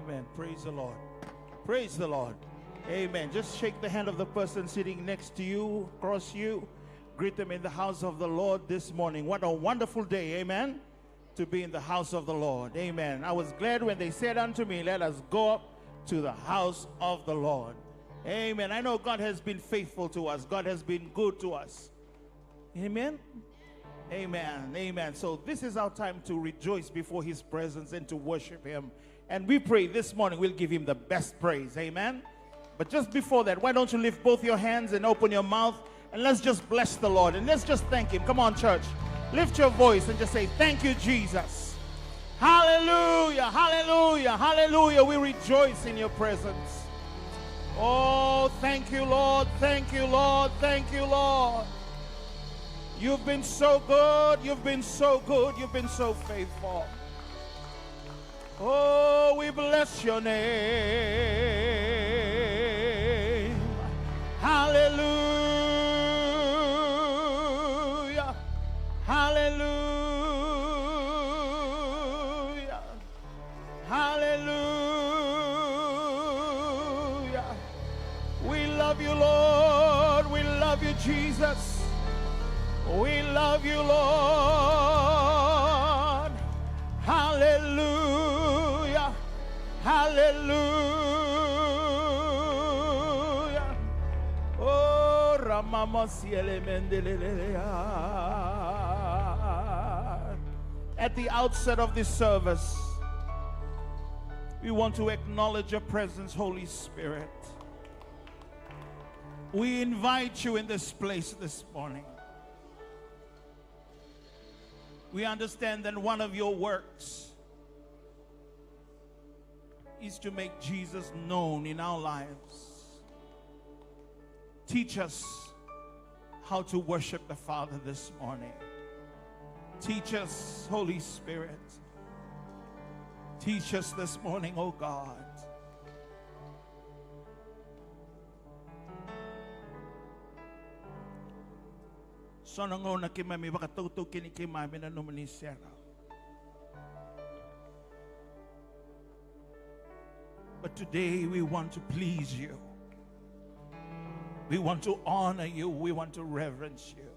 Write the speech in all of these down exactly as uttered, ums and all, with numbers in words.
Amen. Praise the Lord. Praise the Lord. Amen. Just shake the hand of the person sitting next to you, across you. Greet them in the house of the Lord this morning. What a wonderful day. Amen. To be in the house of the Lord. Amen. I was glad when they said unto me, "Let us go up to the house of the Lord." Amen. I know God has been faithful to us. God has been good to us. Amen. Amen. Amen. So this is our time to rejoice before his presence and to worship him. And we pray this morning we'll give him the best praise. Amen. But just before that, why don't you lift both your hands and open your mouth and let's just bless the Lord and let's just thank him. Come on, church. Lift your voice and just say, "Thank you, Jesus." Hallelujah, hallelujah, hallelujah. We rejoice in your presence. Oh, thank you, Lord. Thank you, Lord. Thank you, Lord. You've been so good. You've been so good. You've been so faithful. Oh, we bless your name. Hallelujah. Hallelujah. Hallelujah. We love you, Lord. We love you, Jesus. We love you, Lord. Hallelujah. Hallelujah. Oh, Ramama Siele Mendelelea. At the outset of this service, we want to acknowledge your presence, Holy Spirit. We invite you in this place this morning. We understand that one of your works is to make Jesus known in our lives. Teach us how to worship the Father this morning. Teach us, Holy Spirit. Teach us this morning, O God. So na gauna keimami vakatautaukeni keimami na nomuni serau. But today we want to please you. We want to honor you. We want to reverence you.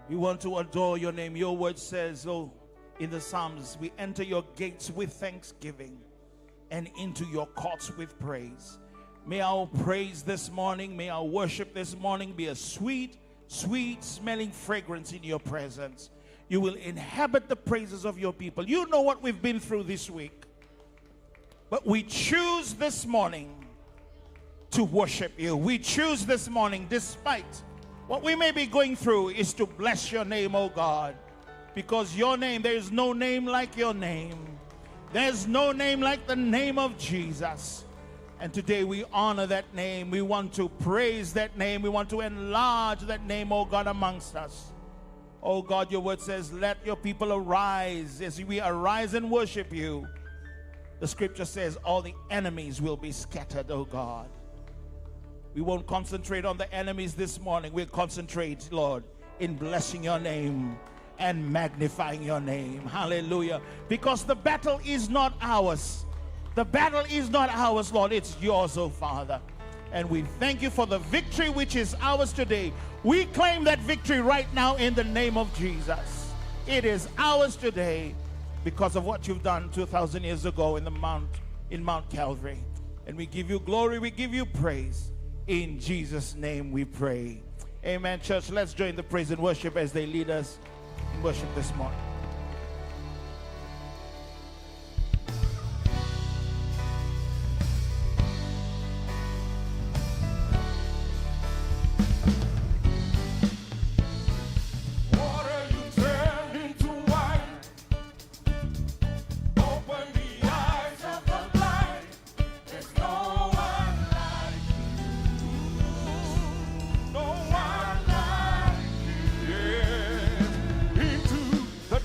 We want to adore your name. Your word says, oh, in the Psalms, we enter your gates with thanksgiving and into your courts with praise. May our praise this morning, may our worship this morning be a sweet, sweet smelling fragrance in your presence. You will inhabit the praises of your people. You know what we've been through this week. But we choose this morning to worship you. We choose this morning, despite what we may be going through, is to bless your name, oh God. Because your name, there is no name like your name. There's no name like the name of Jesus. And today we honor that name. We want to praise that name. We want to enlarge that name, oh God, amongst us. Oh God, your word says, "Let your people arise." As we arise and worship you, the scripture says, "All the enemies will be scattered," oh God. We won't concentrate on the enemies this morning. We'll concentrate, Lord, in blessing your name and magnifying your name. Hallelujah. Because the battle is not ours. The battle is not ours, Lord. It's yours, oh Father. And we thank you for the victory which is ours today. We claim that victory right now in the name of Jesus. It is ours today because of what you've done two thousand years ago in the mount, in Mount Calvary. And we give you glory, we give you praise. In Jesus' name we pray. Amen. Church, let's join the praise and worship as they lead us in worship this morning. Water you turn into wine. Open the eyes of the blind. There's no one like you. No one like you. Yeah. Into the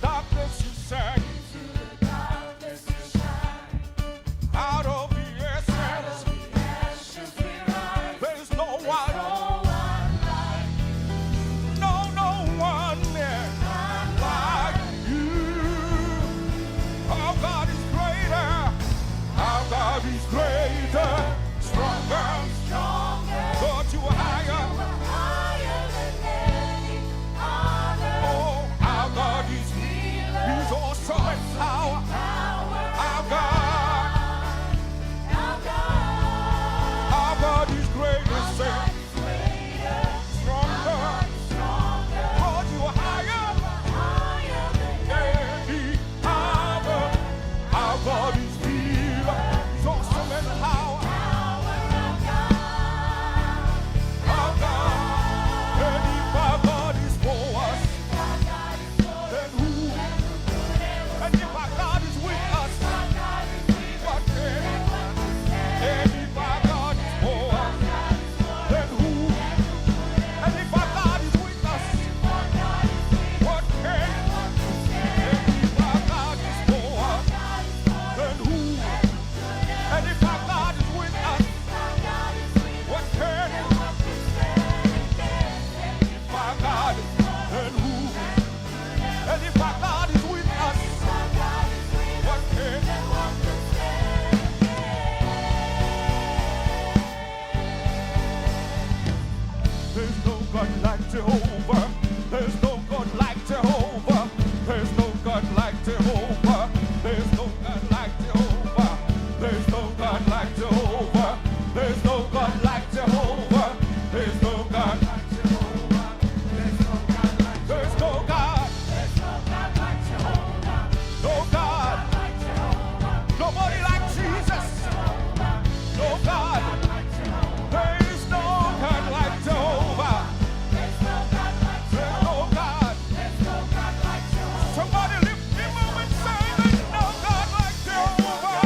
Somebody lift him up and say, "There's no God like Jehovah."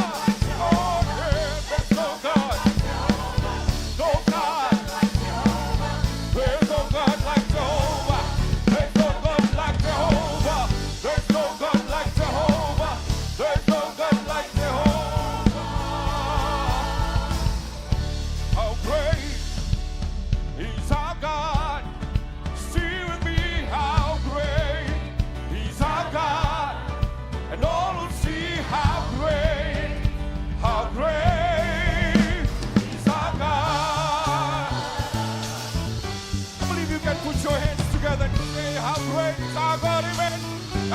Oh, yeah, there's no God. No God. There's no God like Jehovah. There's no God like Jehovah. There's no God like Jehovah. There's no God like Jehovah. How great is our God. Sing with me, how great is our God. And all will see how great, how great is our God. I believe you can put your hands together and say, "How great is our God." Amen.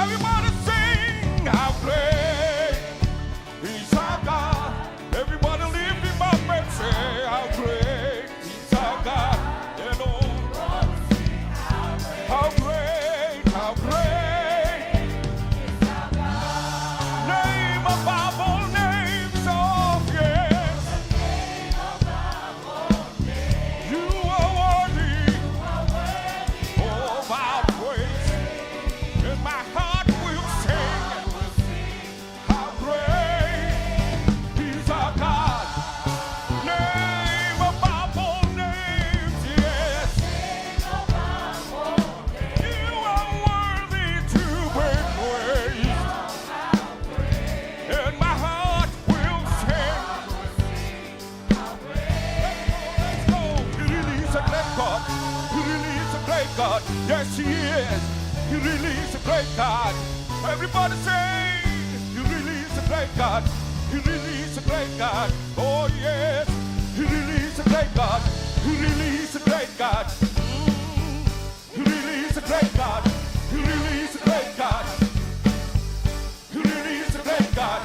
Everybody sing, "How great is our God." Everybody lift him up and say, "How great is our God." And oh, how great, how great. Name above all names, oh yes. You are worthy of our praise. And my heart will sing. How great is our God. Name above all names, yes. You are worthy to be praised. And my heart will sing. Let's go. He really is a great God. He really is a great God. Yes, he is. He really is a great God. Everybody say, "He really is a great God. He really is a great God. Oh, yes. He really is a great God. He really is a great God. Mm. He really is a great God. He really is a great God. He really is a great God.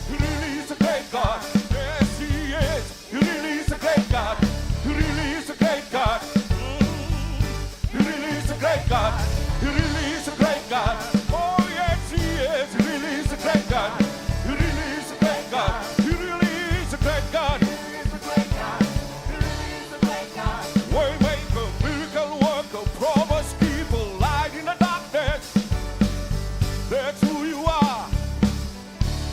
He really is a great God. Yes, he is. He really is a great God. He really is a great God. Mm. He really is a great God. He really is a great God. Oh, yes, he is. He really is a great God. He really is a great God. He really is a great God. Waymaker, miracle worker, promise keeper, light in the darkness. That's who you are.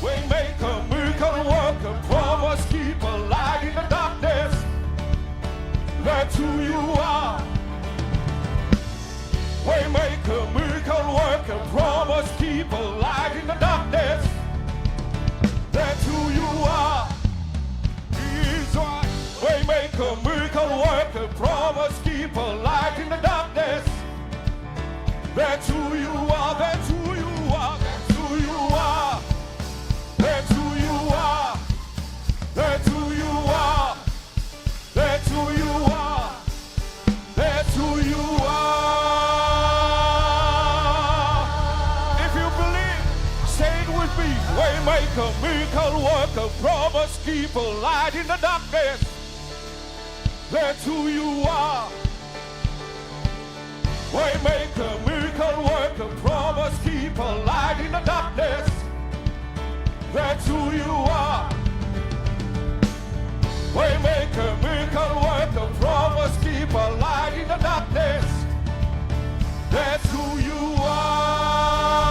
Waymaker, miracle worker, promise keeper, light in the darkness. That's who you are. Waymaker, miracle worker, promise keeper, light in the darkness. That's who you are. He is right. Waymaker, miracle worker, promise keeper, light in the darkness. That's who you are, that's who you are, that's who you are. That's who you are. That's who you are. That's who you are. That's who you are. If you believe, say it with me. Waymaker, miracle worker, promise keeper, light in the darkness. That's who you are. Waymaker, miracle worker, promise keeper, light in the darkness. That's who you are. Waymaker, miracle worker, promise keeper, light in the darkness. That's who you are.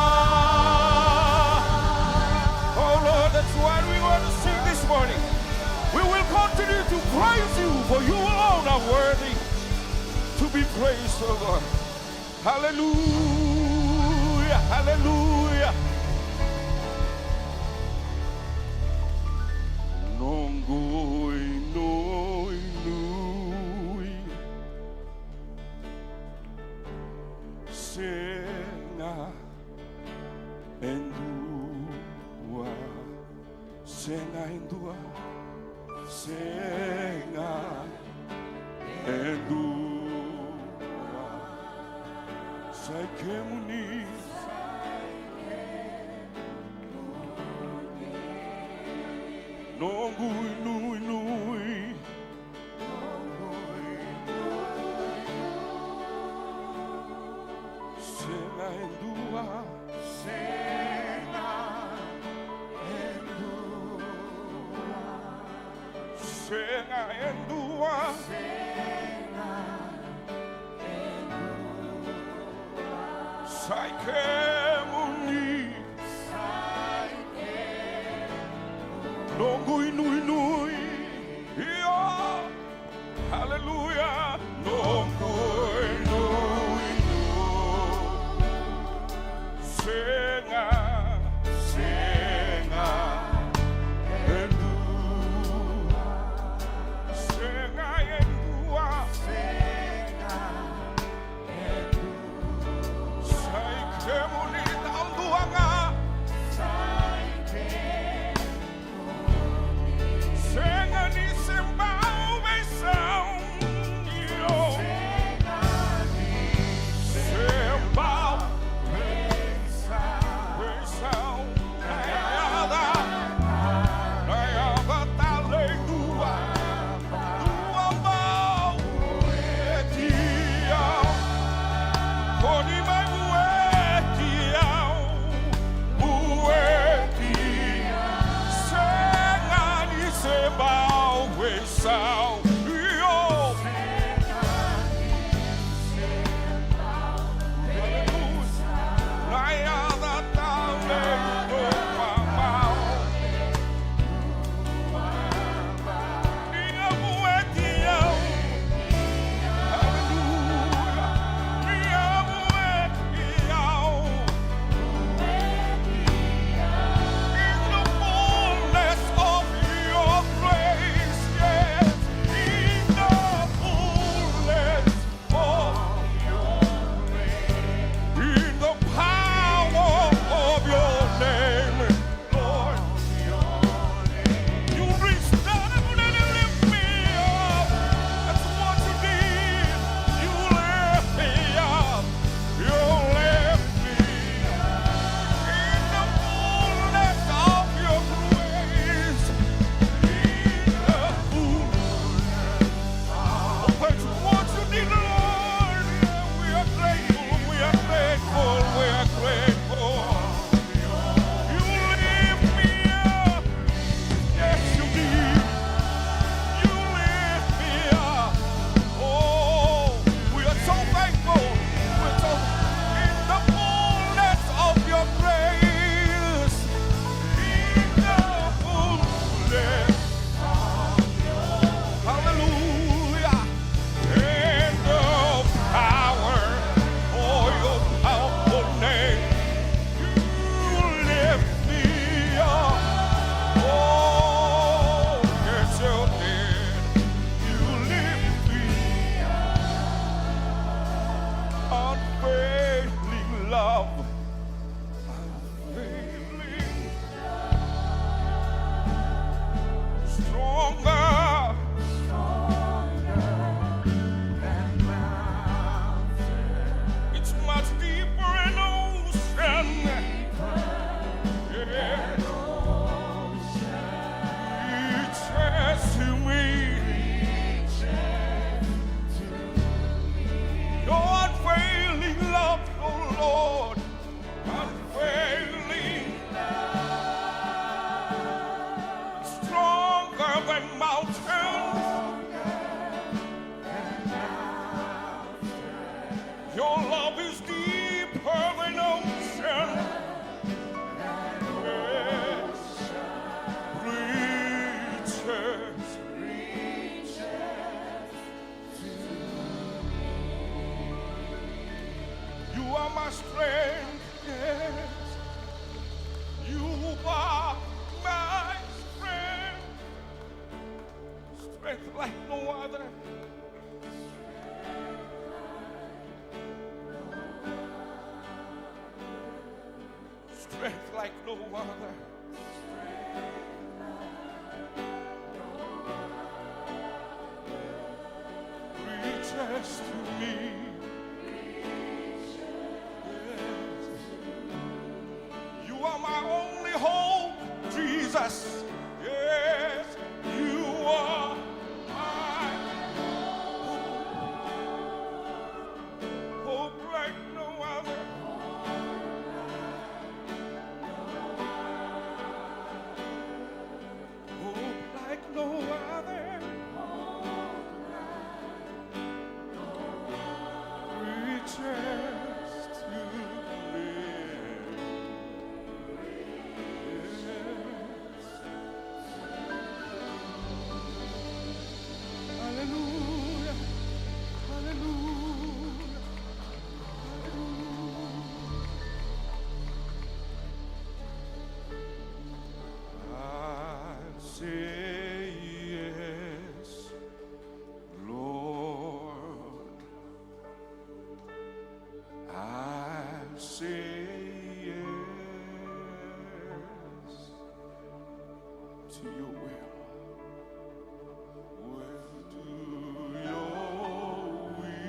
Oh Lord, that's why we want to sing this morning. We will continue to praise you, for you alone are worthy to be praised, oh Lord. Hallelujah, hallelujah. Noqu inuinui, sega e dua. Sega e dua, sega e dua. Sa i kemuni. Noqu inuinui. Sega e dua. Sega e dua. Sega e dua. Sega e dua. Sa i kemuni. Noqu inuinui, io. Aleluya. Noqu inuinui. Sega, sega e dua. Sega e dua. Sa i kemuni taudua ga. Sega ni se bau veisau. Io. Sega ni se bau veisau. Na yaca, na yaca talei dua. Dua bau vueti au. Ko ni mai vueti au. Vueti. Sega ni se bau veisau. Io. Na yaca talei dua bau. Ni a vueti au. Aleluya. Ni a vueti au. In the fullness of your grace, yes. In the fullness of your grace. In the power of your name. Lord, you reach down and you lift me up. That's what you did. You lift me up. You lift me up. In the fullness of your grace. In the fullness Oh, praise what you did, Lord. We are grateful, we are grateful, we are grateful. You lift me up. Yes, you did. You lift me up. Oh, we are so thankful. We are so in the fullness of your grace. In the fullness Hallelujah. And the power of your powerful name. You lift me up. Oh, yes, you did. You lift me up. Unfailing love. Stronger. It's much deeper than ocean. Yeah. Reaches to me. Your unfailing love, oh Lord. Unfailing love, stronger than mountains. Your love is deeper than ocean. Reaches. You are my strength, yes. You are my strength. Strength like no other. Strength like no other. Reaches to me. Yes. You are my only hope, Jesus. Yes, you are my hope. Hope like no other. Hope like no other. Reaches to me. Yes. To your will. We'll do your will,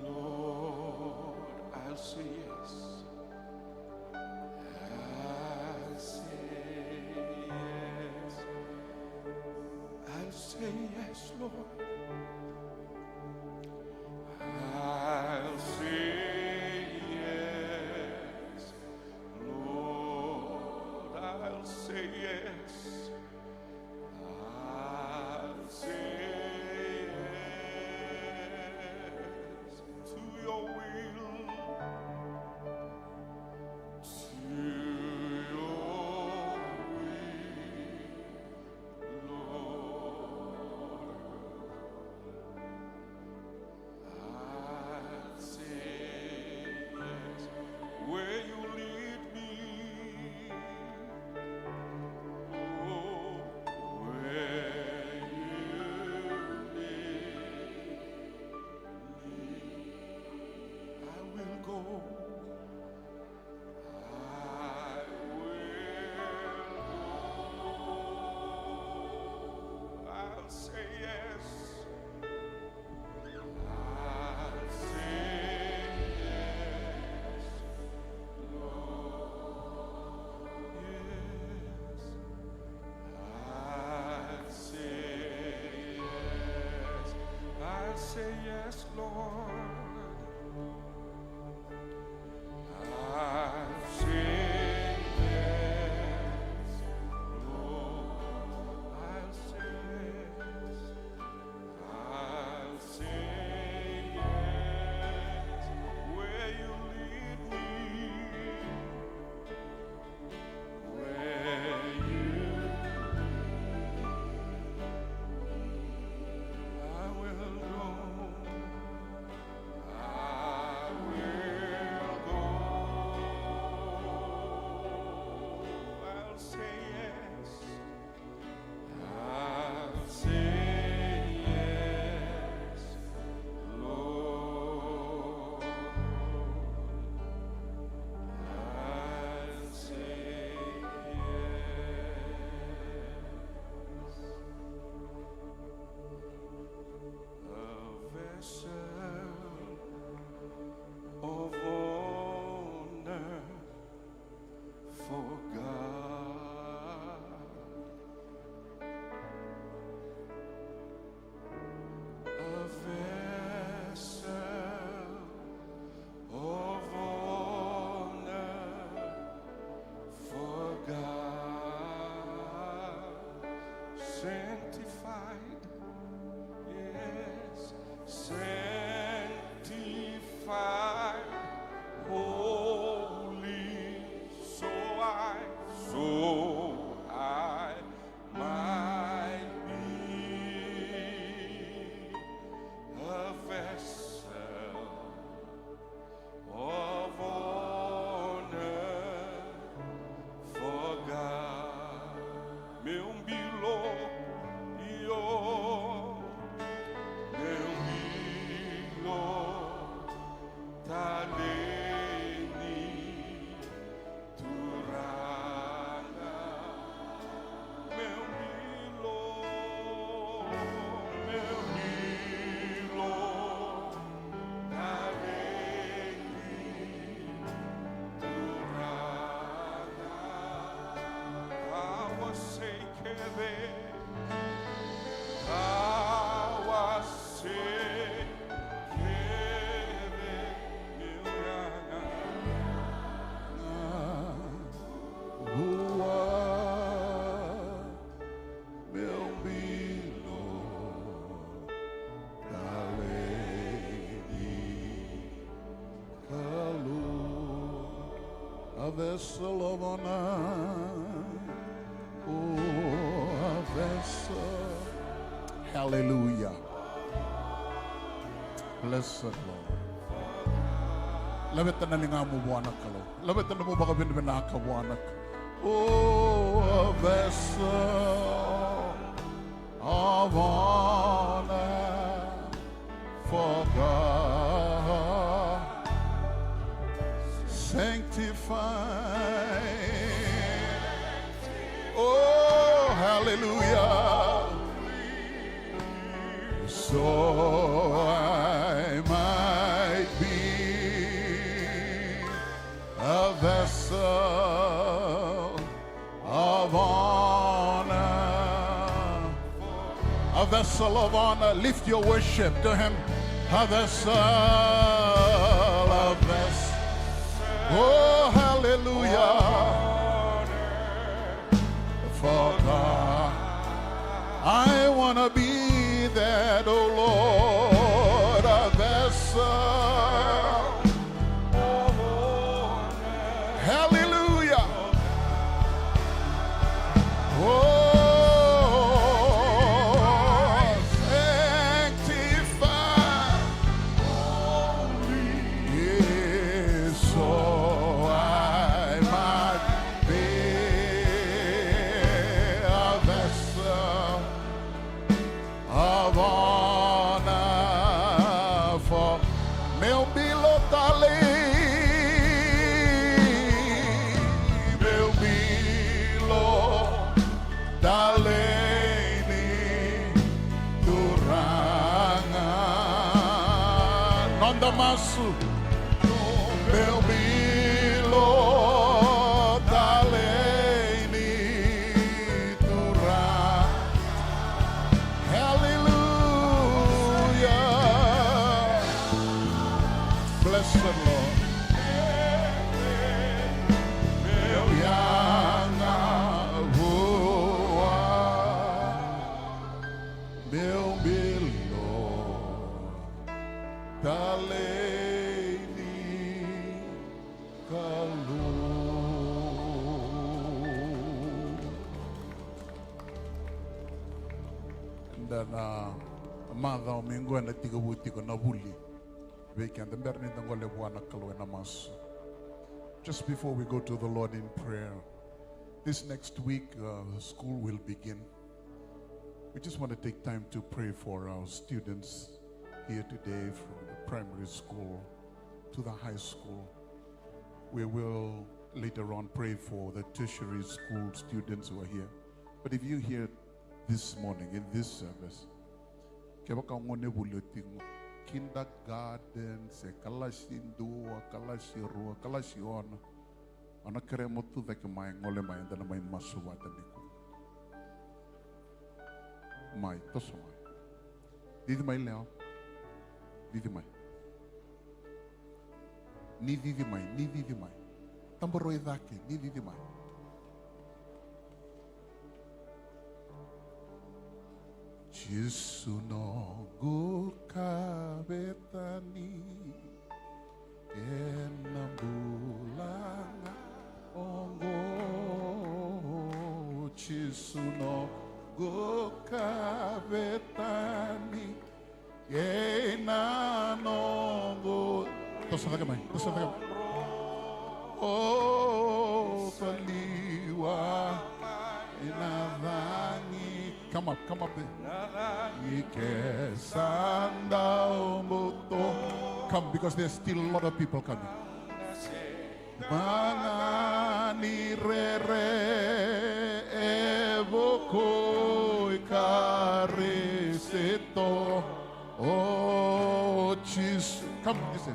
Lord. I'll say yes. I'll say yes. I'll say yes, Lord. I'll say yes. Lord, I'll say yes. I'll say yes to your will, to your will, Lord. I'll say yes where you lead me. Oh, where you lead me, I will go. I will go. I'll say yes. I'll say yes, Lord. Yes. I'll say yes. I'll say yes, Lord. I'll say yes, Lord. I'll say yes. I'll say yes where you lead me. Where you lead me, I will go. I will go. I'll say yes. I'll say yes, Lord. I'll say yes. A vessel of honor for God. A vessel of honor for God, sanctified, yes, sanctified, holy, so I, so I might be a vessel of honor for God. Meu bilo, io, meu bilo, talei ni Turaga, meu bilo, meu bilo, talei ni Turaga. Au a sei kece, au a sei kece, meu yaga. Ua, meu bilo, talei ni Kalou. A vessel of honor. Oh, a vessel. Hallelujah. Blessed Lord. Laveta na ligamu vua na Kalou. Laveta na nomu vakavinavinaka vua na Kalou. Oh, a vessel of honor for God. Sanctified. Oh, hallelujah. So I might be a vessel of honor. A vessel of honor. Lift your worship to Him. A vessel, a vessel. Oh, hallelujah. For God. I want to be that, oh Lord, a vessel. Hallelujah. Oh, sanctify. Yes, so I might be a vessel of honor for meu bilo talei, meu bilo talei ni Turaga. Noda masu. Meu bilo talei ni Turaga. Hallelujah. Bless the Lord. Meu yaga vua. Meu bilo talei ni Kalou. Eda na macawa mai qo ena tekivu tiko na vuli. Vei keda bera ni da gole vua na Kalou ena masu. Just before we go to the Lord in prayer, this next week, uh, school will begin. We just want to take time to pray for our students here today, from the primary school to the high school. We will later on pray for the tertiary school students who are here. But if you here this morning in this service, kevaka o gonevuli o tiko, kindergarten, se kalasi dua, kalasi rua, kalasi ono, o na kerea mo tu cake mai, gole mai, eda na mai masu vata nikua. Mai, toso mai. Cici mai, Leo. Cici mai. Ni cici mai, ni cici mai. Tabaroi cake, ni cici mai. Jisu noqu kavetani ena bula ga oqo. Jisu noqu kavetani kei na noqu. Toso cake mai, toso cake mai. O saliwa ena cagi. Come up, come up there. Cagi ke sa dau buto. Come, because there's still a lot of people coming. Maga ni rere e voko i Karisito. O Jisu. Come, you say.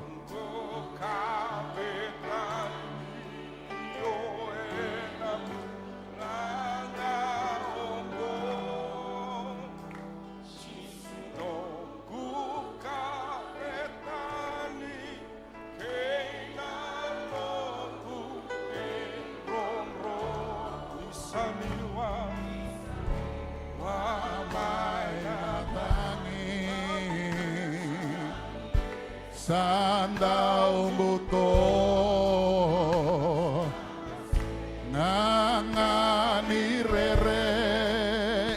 Sa dau buto. Gaga ni rere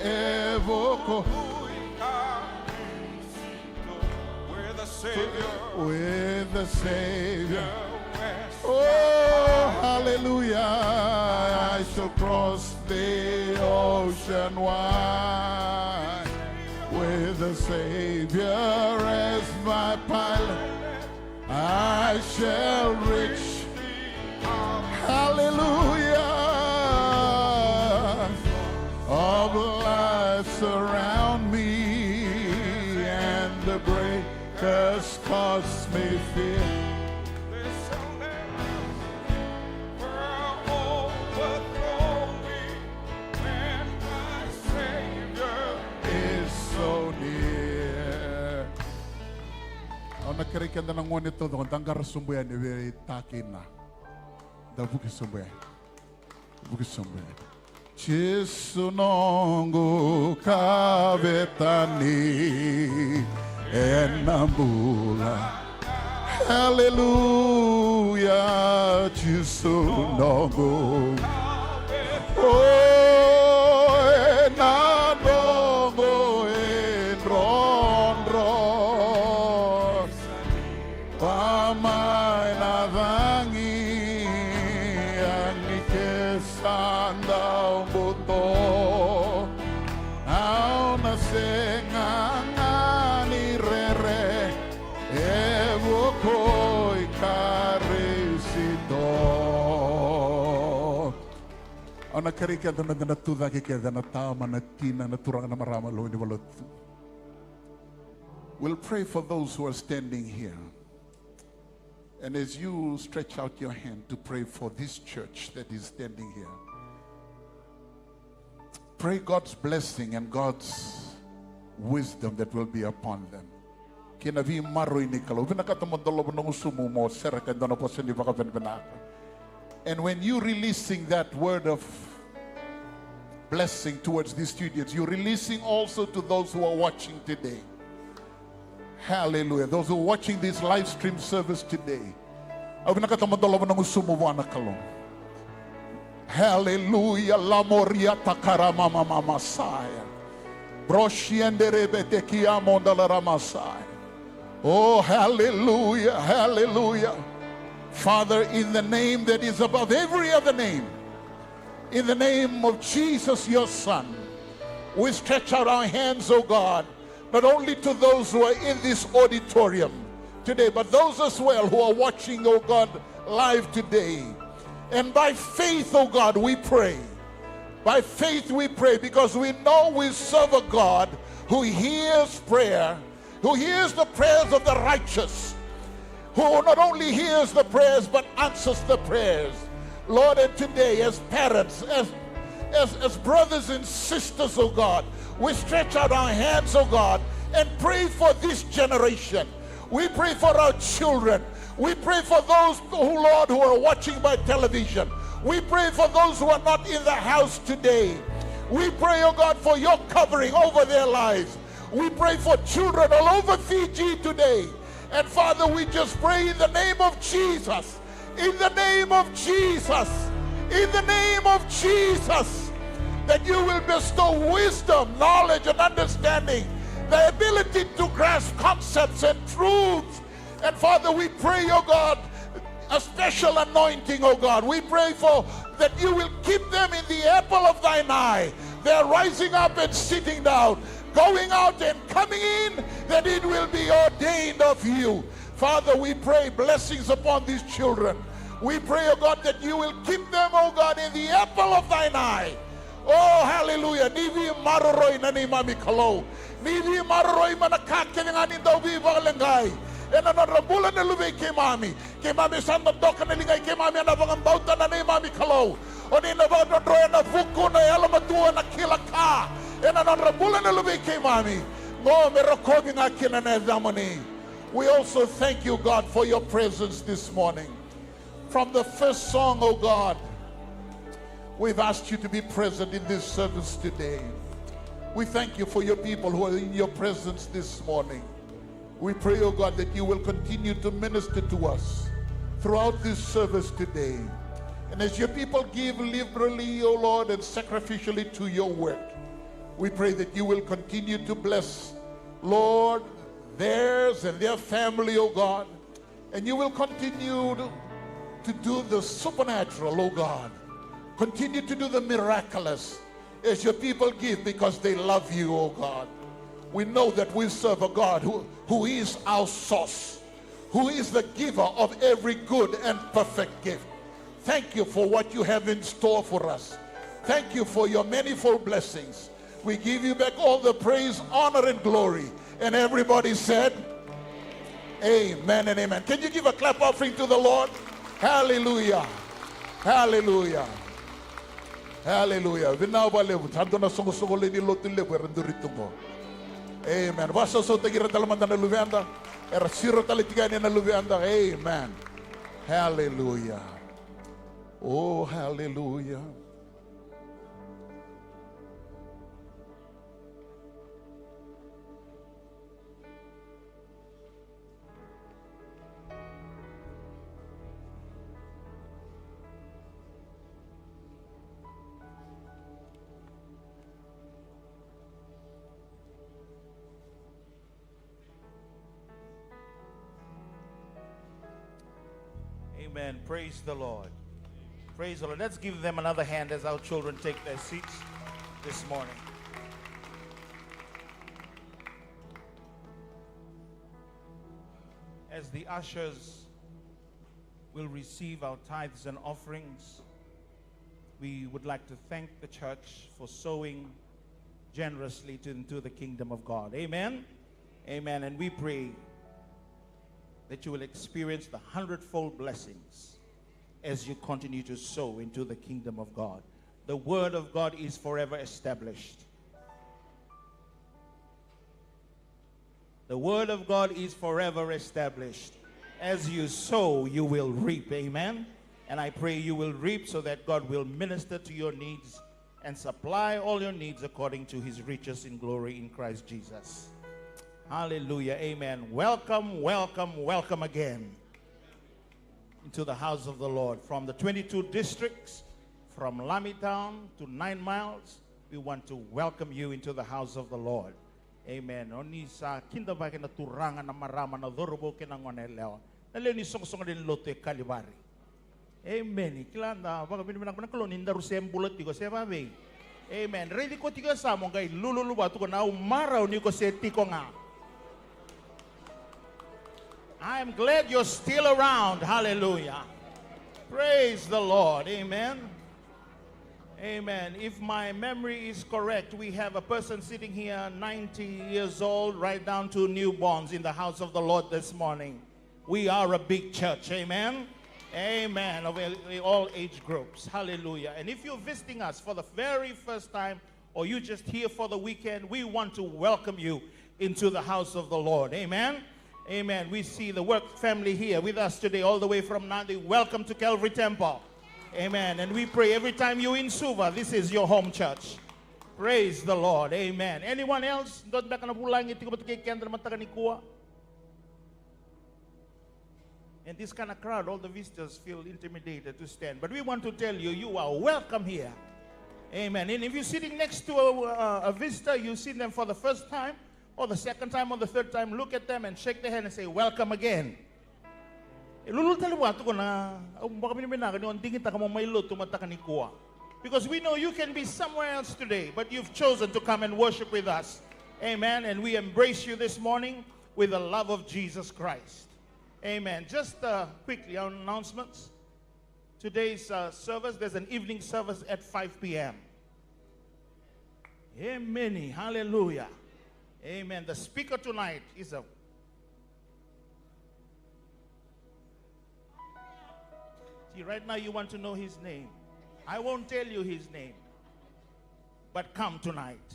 e voko. With the Savior. With the Savior. Oh, hallelujah. I shall cross the ocean wide. With the Savior as my pilot, I shall reach. Hallelujah. Keda na gone taucoko da qara sobu yani vei ta kei na. Da vuki sobu yani. Vuki sobu yani. Jisu noqu kavetani ena bula. Haleluya, Jisu noqu. O, ena noqu idrodro. Va mai na cagi, agi ke sa dau buto. Au na sega ga ni rere, e vuku i Karisito. Au na kerei keda meda na tucake kece na tama, na tina, na turaga, na marama, lomani valuta. We'll pray for those who are standing here. And as you stretch out your hand to pray for this church that is standing here, pray God's blessing and God's wisdom that will be upon them. Kei na veimaroroi ni Kalou. Vinakata mo dolava na gusumu mo sereka e dua na vosa ni vakavinavinaka. And when you releasing that word of blessing towards these students, you're releasing also to those who are watching today. Hallelujah. Those who are watching this live stream service today, au vinakata mo dolava na gusumu vua na Kalou. Hallelujah. Lamoria takarama mama masaya. Broshienderebete kiamo dalaramasaya. Oh, hallelujah, hallelujah. Father, in the name that is above every other name, in the name of Jesus, your Son, we stretch out our hands, O God, not only to those who are in this auditorium today, but those as well who are watching, O God, live today. And by faith, O God, we pray. By faith we pray because we know we serve a God who hears prayer, who hears the prayers of the righteous, who not only hears the prayers but answers the prayers. Lord, and today as parents, as, as, as brothers and sisters, oh God, we stretch out our hands, oh God, and pray for this generation. We pray for our children. We pray for those who, Lord, who are watching by television. We pray for those who are not in the house today. We pray, oh God, for your covering over their lives. We pray for children all over Fiji today. And Father, we just pray in the name of Jesus, in the name of Jesus, in the name of Jesus, that you will bestow wisdom, knowledge, and understanding, the ability to grasp concepts and truths. And Father, we pray, oh God, a special anointing, oh God. We pray for that you will keep them in the apple of thine eye. They're rising up and sitting down, going out and coming in, that it will be ordained of you. Father, we pray blessings upon these children. We pray, oh God, that you will keep them, oh God, in the apple of thine eye. Oh, hallelujah. Ni veimaroroi na neimami Kalou. Ni veimaroroi mai na ka kece ga ni dau veivakaleqai ena nodra bula na luvei keimami. Keimami sa dodoka na ligai keimami ena vakabauta na neimami Kalou. O ni na vakadrodroya na vuku, na yalomatua, na kila ka ena nodra bula na luvei keimami. Qo me rokovi ga kina na yacamuni. We also thank you, God, for your presence this morning. From the first song, oh God, we've asked you to be present in this service today. We thank you for your people who are in your presence this morning. We pray, oh God, that you will continue to minister to us throughout this service today. And as your people give liberally, oh Lord, and sacrificially to your work, we pray that you will continue to bless, Lord, theirs and their family, oh God. And you will continue to, to do the supernatural, oh God. Continue to do the miraculous as your people give because they love you, oh God. We know that we serve a God who, who is our source, who is the giver of every good and perfect gift. Thank you for what you have in store for us. Thank you for your manifold blessings. We give you back all the praise, honor, and glory. And everybody said, amen and amen. Can you give a clap offering to the Lord? Hallelujah. Hallelujah. Hallelujah. Vinaka vakalevu. Sa dua na soqosoqo lewe ni lotu levu era duri tu qo. Amen. Vakasausautaki ira tale mada na luveda. Era siro tale tiko yani na luveda. Amen. Hallelujah. Oh, hallelujah. Amen. Praise the Lord. Praise the Lord. Let's give them another hand as our children take their seats this morning. As the ushers will receive our tithes and offerings, we would like to thank the church for sowing generously to, into the kingdom of God. Amen. Amen. And we pray that you will experience the hundredfold blessings as you continue to sow into the kingdom of God. The word of God is forever established. The word of God is forever established. As you sow, you will reap. Amen. And I pray you will reap so that God will minister to your needs and supply all your needs according to his riches in glory in Christ Jesus. Hallelujah. Amen. Welcome, welcome, welcome again into the house of the Lord. From the twenty-two districts, from Lami Town to Nine Miles, we want to welcome you into the house of the Lord. Amen. O ni sa kidavaki na turaga, na marama, na cauravou kei na gone yalewa, na lewe ni soqosoqo ni lotu e Kalivari. Amen. Kila, da vakavinavinaka vua na Kalou ni daru se bula tiko se vavei. Amen. Raici koya tiko e yasamu, qai lululu vua, tukuna, au marau ni ko se tiko ga. I am glad you're still around. Hallelujah. Praise the Lord. Amen. Amen. If my memory is correct, we have a person sitting here, ninety years old, right down to newborns in the house of the Lord this morning. We are a big church. Amen. Amen. Of all, all age groups. Hallelujah. And if you're visiting us for the very first time, or you just here for the weekend, we want to welcome you into the house of the Lord. Amen. Amen. We see the work family here with us today, all the way from Nadi. Welcome to Calvary Temple. Amen. And we pray every time you in Suva, this is your home church. Praise the Lord. Amen. Anyone else? Dua beka na vulagi tiko vata kei keda na mataka nikua? And this kind of crowd, all the visitors feel intimidated to stand. But we want to tell you, you are welcome here. Amen. And if you're sitting next to a, a, a visitor, you see them for the first time, or the second time, or the third time, look at them and shake their hand and say, "Welcome again." E lululu tale vua, tukuna, "Au vakavinavinaka ni o digitaka mo mai lotu mataka nikua." Because we know you can be somewhere else today, but you've chosen to come and worship with us. Amen. And we embrace you this morning with the love of Jesus Christ. Amen. Just, uh, quickly, our announcements. Today's, uh, service, there's an evening service at five p.m. Amen. Hallelujah. Amen. The speaker tonight is a, see, right now you want to know his name. I won't tell you his name. But come tonight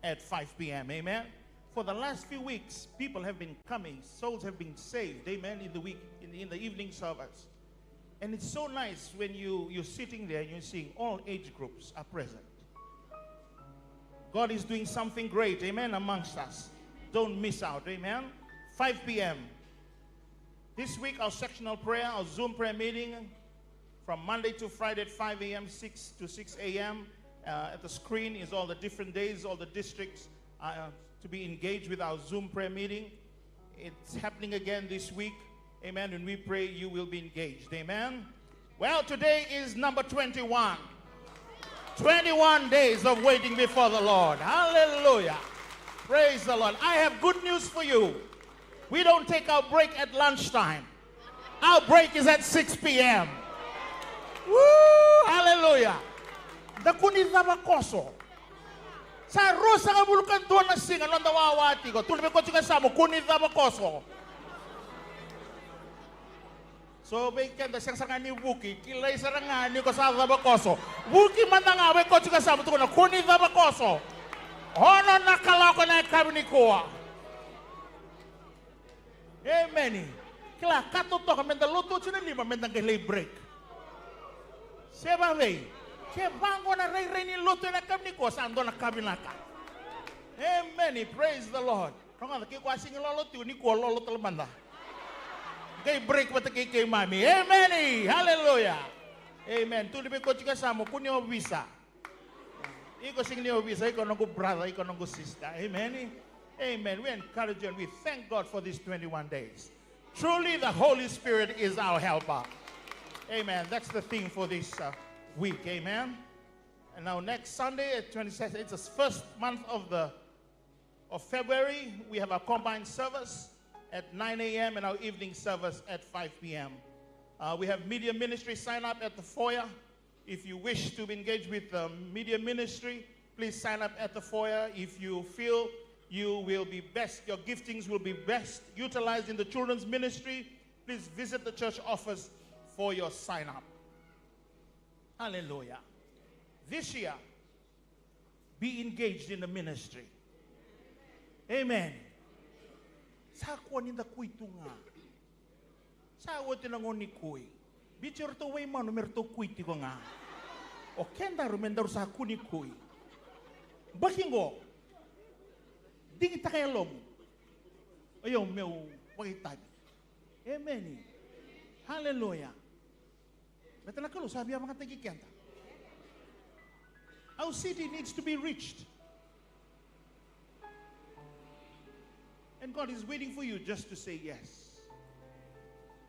at five p.m. Amen. For the last few weeks, people have been coming, souls have been saved. Amen. In the week, in, in the evening service. And it's so nice when you, you're sitting there and you're seeing all age groups are present. God is doing something great. Amen. Amongst us. Don't miss out. Amen. Five p.m. This week, our sectional prayer, our Zoom prayer meeting, from Monday to Friday at five a.m., six to six a.m. Uh, at the screen is all the different days, all the districts, uh, to be engaged with our Zoom prayer meeting. It's happening again this week. Amen. And we pray you will be engaged. Amen. Well, today is number twenty-one. Twenty-one days of waiting before the Lord. Hallelujah. Praise the Lord. I have good news for you. We don't take our break at lunchtime. Our break is at six p.m. Woo! Hallelujah. Da kua ni cava koso. Sa ruasagavulu ka dua na siga noda wawa tiko. Tukuna vei koya tiko e yasamu, kua ni cava koso. So vei keda sega sara ga ni vuki, kilai sara ga ni ko sa cava koso. Vuki mada ga, vei koya tiko e yasamu, tukuna, kua ni cava koso. Ono na kaloko na yakavi nikua. Emeni. Kila, ka totoka, meda lotu oti na lima, meda qai lai break. Se vavei. Kevaka qo na rairai ni lotu ena yakavi nikua, sa dua na ka vinaka. Emeni. Praise the Lord. Rogoca, ke ko a sega ni lolo tiko, nikua lolo tale mada. Qai break vata kei keimami. Emeni. Hallelujah. Amen. Tukuni vei koya tiko e yasamu, kua ni ovisa. Iko sega ni ovisa, iko noqu brother, iko noqu sister. Amen. Amen. We encourage you and we thank God for these twenty-one days. Truly, the Holy Spirit is our helper. Amen. That's the theme for this uh, week. Amen. And now next Sunday at twenty-six, it's the first month of the of February, we have our combined service at nine a m and our evening service at five p m. Uh, we have media ministry sign up at the foyer. If you wish to engage with the media ministry, please sign up at the foyer. If you feel you will be best, your giftings will be best utilized in the children's ministry, please visit the church office for your sign up. Hallelujah. This year, be engaged in the ministry. Amen. Sa kua ni da kui tu ga. Sa oti na gauna ni kui. Biuti o ratou waimanu me ratou kui tiko ga. O kedaru me daru sa kua ni kui. Baki qo. Digitaka e yalomu. Io, meu vakaitavi. Emeni. Haleluya. Baleta na Kalou sa via vakayagataki keda. Our city needs to be reached. And God is waiting for you just to say yes.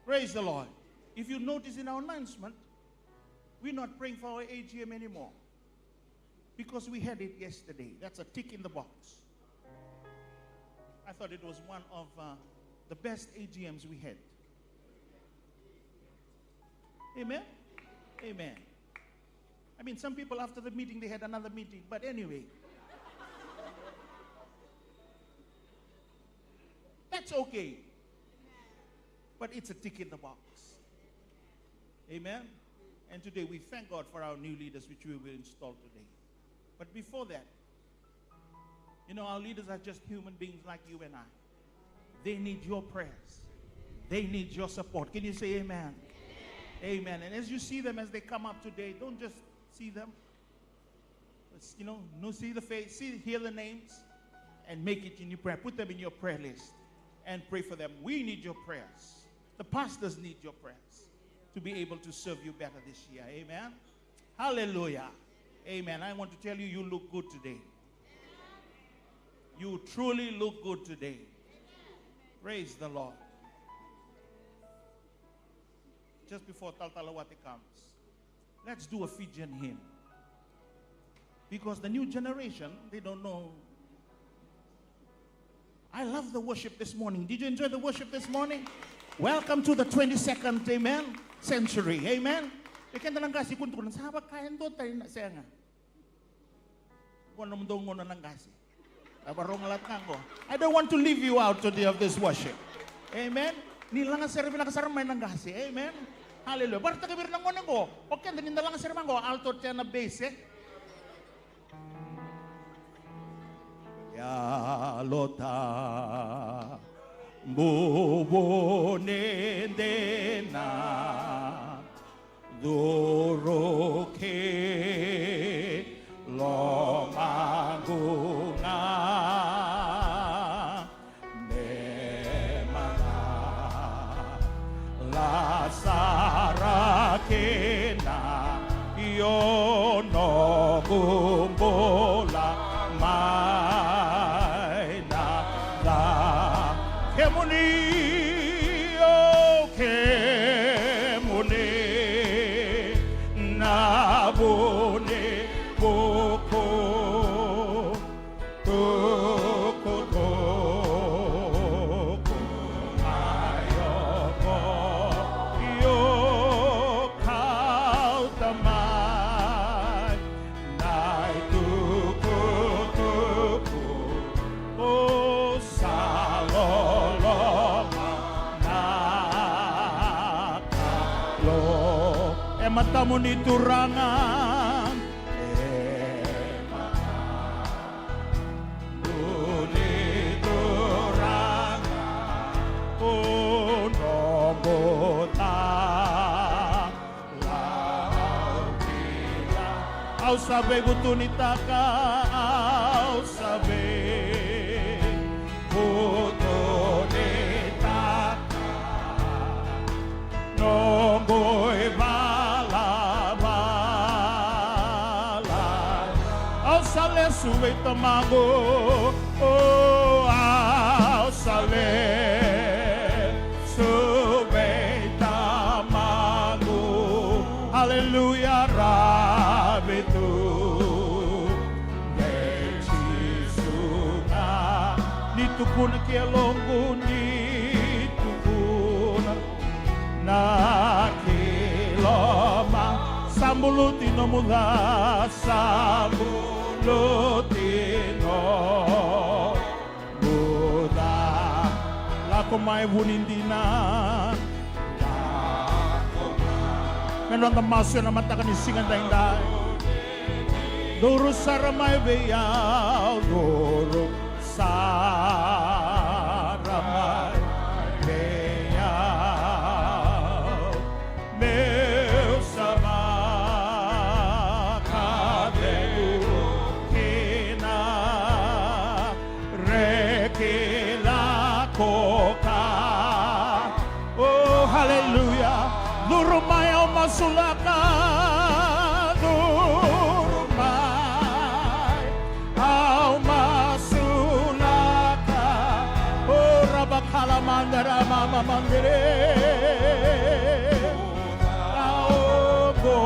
Praise the Lord. If you notice in our announcement, we're not praying for our A G M anymore. Because we had it yesterday. That's a tick in the box. I thought it was one of uh, the best A G Ms we had. Amen? Amen. I mean, some people after the meeting, they had another meeting. But anyway, that's okay. But it's a tick in the box. Amen? And today we thank God for our new leaders, which we will install today. But before that, you know, our leaders are just human beings like you and I. They need your prayers. They need your support. Can you say amen? Amen. And as you see them, as they come up today, don't just see them. Let's, you know, no, see the face, see, hear the names, and make it in your prayer. Put them in your prayer list and pray for them. We need your prayers. The pastors need your prayers to be able to serve you better this year. Amen. Hallelujah. Amen. I want to tell you, you look good today. You truly look good today. Praise the Lord. Just before Talatala Wate comes, let's do a Fijian hymn. Because the new generation, they don't know. I love the worship this morning. Did you enjoy the worship this morning? Welcome to the twenty-second, amen, century. Amen. E keda na qase kua ni tukuna, sa vaka e dua tani na sega. Qo na nomudou gauna na qase. A varogo lata ga qo. I don't want to leave you out today of this worship. Amen. Ni lagasere vinaka sara mai na qase. Amen. Hallelujah. Vakaraitaka vei ira na gone qo. O keda ni da lagasere vaqo, alto, tenor, bass, e? Yalo Tabu vunidei na curu ki lomaqu ga. Me macala sara kina o noqu bula mai na ca. Kemuni, o kemuni na vu ni vuku. Tukutuku mai o koya, o kauta mai na itukutuku, o sa loloma na Kalou. E matamu ni Turaga. E matamu ni Turaga. O Au sa veivutunitaka, au sa veivutunitaka noqu ivalavala. Au sa lesu vei tamaqu, o, au sa lesu vei tamaqu. Aleluya, ravi tu vei Jisu ga. Ni tukuna ki yaloqu, ni tukuna na kiloma. Sa buluti nomu ca, sa buluti nomu ca. Lako mai, vu ni dina. Me noda masu ena mataka ni siga daidai. Curu sara mai vei au, curu sara mai vei au. Meu sa vakacegu kina, reki lako ka. Oh, haleluya. Curu mai, au masulaka. Curu mai, au masulaka. Oh, rabakala mandara mama mandere. Au ko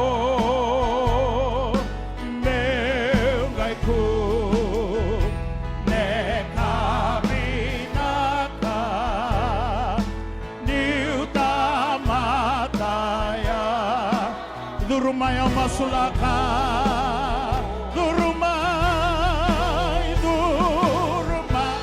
meu qai kunea ka vinaka, niu tamata ya. Curu mai, au masulaka. Curu mai, curu mai.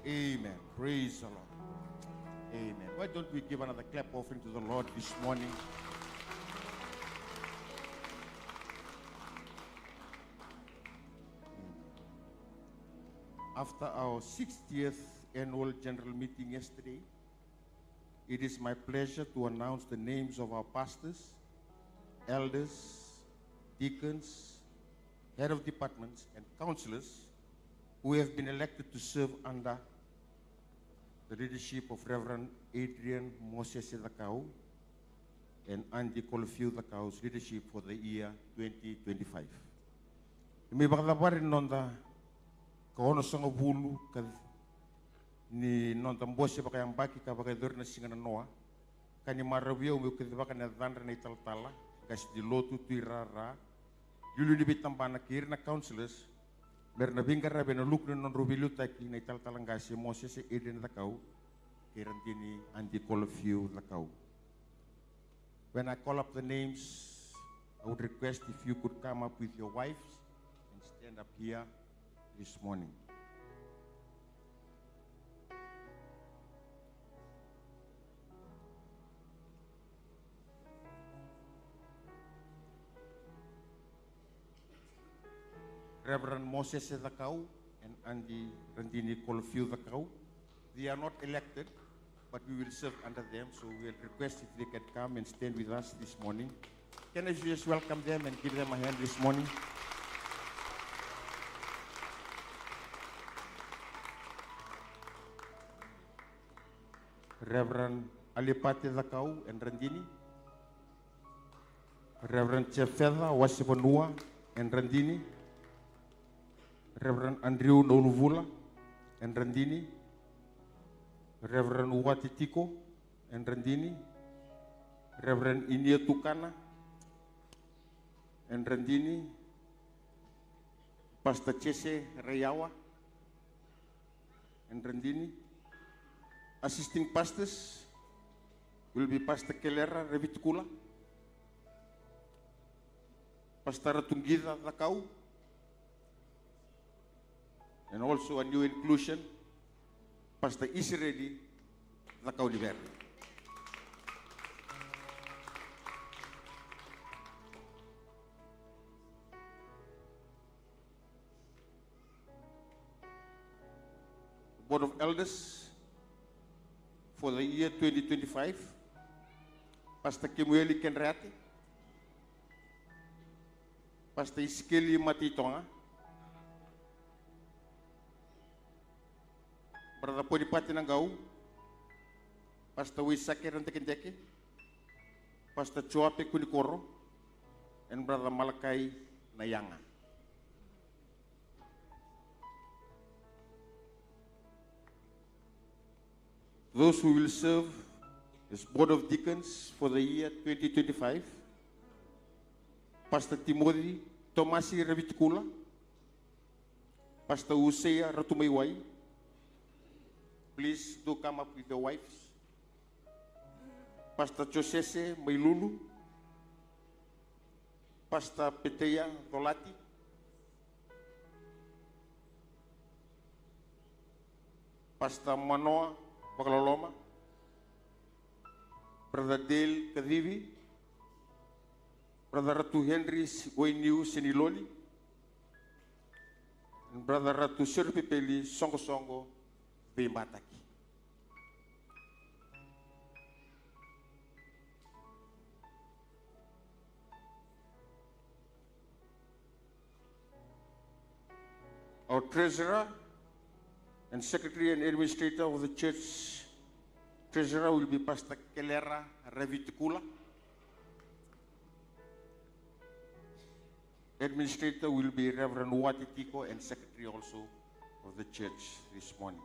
Amen. Praise the Lord. Amen. Why don't we give another clap offering to the Lord this morning? After our sixtieth annual general meeting yesterday, it is my pleasure to announce the names of our pastors, elders, deacons, head of departments, and counselors who have been elected to serve under the leadership of Reverend Adrian Mosese Cakau and Aunty Kolofiu Cakau's leadership for the year twenty twenty-five. Ni mai vakacavari na noda ka onosagavulu ka ni noda bose vakayabaki ka vakayacori na siga nanoa, ka ni maravu au meu kacivaka na yacadra na italatala, qase ni lotu, tuirara, liuliu ni veitabana kei ira na councillors, me ra na veiqaravi ena luku ni nodrau veiliutaki na italatala qase Mosese Adrian Cakau kei Radini Aunty Kolofiu Cakau. When I call up the names, I would request if you could come up with your wives and stand up here this morning. Reverend Mosese Cakau and Aunty Radini Kolofiu Cakau. They are not elected, but we will serve under them, so we'll request if they can come and stand with us this morning. Can I just welcome them and give them a hand this morning? Reverend Alipate Cakau, e Radini. Reverend Jefetha Wasivanua, e Radini. Reverend Andrew Nauluvula, e Radini. Reverend Wati Tiko, e Radini. Reverend Inia Tukana, e Radini. Pastor Jesse Rayawa, e Radini. Assisting pastors will be Pastor Kelera Ravitukula, Pastor Ratugica Cakau, and also a new inclusion, Pastor Isireli Cakaunivere. Board of Elders for the year twenty twenty-five, Pastor Kemueli Kenreate, Pastor Isikeli Mataitoga, Brother Ponipati Naqau, Pastor Waisake Radekadeke, Pastor Joape Kunikoro, and Brother Malakai Nayaga. Those who will serve as Board of Deacons for the year twenty twenty-five, Pastor Timothy Tomasi Ravitukula, Pastor Hosea Ratumaiwai, please do come up with your wives. Pastor Josese Mailulu, Pastor Peteia Colati, Pastor Manoa Vakaloloma, Brother Dale Kacivi, Brother Ratu Henry Wainiu Seniloli, and Brother Ratu Serupepeli Soqosoqo Veibataki. Our treasurer and secretary and administrator of the church, treasurer will be Pastor Kelera Ravitukula. Administrator will be Reverend Wati Tiko and secretary also of the church this morning.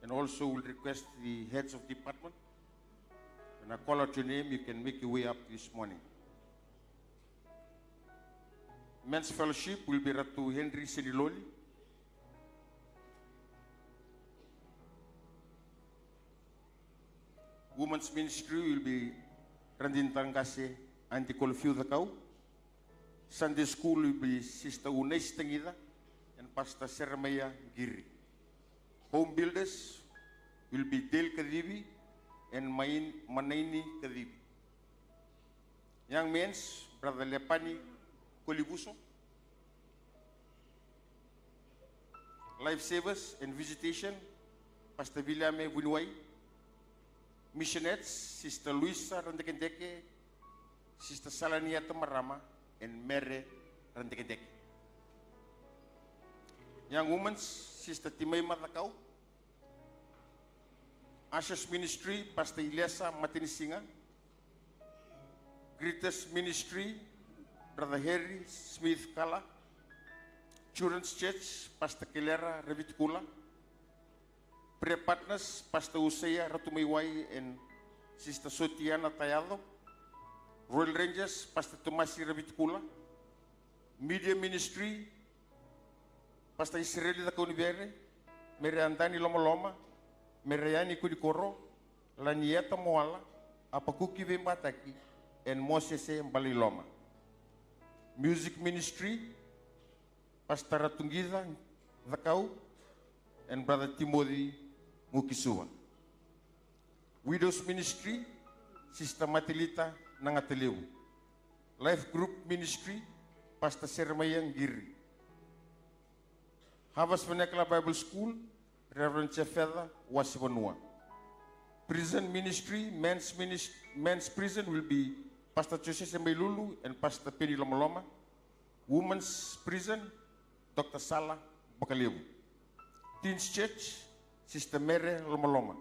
And also will request the heads of department, when I call out your name, you can make your way up this morning. Men's fellowship will be Ratu Henry Seniloli. Women's ministry will be Radini Taqase Aunty Kolofiu Cakau. Sunday school will be Sister Unaisi Tagica and Pastor Seremaia Qiri. Home builders will be Dale Kacivi and Main-, Manaini Kacivi. Young men's, Brother Lepani Kolivuso. Lifesavers and visitation, Pastor Viliame Vuniwai. Missionaires, Sister Luisa Radekadeke, Sister Salanieta Marama, and Mere Radekadeke. Young women's, Sister Timaima Cakau. Ushers ministry, Pastor Ilesa Matanisiga. Greeters ministry, Brother Harry Smith Kala. Children's church, Pastor Kelera Ravitukula. Prayer partners, Pastor Hosea Ratumaiwai and Sister Sotiana Tayaco. Royal Rangers, Pastor Tomasi Ravitukula. Media ministry, Pastor Isireli Cakaunivere, Mere Adani Lomaloma, Mere Yani Kunikoro, Lanieta Moala, Apakuki Veibataki, and Mosese Balailoma. Music ministry, Pastor Ratugica Cakau and Brother Timothy Mukisuva. Widows ministry, Sister Matilita Nagatalevu. Life group ministry, Pastor Seremaia Qiri. Harvest Vernacular Bible School, Reverend Jefetha Wasivanua. Prison ministry, men's minis-, men's prison will be Pastor Josese Mailulu and Pastor Peni Lomaloma. Women's Prison, Doctor Sala Bakalevu. Teens Church, Sister Mere Lomaloma.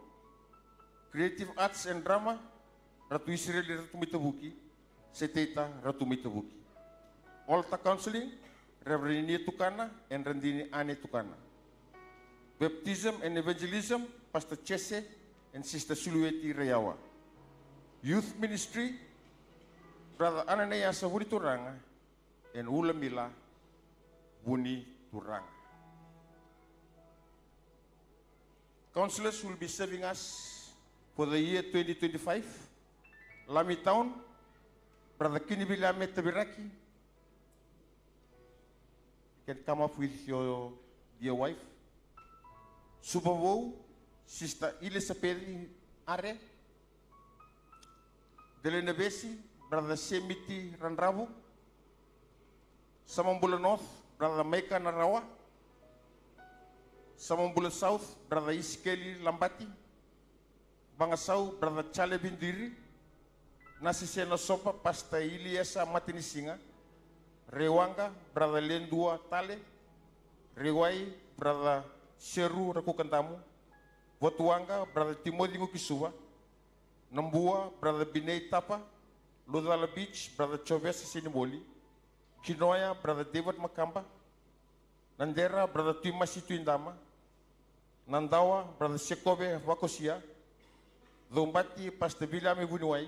Creative Arts and Drama, Ratu Isireli Ratu Maitavuki, Seteta Ratu Maitavuki. Altar Counseling, Reverend Nia Tukana and Radini Ane Tukana. Baptism and Evangelism, Pastor Jesse and Sister Sulueti Rayawa. Youth Ministry, Brother Ananiasa Vunituraga and Ulamila Vunituraga. Counselors will be serving us for the year twenty twenty-five. Lami Town, Brother Kiniviliame Taviraki, can come up with your dear wife. Suva Vou, Sister Elizabeth Are. Delainavesi, Brother Semiti Radravu. Samabula North, Brother Maika Narawa. Samabula South, Brother Isikeli Labati. Vagasau, Brother Jale Vidiri. Nasese Nasopa, Pastor Iliesa Matanisiga. Rewaqa, Brother Ledua Tale. Rewai, Brother Seru Rakukadamu. Votuwaqa, Brother Timothy Gukisuva. Nabua, Brother Binei Tapa. Lucala Beach, Brother Jovesa Senimoli. Kinoya, Brother David Makaba. Nadera, Brother Tuimasi Tuidama. Nadawa, Brother Sekove Vakosia. Cobati, Pastor Viliame Vuniwai.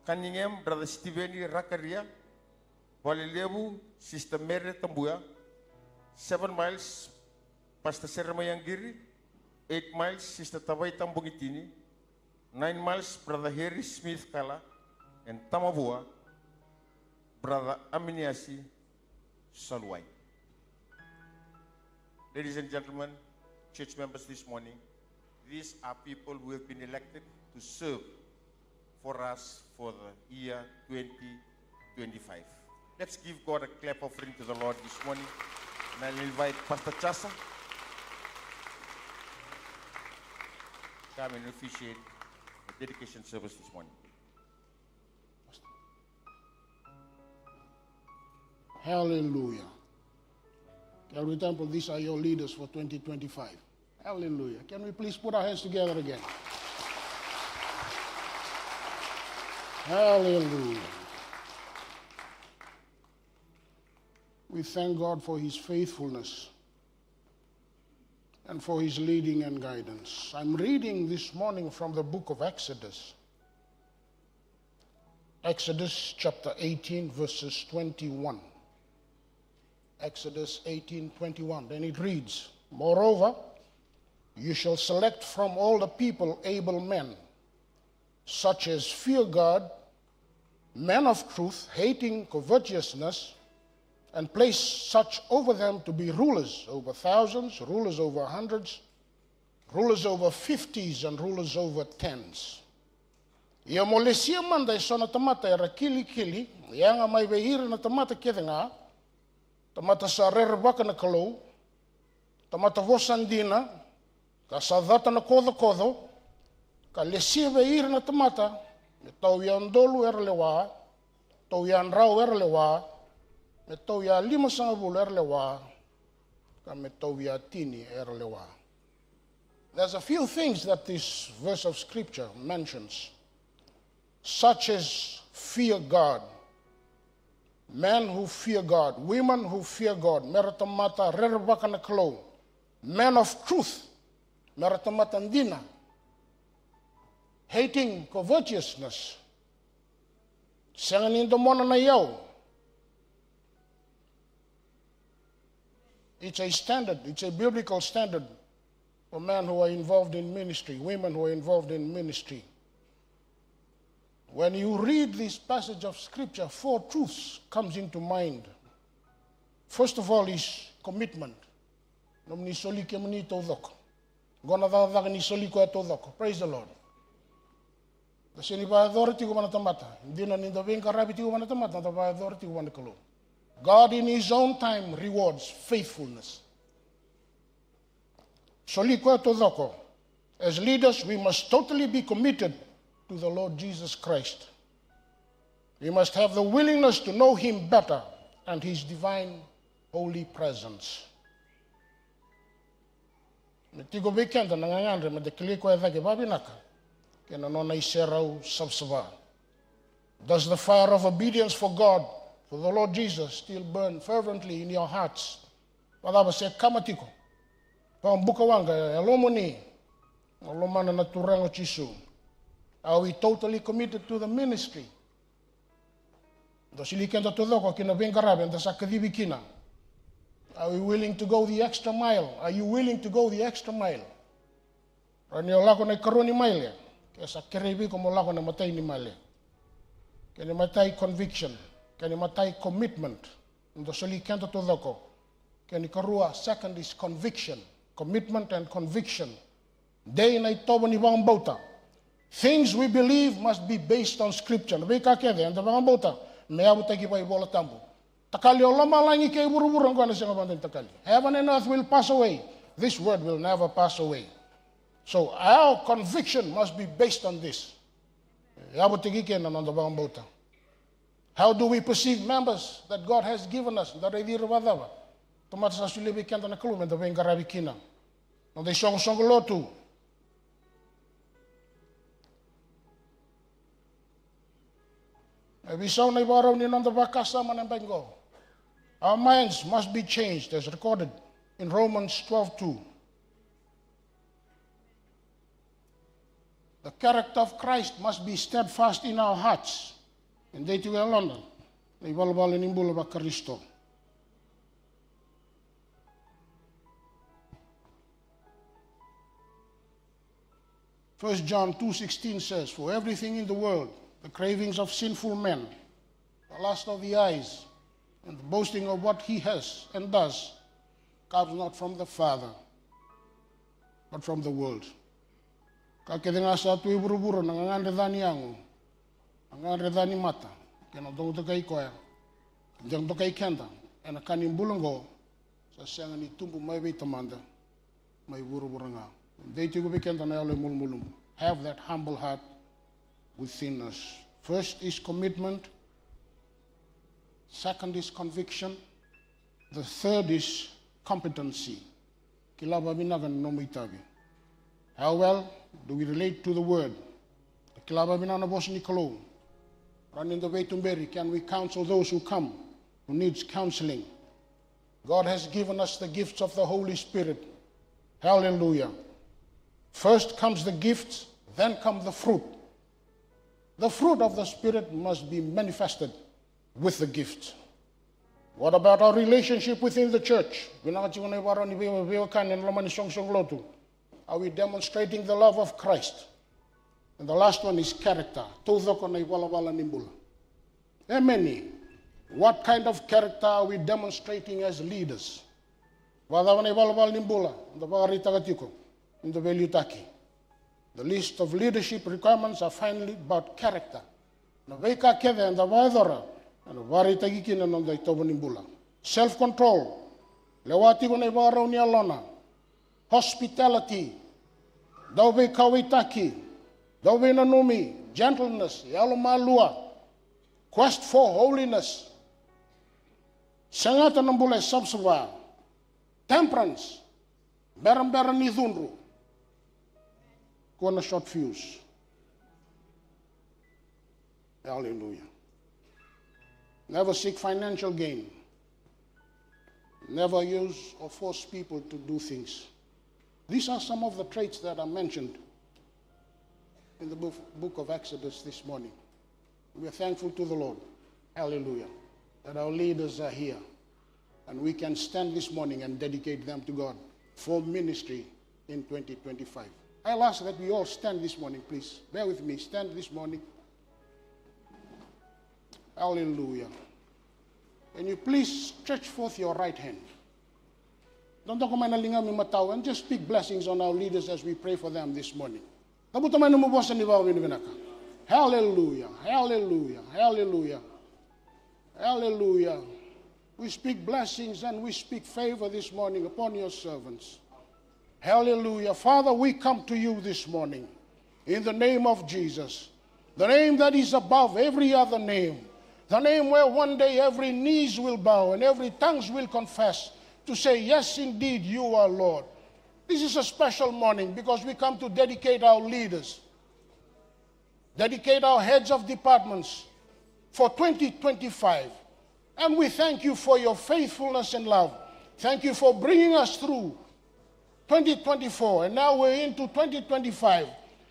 Cunningham, Brother Steveni Rakaria. Valelevu, Sister Mere Tabuya. Seven Miles, Pastor Seremaia Qiri. Eight Miles, Sister Tavai Tabugitini. Nine Miles, Brother Harry Smith Kala. And Tamavua, Brother Aminiasi Saluwai. Ladies and gentlemen, church members, this morning, these are people who have been elected to serve for us for the year twenty twenty-five. Let's give God a clap offering to the Lord this morning. And I'll invite Pastor Chasa to come and officiate the dedication service this morning. Hallelujah. Calvary Temple, these are your leaders for twenty twenty-five. Hallelujah. Can we please put our hands together again? Hallelujah. We thank God for his faithfulness and for his leading and guidance. I'm reading this morning from the book of Exodus. Exodus chapter eighteen, verses twenty-one. Exodus eighteen twenty-one. Then it reads, "Moreover, you shall select from all the people able men, such as fear God, men of truth, hating covetousness, and place such over them to be rulers over thousands, rulers over hundreds, rulers over fifties, and rulers over tens." Ia mo lesia mada eso na tamata era kilikili, yaga mai vei ira na tamata kece ga, tamata sa rerevaka na Kalou, tamata vosa dina, ka sa cata na kocokoco, ka lesia vei ira na tamata me tauyaudolu era lewa, tauyadrau era lewa, me tauyalimasagavulu era lewa, ka me tauyatini era lewa. There's a few things that this verse of scripture mentions, such as fear God, men who fear God, women who fear God, mera tamata rerevaka na Kalou, men of truth, mera tamata dina, hating covetousness, sega ni domona na iyau. It's a standard, it's a biblical standard for men who are involved in ministry, women who are involved in ministry. When you read this passage of scripture, four truths comes into mind. First of all is commitment. Nomuni soli kemuni taucoko. Qo na cakacaka ni soli koya taucoko. Praise the Lord. Da sega ni vakayacora tiko vua na tamata. Dina ni da veiqaravi tiko vua na tamata, da vakayacora tiko vua na Kalou. God in his own time rewards faithfulness. Soli koya taucoko. As leaders, we must totally be committed to the Lord Jesus Christ. We must have the willingness to know him better and his divine holy presence. Me tiko vei keda na gagadre me da kilai koya cake vavinaka kei na nona iserau savasava. Does the fire of obedience for God, for the Lord Jesus, still burn fervently in your hearts? Vacava se kama tiko vakabukawaqa e yalomuni na lomana na Turaga o Jisu? Are we totally committed to the ministry? Da soli keda taucoko ki na veiqaravi eda sa kacivi kina. Are we willing to go the extra mile? Are you willing to go the extra mile? Rawa ni o lako na ikarua ni maile, ke sa kerei vei iko mo lako na imatai ni maile. Kei na imatai conviction, kei na imatai commitment. Da soli keda taucoko. Kei na ikarua, second is conviction. Commitment and conviction. Dei na itovo ni vakabauta. Things we believe must be based on scripture. Na veika kece eda vakabauta me yavutaki vei iVola Tabu. Takali o lomalagi kei vuravura oqo ena sega vakadua ni takali. Heaven and earth will pass away. This word will never pass away. So our conviction must be based on this. Yavutaki kina na noda vakabauta. How do we perceive members that God has given us? Da raici ira vakacava? Tamata sa solia vei keda na Kalou me da veiqaravi kina. Noda isoqosoqo lotu. E veisau na ivakarau ni noda vakasama ena yabaki qo. Our minds must be changed as recorded in Romans twelve two. The character of Christ must be steadfast in our hearts. E dei tiko e yalona na ivalavala ni bula vaKarisito. First John two sixteen says, "For everything in the world, the cravings of sinful men, the lust of the eyes, and the boasting of what he has and does, comes not from the Father, but from the world." Ka kece ga sa tu e vuravura, na gagadre ca ni yago, na gagadre ca ni mata, kei na dokai koya, dokai keda ena ka ni bula oqo, sa sega ni tubu mai vei Tamada, mai vuravura ga. Dei tiko vei keda na yalo e malumalumu. Have that humble heart within us. First is commitment. Second is conviction. The third is competency. Kila vakavinaka na nomu itavi. How well do we relate to the word? Kila vakavinaka na vosa ni Kalou. Rawa ni da veituberi, can we counsel those who come, who needs counseling? God has given us the gifts of the Holy Spirit. Hallelujah. First comes the gifts, then come the fruit. The fruit of the Spirit must be manifested with the gift. What about our relationship within the church? Vinaka tiko na ivakarau ni vei-, veiwekani ena loma ni soqosoqo lotu. Are we demonstrating the love of Christ? And the last one is character. Taucoko na ivalavala ni bula. Emeni. What kind of character are we demonstrating as leaders? Vakacava na ivalavala ni bula eda vakaraitaka tiko, eda veiliutaki? The list of leadership requirements are finally about character. Na veika kece eda vakayacora ena vakaraitaki kina na noda itovo ni bula. Self-control, lewa tiko na ivakarau ni yalona. Hospitality, dau veikauwaitaki, dau veinanumi. Gentleness, yalomalua. Quest for holiness, segata na bula e savasava. Temperance, berabera ni cudru. Kua na short fuse. Hallelujah. Never seek financial gain. Never use or force people to do things. These are some of the traits that are mentioned in the book, book of Exodus this morning. We are thankful to the Lord. Hallelujah. That our leaders are here. And we can stand this morning and dedicate them to God for ministry in twenty twenty-five. I'll ask that we all stand this morning, please. Bear with me. Stand this morning. Hallelujah. Can you please stretch forth your right hand? Dodoka mai na ligamu imatau and just speak blessings on our leaders as we pray for them this morning. Cavuta mai nomu vosa ni vakavinavinaka. Hallelujah, hallelujah, hallelujah, hallelujah. We speak blessings and we speak favor this morning upon your servants. Hallelujah. Father, we come to you this morning in the name of Jesus. The name that is above every other name. The name where one day every knees will bow and every tongues will confess to say, "Yes, indeed, you are Lord." This is a special morning because we come to dedicate our leaders, dedicate our heads of departments for twenty twenty-five. And we thank you for your faithfulness and love. Thank you for bringing us through twenty twenty-four, and now we're into twenty twenty-five,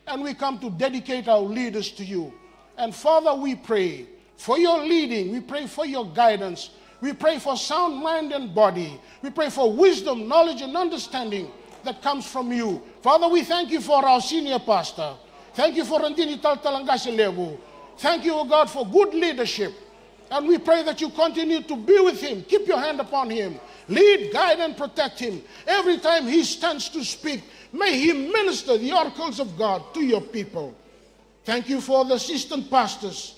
and we come to dedicate our leaders to you. And Father, we pray for your leading, we pray for your guidance, we pray for sound mind and body, we pray for wisdom, knowledge, and understanding that comes from you. Father, we thank you for our senior pastor. Thank you for Radini Talatala Qase Levu. Thank you, O God, for good leadership. And we pray that you continue to be with him, keep your hand upon him, lead, guide, and protect him. Every time he stands to speak, may he minister the oracles of God to your people. Thank you for the assistant pastors.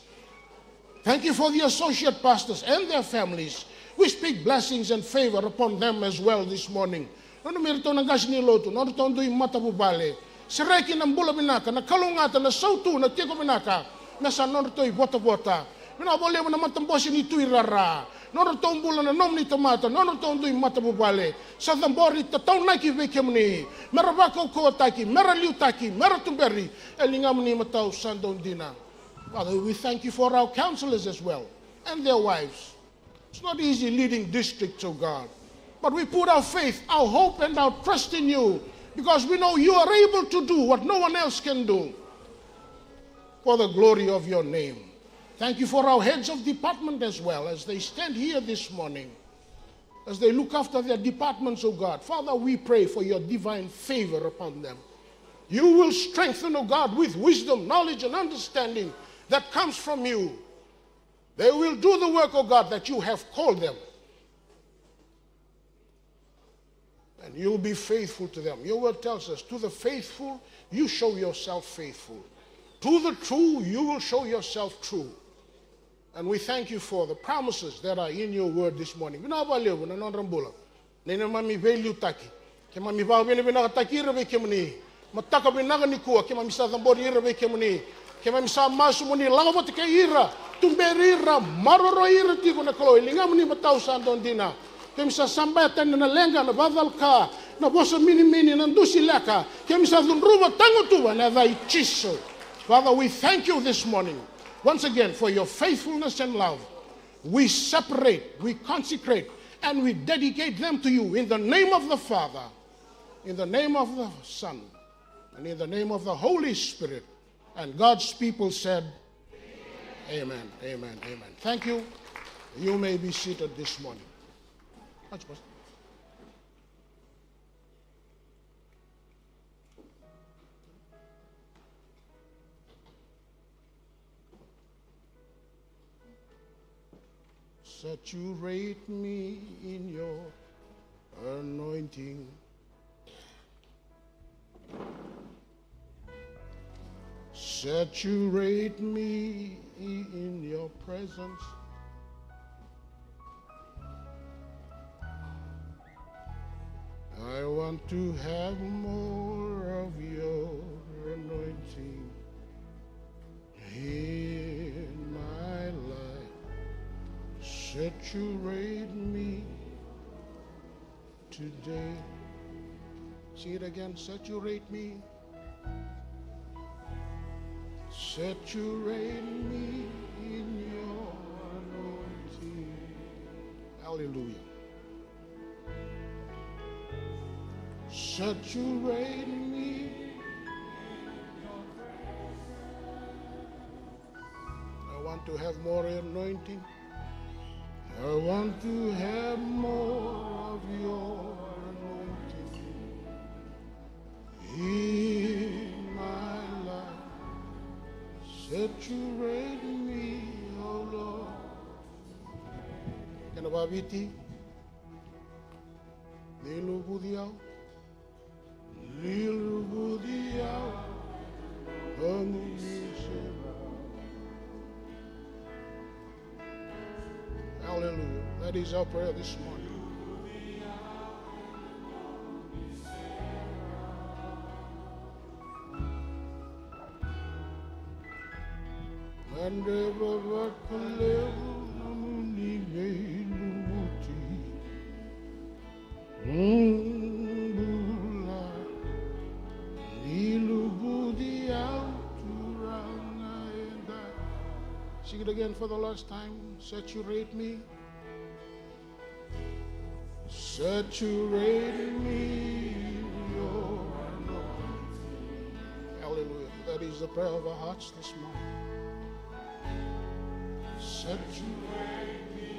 Thank you for the associate pastors and their families. We speak blessings and favor upon them as well this morning. Nanumi iratou na qase ni lotu, nodratou dui matavuvale. Sereki na bula vinaka, na kalougata, na sautu, na tiko vinaka, me sa nodratou ivotavota. Vinaka vakalevu na matabose ni Tui Rara, nodratou bula na nomuni tamata, nodratou dui matavuvale. Sa cabori tataunaki vei kemuni, me ra vakaukauwataki, me ra liutaki, me ra tuberi e ligamuni imatau sa dau dina. Father, we thank you for our counselors as well and their wives. It's not easy leading districts, oh God. But we put our faith, our hope, and our trust in you because we know you are able to do what no one else can do for the glory of your name. Thank you for our heads of department as well as they stand here this morning, as they look after their departments, oh God. Father, we pray for your divine favor upon them. You will strengthen, oh God, with wisdom, knowledge, and understanding that comes from you. They will do the work, oh God, that you have called them. And you'll be faithful to them. Your word tells us, "To the faithful, you show yourself faithful. To the true, you will show yourself true." And we thank you for the promises that are in your word this morning. Vinaka vakalevu na nodra bula. Na neimami veiliutaki, keimami vakavinavinakataki ira vei kemuni. Mataka vinaka nikua keimami sa cabori ira vei kemuni. Keimami sa masu mo ni lako vata kei ira, tuberi ira, maroroi ira tiko na Kalou e ligamuni imatau sa dau dina. Keimami sa sabaya tani na leqa, na vakacalaka, na vosa minimini, na dusi leka. Keimami sa cudruva, tagutuva ena yaca i Jisu. Father, we thank you this morning once again for your faithfulness and love. We separate, we consecrate, and we dedicate them to you in the name of the Father, in the name of the Son, and in the name of the Holy Spirit. And God's people said, "Amen, amen, amen." Thank you. You may be seated this morning. Saturate me in your anointing. Saturate me in your presence. I want to have more of your anointing in my life. Saturate me today. Sing it again. Saturate me. Saturate me in your anointing. Hallelujah. Saturate me. I want to have more anointing. I want to have more of your anointing in my life. Saturate me, oh Lord. Kena vakaviti. Ni luvuci au. Hallelujah. That is our prayer this morning. Ande vavakalevu nomuni veilumuti. Mm, bula ni luvudi au Turaga eda. Sing it again for the last time. Saturate me. Saturate me with your anointing. Hallelujah. That is the prayer of our hearts this morning. Saturate me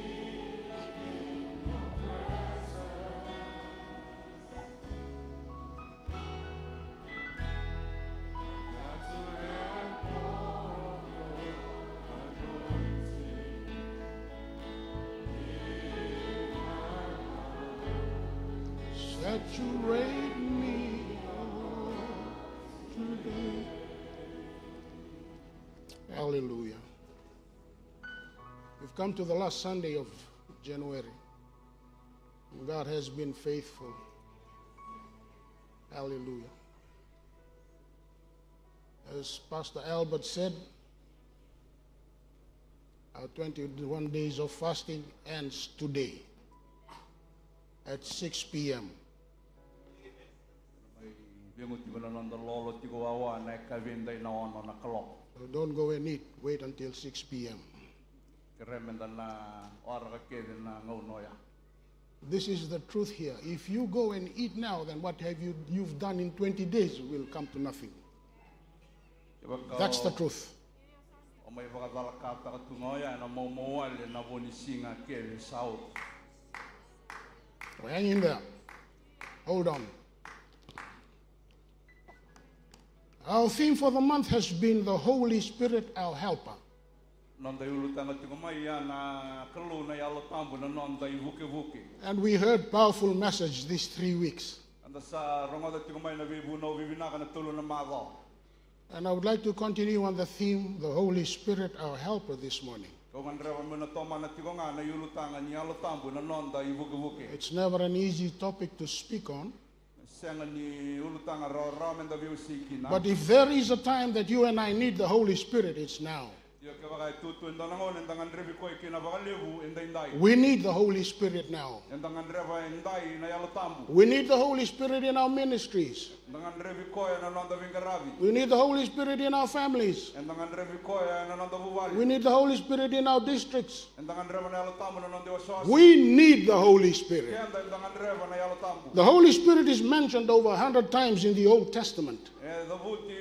in your presence. Saturate me, Lord, today. Hallelujah. We've come to the last Sunday of January. God has been faithful. Hallelujah. As Pastor Albert said, our twenty-one days of fasting ends today at six p.m. Mai veiqu tiko na noda lolo tiko wawa na yakavi edai na ono na kaloko. So don't go and eat. Wait until six p.m. Kerea meda na waraka kece na gauna oya. This is the truth here. If you go and eat now, then what have you, you've done in twenty days will come to nothing. Kevaka That's the o, truth. O mai vakacalakataka tu ga oya ena maumau wale na vo ni siga kece sa oti. Well, hang in there. Hold on. Our theme for the month has been the Holy Spirit, our helper. Noda iulutaga tiko mai ya na Kalou na Yalo Tabu na noda ivukevuke. And we heard powerful message these three weeks. Eda sa rogoca tiko mai na veivunau vivinaka na tolu na macawa. And I would like to continue on the theme, the Holy Spirit, our helper, this morning. Kau gadreva meu na tomana tiko ga na iulutaga ni Yalo Tabu na noda ivukevuke. It's never an easy topic to speak on. Sega ni ulutaga rawarawa meda veiwasei kina. But if there is a time that you and I need the Holy Spirit, it's now. Ia kevaka e tu tu e dua na gauna eda gadrevi koya kina vakalevu, edaidai. We need the Holy Spirit now. Eda gadreva edai na Yalo Tabu. We need the Holy Spirit in our ministries. Eda gadrevi koya ena noda veiqaravi. We need the Holy Spirit in our families. Eda gadrevi koya ena noda vuvale. We need the Holy Spirit in our districts. Eda gadreva na Yalo Tabu na noda iwasewase. We need the Holy Spirit. Keda eda gadreva na Yalo Tabu. The Holy Spirit is mentioned over a hundred times in the Old Testament. E cavuti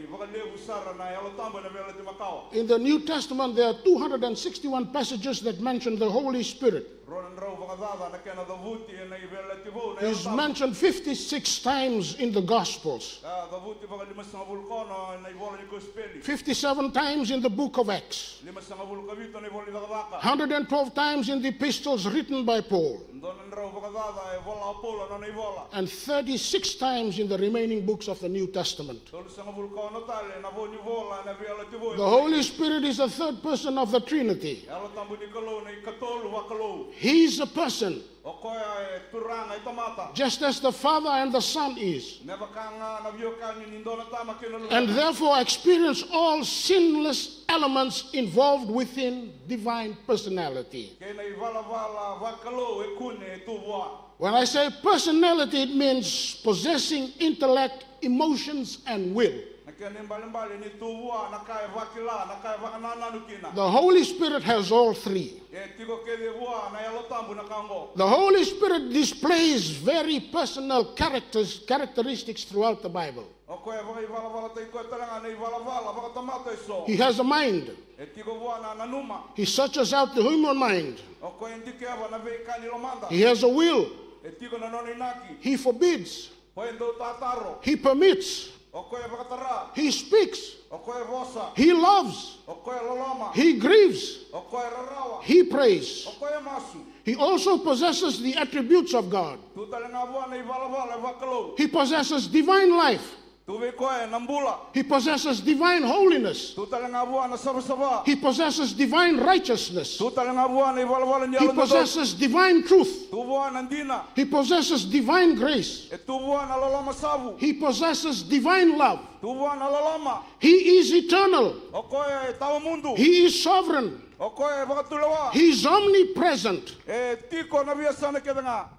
vakalevu sara na Yalo Tabu ena Veiyalayalati Makawa. In the New Testament, there are two hundred and sixty-one passages that mention the Holy Spirit. Rua na drau vakacaca na kena cavuti ena iVeiyalayalati Vou na Yalo Tabu. Is mentioned fifty-six times in the Gospels. A cavuti vakalimasagavulu ka ono ena ivola ni kosipeli. Fifty-seven times in the book of Acts. Limasagavulu ka vitu ena ivola ni Cakacaka. Hundred and twelve times in the epistles written by Paul. Dua na drau vakacaca e vola o Paula na nona ivola. And thirty-six times in the remaining books of the New Testament. Tolusagavulu ka ono tale na vo ni vola ena Veiyalayalati Vou. The Holy Spirit is the third person of the Trinity. Yalo Tabu ni Kalou na ikatolu vakalou. He is a person. O koya e Turaga, e tamata. Just as the Father and the Son is. Me vaka ga na veiwekani ni dua na tama kei na luve. And therefore experience all sinless elements involved within divine personality. Kei na ivalavala vakalou e kune e tu vua. When I say personality, it means possessing intellect, emotions, and will. Na kena ibalebale ni tu vua na ka e vakila, na ka e vakanananu kina. The Holy Spirit has all three. E tiko kece vua na Yalo Tabu na ka oqo. The Holy Spirit displays very personal characters, characteristics throughout the Bible. O koya e vakaivalavala, tiko tale ga na ivalavala vakatamata eso. He has a mind. E tiko vua na nanuma. He searches out the human mind. O koya e dikeva na veika ni lomada. He has a will. E tiko na nona inaki. He forbids. O koya e dau tataro. He permits. O koya e vakatara. He speaks. O koya e vosa. He loves. O koya e loloma. He grieves. O koya e rarawa. He prays. O koya e masu. He also possesses the attributes of God. Tu tale ga vua na ivalavala e vakalou. He possesses divine life. Tu vei koya na bula. He possesses divine holiness. Tu tale ga vua na savasava. He possesses divine righteousness. Tu tale ga vua na ivalavala ni He yalododonu. Possesses divine truth. Tu vua na dina. He possesses divine grace. E tu vua na loloma savu. He possesses divine love. Tu vua na loloma. He is eternal. O koya e tawamudu. He is sovereign. O koya e vakatulewa. He is omnipresent. E tiko na veiyasana kece ga.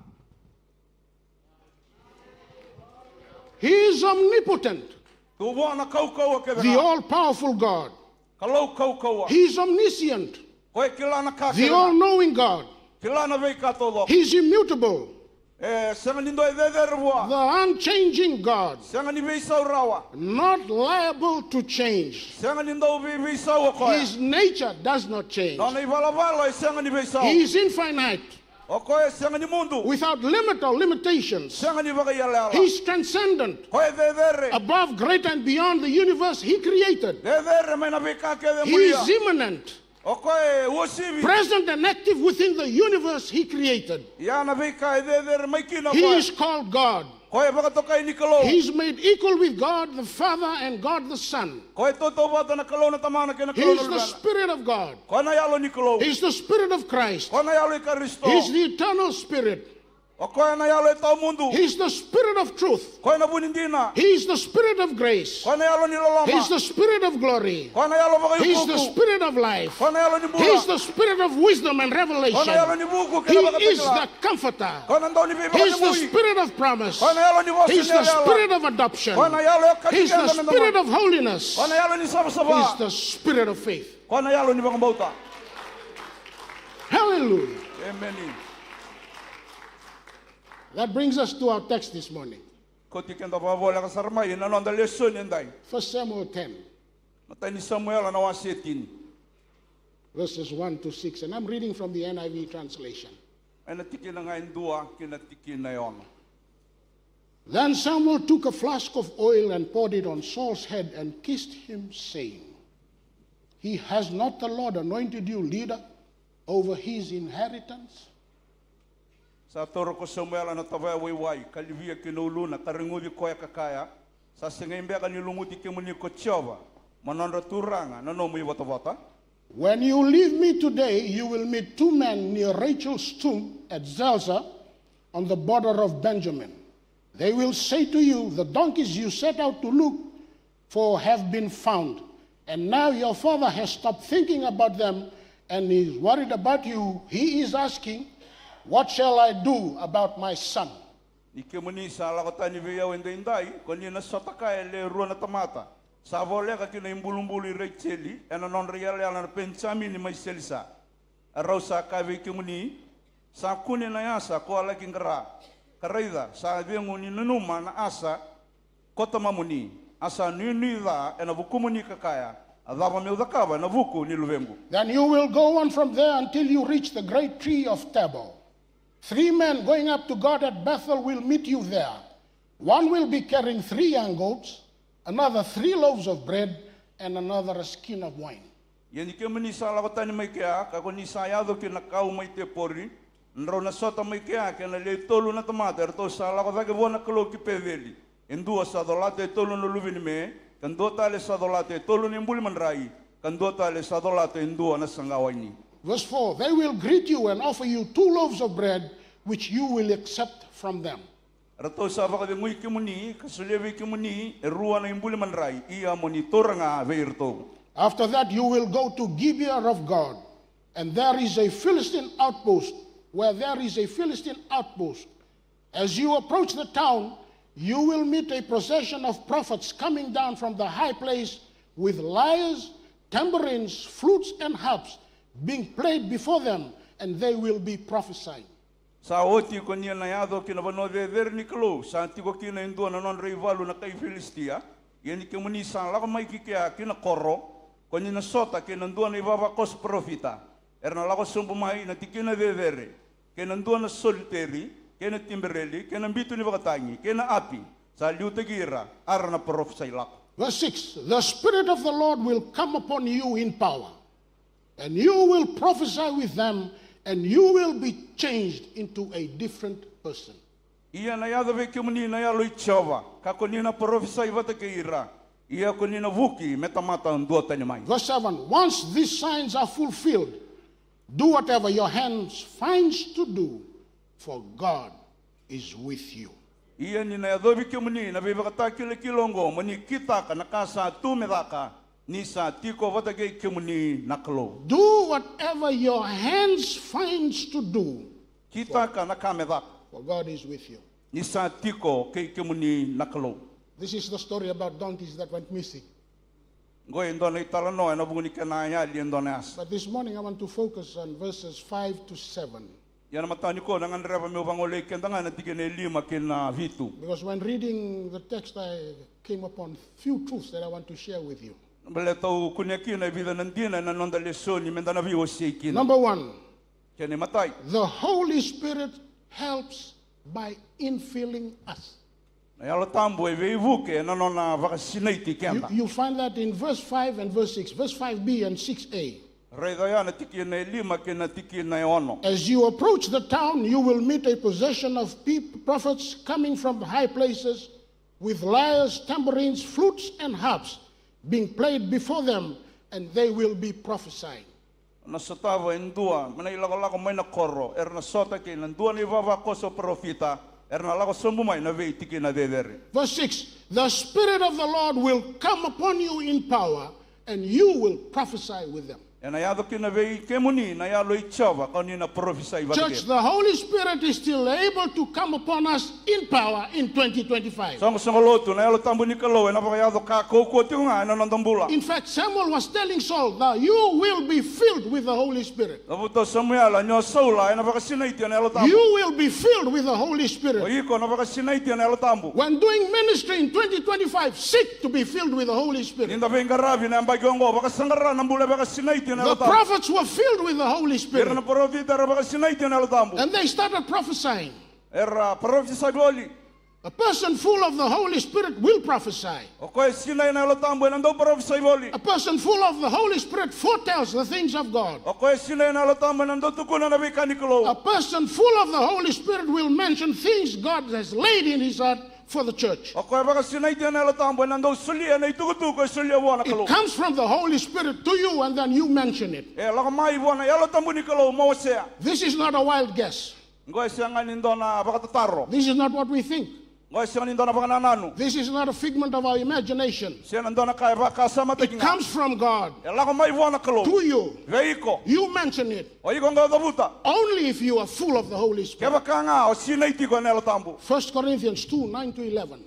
He is omnipotent, Tu vua na kaukauwa kece the ga. All-powerful God. Kalou kaukauwa. He is omniscient, Koya e kila na ka the kece ga. All-knowing God. Kila na veika taucoko. He is immutable, E sega ni dua e cecere vua. The unchanging God. Sega ni veisau rawa. Not liable to change. Sega ni dau vei veisau o koya. His nature does not change. Nona ivalavala e sega ni veisau. He is infinite. O koya e sega ni mudu. Without limit or limitations. Sega ni vakaiyalayala. He is transcendent. Koya e cecere. Above, great and beyond the universe he created. Cecere mai na veika kece e muria. He is immanent. O koya e uasivi. Present and active within the universe he created. Ia na veika e cecere mai kina o koya. He is called God. Koya e vakatokai ni Kalou. He is made equal with God the Father and God the Son. Koya e tautauvata na Kalou na Tamana kei na He Kalou na is the Luvena. Spirit of God. Koya na Yalo ni Kalou. He is the Spirit of Christ. Koya na Yalo i Karisito. He is the eternal Spirit. O koya na Yalo e tawamudu. He is the Spirit of truth. Koya na vu ni dina. He is the Spirit of grace. Koya na Yalo ni loloma. He is the Spirit of glory. Koya na Yalo vakaiukuuku. He is the Spirit of life. Koya na Yalo ni bula. He is the Spirit of wisdom and revelation. Koya na Yalo ni vuku kei na vakatakila. He is the comforter. Koya na dau ni veivakacegui. He is the Spirit of promise. Koya na Yalo ni vosa ni yaloyalo. He is the Spirit of adoption. Koya na Yalo e kani keda me da mai. He is the Spirit of holiness. Koya na Yalo ni savasava. He is the Spirit of faith. Koya na Yalo ni vakabauta. Hallelujah. Emeni. That brings us to our text this morning. Kauti keda vakavoleka sara mai ena noda lesoni edai. First Samuel ten. Matai ni Samuela na wase e tini. Verses one to six, and I'm reading from the N I V translation. Ena tikina ga e dua ki na tikina e ono. Then Samuel took a flask of oil and poured it on Saul's head and kissed him, saying, "He has not the Lord anointed you leader over his inheritance?" Sa taura ko Samuela na tavaya waiwai, ka livia ki na uluna, ka reguci koya ka kaya, "Sa segai beka ni lumuti kemuni ko Jiova, mo nodra turaga, na nomu ivotavota?" "When you leave me today, you will meet two men near Rachel's tomb at Zelzah on the border of Benjamin. They will say to you, 'The donkeys you set out to look for have been found.' And now your father has stopped thinking about them and is worried about you. He is asking, 'What shall I do about my son?'" Ni kemuni sa lako tani vei au edaidai, ko ni na sota kaya e lewe rua na tamata sa voleka ki na ibulubulu i Rejeli, ena nodra iyalayala na Penijamini mai Selisa. Erau sa kaya vei kemuni, 'Sa kune na yasa ko a laki qara, ka raica, sa cegu ni nanuma na yasa ko tamamuni, a sa nuinui ca ena vukumuni ka kaya, a cava meu cakava ena vuku ni luvequ?' Then you will go on from there until you reach the great tree of Tabor. Three men going up to God at Bethel will meet you there. One will be carrying three young goats, another three loaves of bread, and another a skin of wine." Ia ni kemuni sa lako tani mai kea, ka ko ni sa yaco ki na kau mai Tepori, drau na sota mai kea kei na lewe tolu na tamata eratou sa lako cake vua na Kalou ki Peceli. E dua sa colata e tolu na luve ni me, ka dua tale sa colata e tolu na ibuli madrai, ka dua tale sa colata e dua na saqa waini. Verse four, "They will greet you and offer you two loaves of bread, which you will accept from them." Eratou sa vakacegui kemuni, ka solia vei kemuni e rua na ibuli madrai, ia mo ni taura ga vei iratou. "After that, you will go to Gibeah of God, and there is a Philistine outpost, where there is a Philistine outpost. As you approach the town, you will meet a procession of prophets coming down from the high place with lyres, tambourines, flutes, and harps being played before them, and they will be prophesying." Sa oti ko ni na yaco ki na vanua cecere ni Kalou, sa tiko kina e dua na nodra ivalu na kai Filisitia. Ia ni kemuni sa lako mai ki kea ki na koro, ko ni na sota kei na dua na ivavakoso parofita. Era na lako sobu mai na tikina cecere, kei na dua na soliteri, kei na tibereli, kei na bitu ni vakatagi, kei na api. Sa liutaki ira, a ra na parofisai lako. Verse six, "The Spirit of the Lord will come upon you in power, and you will prophesy with them, and you will be changed into a different person." Ia na yaco vei kemuni na Yalo i Jiova, ka ko ni na parofisai vata kei ira, ia ko ni na vuki me tamata duatani mai. Verse seven, once these signs are fulfilled, do whatever your hands finds to do, for God is with you. Ia ni na yacovi kemuni na veivakatakilakila oqo, mo ni kitaka na ka sa tu me caka, ni sa tiko vata kei kemuni na Kalou. Do whatever your hands finds to do, kitaka na ka me caka, for God is with you. Ni sa tiko kei kemuni na Kalou. This is the story about donkeys that went missing. Qo e dua na italanoa ena vuku ni kena yali e dua na yasa. But this morning I want to focus on verses five to seven. Ia na mataka nikua na gadreva meu vagolei keda ga na tikina e lima kei na vitu. Because when reading the text, I came upon few truths that I want to share with you. Baleta au kunea kina e vica na dina ena noda lesoni meda na veiwasei kina. Number one, kena imatai, the Holy Spirit helps by infilling us. Na Yalo Tabu e veivuke ena nona vakasinaiti keda. You, you find that in verse five and verse six, verse five B and six A. Raica oya na tikina e lima kei na tikina e ono. As you approach the town, you will meet a procession of peop- prophets coming from high places with lyres, tambourines, flutes, and harps being played before them, and they will be prophesying. Na sotava e dua, mai na ilakolako mai na koro, era na sota kei na dua na ivavakoso parofita, era na lako sobu mai na veitikina cecere. Verse six, the Spirit of the Lord will come upon you in power, and you will prophesy with them. Ena yaco kina vei kemuni na Yalo i Jiova, ka ni na parofisai vata kei. Church, the Holy Spirit is still able to come upon us in power in twenty twenty-five. Soqosoqo lotu, na Yalo Tabu ni Kalou ena vakayaco ka kaukauwa tiko ga ena noda bula. In fact, Samuel was telling Saul that you will be filled with the Holy Spirit. Cavuta o Samuela ni o Saula ena vakasinaiti ena Yalo Tabu. You will be filled with the Holy Spirit. O iko na vakasinaiti ena Yalo Tabu. When doing ministry in twenty twenty-five, seek to be filled with the Holy Spirit. Ni da veiqaravi na yabaki oqo, vakasaqara na bula e vakasinaiti ena Yalo Tabu. The prophets were filled with the Holy Spirit. Ira na parofita era vakasinaiti ena Yalo Tabu. And they started prophesying. Era parofisai voli. A person full of the Holy Spirit will prophesy. O koya e sinai ena Yalo Tabu ena dau parofisai voli. A person full of the Holy Spirit foretells the things of God. O koya e sinai ena Yalo Tabu ena dau tukuna na veika ni Kalou. A person full of the Holy Spirit will mention things God has laid in his heart for the church. O koya e vakasinaiti ena Yalo Tabu ena dau solia na itukutuku e solia vua na Kalou. It comes from the Holy Spirit to you and then you mention it. E lako mai vua na Yalo Tabu ni Kalou mo wasea. This is not a wild guess. Qo e sega ni dua na vakatataro. This is not what we think. Qo e sega ni dua na vakanananu. This is not a figment of our imagination. Sega ni dua na ka e vakasamataki ga. It comes from God. E lako mai vua na Kalou. To you. Vei iko. You mention it. O iko qo o cavuta. Only if you are full of the Holy Spirit. Kevaka ga o sinai tiko ena Yalo Tabu. First Corinthians two, nine to eleven.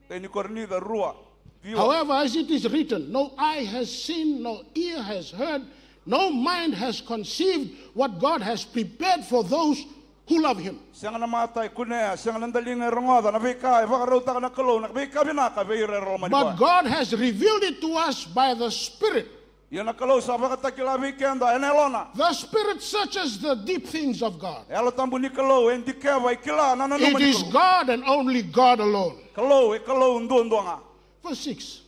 Teni Korinica rua, ciwa. However, as it is written, no eye has seen, no ear has heard, no mind has conceived what God has prepared for those who love him. Sega na mata e kunea, sega na daliga e rogoca na veika e vakarautaka na Kalou, na veika vinaka vei ira era lomani koya. But God has revealed it to us by the Spirit. Ia na Kalou sa vakatakila vei keda ena Yalona. The Spirit searches the deep things of God. E Yalo Tabu ni Kalou e dikeva, e kila na nanuma ni Kalou. It is God and only God alone. Kalou e Kalou duadua ga. Verse six,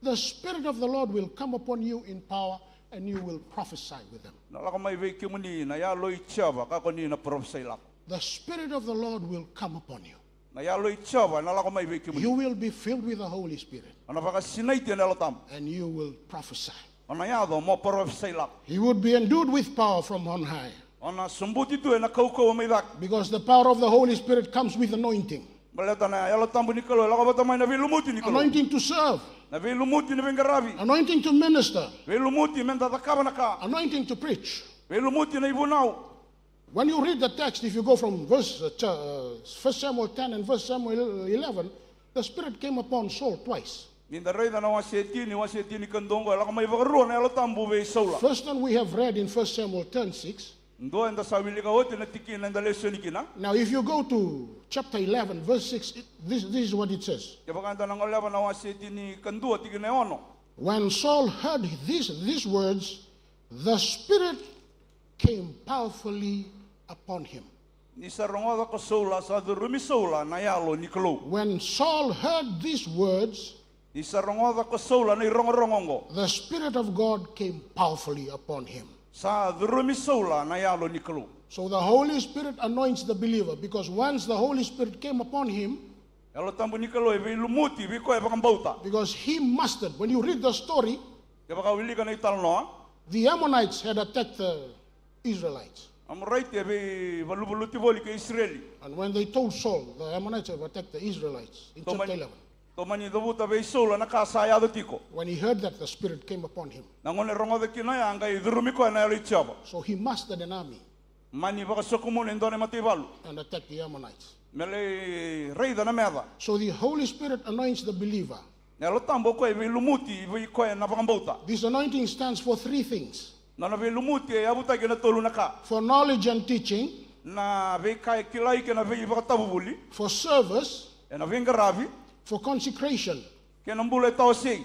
the Spirit of the Lord will come upon you in power, and you will prophesy with them. Na lako mai vei kemuni na Yalo i Jiova, ka ko ni na parofisai lako. The Spirit of the Lord will come upon you. Na Yalo i Jiova ena lako mai vei kemuni. You will be filled with the Holy Spirit. O na vakasinaiti ena Yalo Tabu. And you will prophesy. O na yaco mo parofisai lako. You would be endued with power from on high. O na sobuti tu ena kaukauwa mai cake. Because the power of the Holy Spirit comes with anointing. Baleta na Yalo Tabu ni Kalou e lako vata mai na veilumuti ni Kalou. Anointing to serve. Na veilumuti ni veiqaravi. Anointing to minister. Veilumuti meda cakava na ka. Anointing to preach. Veilumuti na ivunau. When you read the text, if you go from verse, uh, cha- uh, First Samuel ten and First Samuel eleven, the Spirit came upon Saul twice. Ni da raica na wase tini, wase tinikadua oqo, e lako mai vakarua na Yalo Tabu vei Saula. First one we have read in First Samuel ten six. Dua eda sa wilika oti na tikina eda lesoni kina. Now, if you go to chapter eleven, verse six, it- this, this is what it says. Kevaka eda na goleva na wase tinikadua tikina e ono. When Saul heard this, these words, the Spirit came powerfully upon him. Ni sa rogoca ko Saula, sa curumi Saula na Yalo ni Kalou. When Saul heard these words, ni sa rogoca ko Saula na irogorogo oqo, the Spirit of God came powerfully upon him. Sa curumi Saula na Yalo ni Kalou. So the Holy Spirit anoints the believer, because once the Holy Spirit came upon him, Yalo Tabu ni Kalou e veilumuti vei koya e vakabauta. Because he mustered. When you read the story, Kevaka o wilika na italanoa, the Ammonites had attacked the Israelites. Amoraiti e veivaluvaluti voli kei Isireli. And when they told Saul, the Ammonites have attacked the Israelites, in chapter eleven. Tomani cavuta vei Saula na ka sa yaco tiko. When he heard that, the Spirit came upon him. Na gauna e rogoca kina oya, a qai curumi koya na Yalo i Jiova. So he mustered an army. Mani vakasokumuna e dua na mataivalu. And attacked the Ammonites. Me lai raica na meca. So the Holy Spirit anoints the believer. Na Yalo Tabu o koya e veilumuti vei koya na vakabauta. This anointing stands for three things. Nona veilumuti e yavutaki ena tolu na ka. For knowledge and teaching. Na veika e kilai kei na veivakatavuvuli. For service. Ena veiqaravi. For consecration. Kei na bula e tawasei.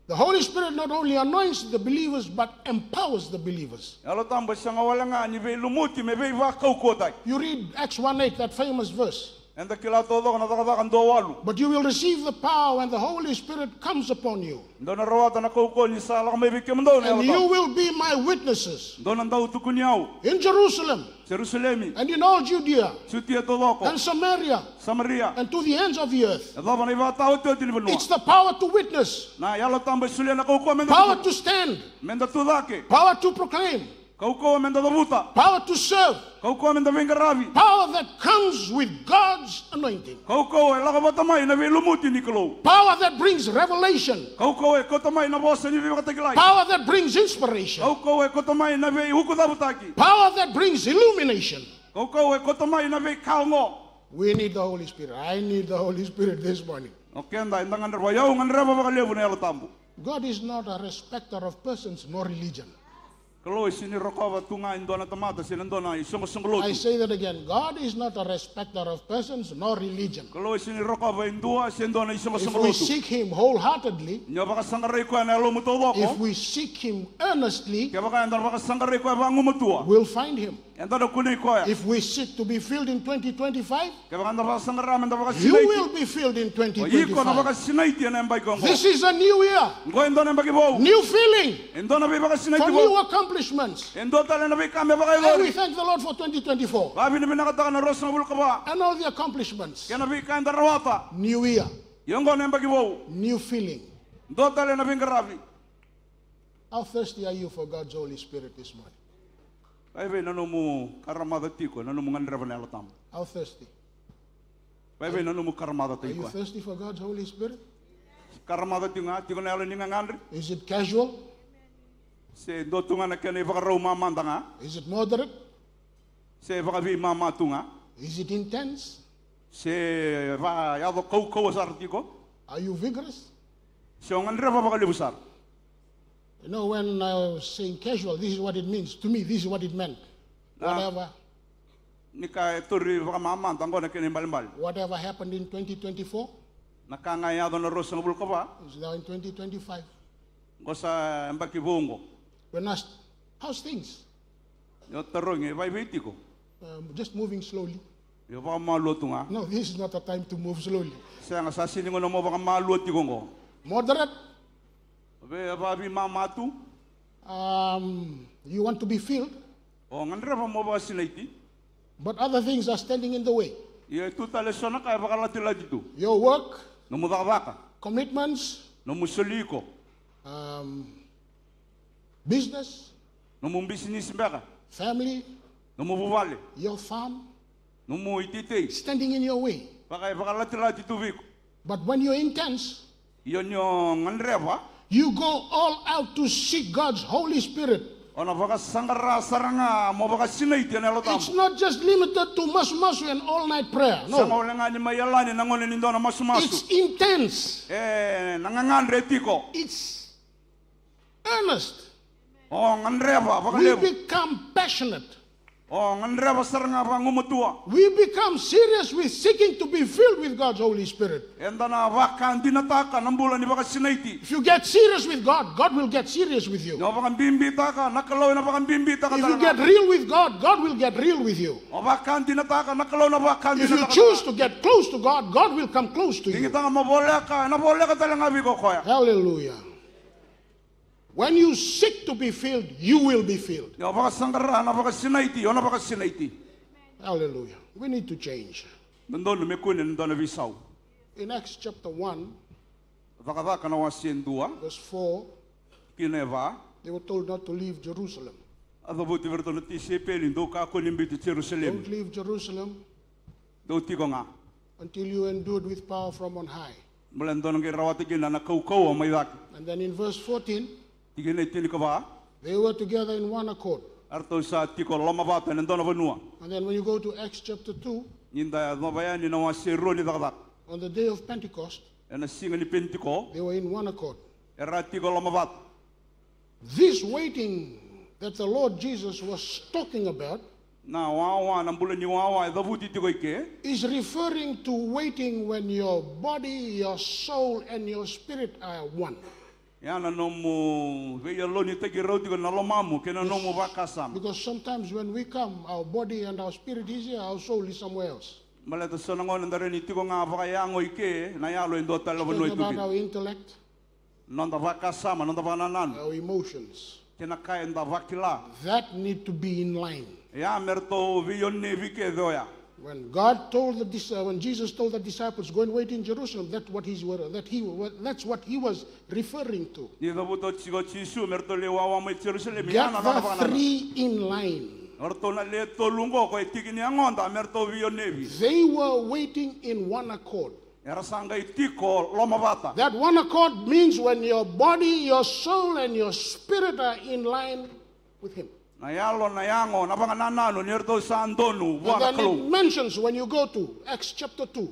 The Holy Spirit not only anoints the believers but empowers the believers. Yalo Tabu e sega wale ga ni veilumuti me veivakaukauwataki. You read Acts one eight, that famous verse. Eda kila taucoko na Cakacaka dua walu. But you will receive the power when the Holy Spirit comes upon you. Dou na rawata na kaukauwa ni sa lako mai vei kemudou na Yalo Tabu. And you will be my witnesses. Dou na dau tukuni au. In Jerusalem. Jerusalemi. And in all Judea. Jutia taucoko. And Samaria. Samaria. And to the ends of the earth. Yacova na ivakataotioti ni vanua. It's the power to witness. Na Yalo Tabu e solia na kaukauwa meda. Power to stand. Meda tucake. Power to proclaim. Kaukauwa meda cavuta. Power to serve. Kaukauwa meda veiqaravi. Power that comes with God's anointing. Kaukauwa e lako vata mai na veilumuti ni Kalou. Power that brings revelation. Kaukauwa e kauta mai na vosa ni veivakatakilai. Power that brings inspiration. Kaukauwa e kauta mai na veiukucavutaki. Power that brings illumination. Kaukauwa e kauta mai na veika oqo. We need the Holy Spirit. I need the Holy Spirit this morning. O keda eda gadreva, o yau gadreva vakalevu na Yalo Tabu. God is not a respecter of persons nor religion. Kalou e sega ni rokova tu ga e dua na tamata se na dua na isoqosoqo lotu. I say that again. God is not a respecter of persons nor religion. Kalou e sega ni rokova e dua se dua na isoqosoqo lotu. If we seek Him wholeheartedly, ni o vakasaqarai koya na yalomu taucoko, if we seek Him earnestly, kevaka eda vakasaqarai koya vagumatua, we'll find Him. Eda na kunei koya. If we seek to be filled in twenty twenty-five, kevaka eda vakasaqara meda vakasinaiti, you will be filled in twenty twenty-five. O iko na vakasinaiti ena yabaki oqo. This is a new year. Oqo e dua na yabaki vou. New filling. E dua na veivakasinaiti vou. For new accomplishments. E dua tale na veika me vakayacori. And we thank the Lord for twenty twenty-four. Vakavinavinakataka na ruasagavulu ka va. And all the accomplishments. Kei na veika eda rawata. New year. Ia oqo na yabaki vou. New filling. Dua tale na veiqaravi. How thirsty are you for God's Holy Spirit this morning? Vaivei na nomu karamaca tiko, na nomu gadreva na Yalo Tabu? How thirsty? Vaivei na nomu karamaca tiko? Are you thirsty for God's Holy Spirit? Karamaca tiko ga, tiko na yalo ni gagadre? Is it casual? Se dua tu ga na kena ivakarau mamada ga? Is it moderate? Se vakaveimama tu ga? Is it intense? Se va yaco kaukauwa sara tiko? Are you vigorous? Se o gadreva vakalevu sara? You know, when I was saying casual, this is what it means. To me, this is what it meant. Na, whatever, ni ka e tauri vakamamada, oqo na kena ibalebale. Whatever happened in twenty twenty-four, na ka ga e yaco na ruasagavulu ka va, is now in twenty twenty-five. Oqo sa yabaki vou oqo. When asked, "How's things?" Ni o tarogi, e vaivei tiko? Um, just moving slowly. Io, vakamalua tu ga. No, this is not a time to move slowly. Sega, sa sega ni gauna mo vakamalua tiko oqo. Moderate. Vakaveimama tu. Um, you want to be filled. O gadreva mo vakasinaiti. But other things are standing in the way. Ia e tu tale eso na ka e vakalatilati tu. Your work. Nomu cakacaka. Commitments. Nomu soli iko. Um, business. Nomu bisinisi beka. Family. Nomu vuvale. Your farm. Nomu iteitei. Standing in your way. Vaka e vakalatilati tu vei iko. But when you're intense, ia ni o gadreva, you go all out to seek God's Holy Spirit. O na vakasaqara sara ga mo vakasinaiti ena Yalo Tabu. It's not just limited to masumasu and all night prayer. No. Sega wale ga ni mai yalani na gauna ni dua na masumasu. It's intense. E na gagadre tiko. It's earnest. O gadreva vakalevu. We become passionate. O gadreva sara ga vagumatua. We become serious with seeking to be filled with God's Holy Spirit. Eda na vakadinataka na bula ni vakasinaiti. If you get serious with God, God will get serious with you. Ni o vakabibitaka, na Kalou ena vakabibitaka tale ga. If you get real with God, God will get real with you. O vakadinataka, na Kalou na vakadinataka. If you choose to get close to God, God will come close to you. Digitaka mo voleka, ena voleka tale ga vei iko o koya. Hallelujah. When you seek to be filled, you will be filled. Ni o vakasaqara na vakasinaiti, o na vakasinaiti. Hallelujah. We need to change. Dodonu me kune na dua na veisau. In Acts chapter one, Cakacaka na wase e dua, verse four, kina e va. They were told not to leave Jerusalem. A cavuti vei iratou na tisaipeli, dou kakua ni biuti Jerusalemi. Don't leave Jerusalem Dou tiko ga until you endued with power from on high. Baleta dou na qai rawata kina na kaukauwa mai cake. And then in verse fourteen, Tikina e tinikava. They were together in one accord. Eratou sa tiko lomavata ena dua na vanua. And then when you go to Acts chapter two, Ni da yacova yani na wase e rua ni Cakacaka. On the day of Pentecost, Ena siga ni Penitiko, they were in one accord. Era a tiko lomavata. This waiting that the Lord Jesus was talking about Na wawa, na bula ni wawa e cavuti tiko i ke. Is referring to waiting when your body, your soul, and your spirit are one. Ya na nomu veiyalonitaki rau tiko na lomamu kei na nomu vakasama. Because sometimes when we come, our body and our spirit is here, our soul is somewhere else. Baleta so na gauna da rawa ni tiko ga vakayago i ke, na yalo e dua tale na vanua e tukuni. Speaking about our intellect, Noda vakasama, noda vakanananu. Our emotions. Kei na ka eda vakila. That need to be in line. Ya me ratou veionevi kece oya. When God told the dis- uh, when Jesus told the disciples, "Go and wait in Jerusalem," that's what he's wor- that he wa- that's what he was referring to. Ni cavuta tiko o Jisu me ratou lai wawa mai Jerusalemi. Ya Get na caka the vakanananu. three in line. O ratou na le tolu oqo ko e tiki ni yagoda me ratou veionevi. They were waiting in one accord. Era sa qai tiko lomavata. That one accord means when your body, your soul, and your spirit are in line with Him. Na yalo, na yago, na vakanananu ni ratou sa donu vua na Kalou. And then it mentions when you go to Acts chapter two,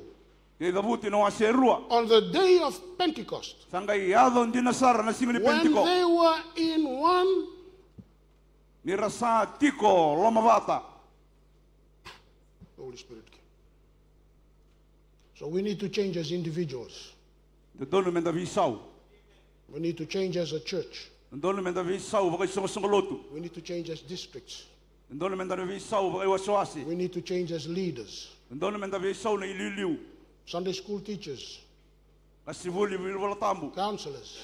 Qai cavuti na wase e rua. On the day of Pentecost, Sa qai yaco dina sara na siga ni Penitiko. When they were in one, Ni ra sa tiko lomavata. The Holy Spirit came. So we need to change as individuals. Dodonu me da veisau. We need to change as a church. Dodonu me da veisau vakaisoqosoqo lotu. We need to change as districts. Dodonu me da veisau vakaiwasewase. We need to change as leaders. Dodonu me da veisau na iliuliu. Sunday school teachers. Qasenivuli, iliuliu ni iVolatabu. Counselors.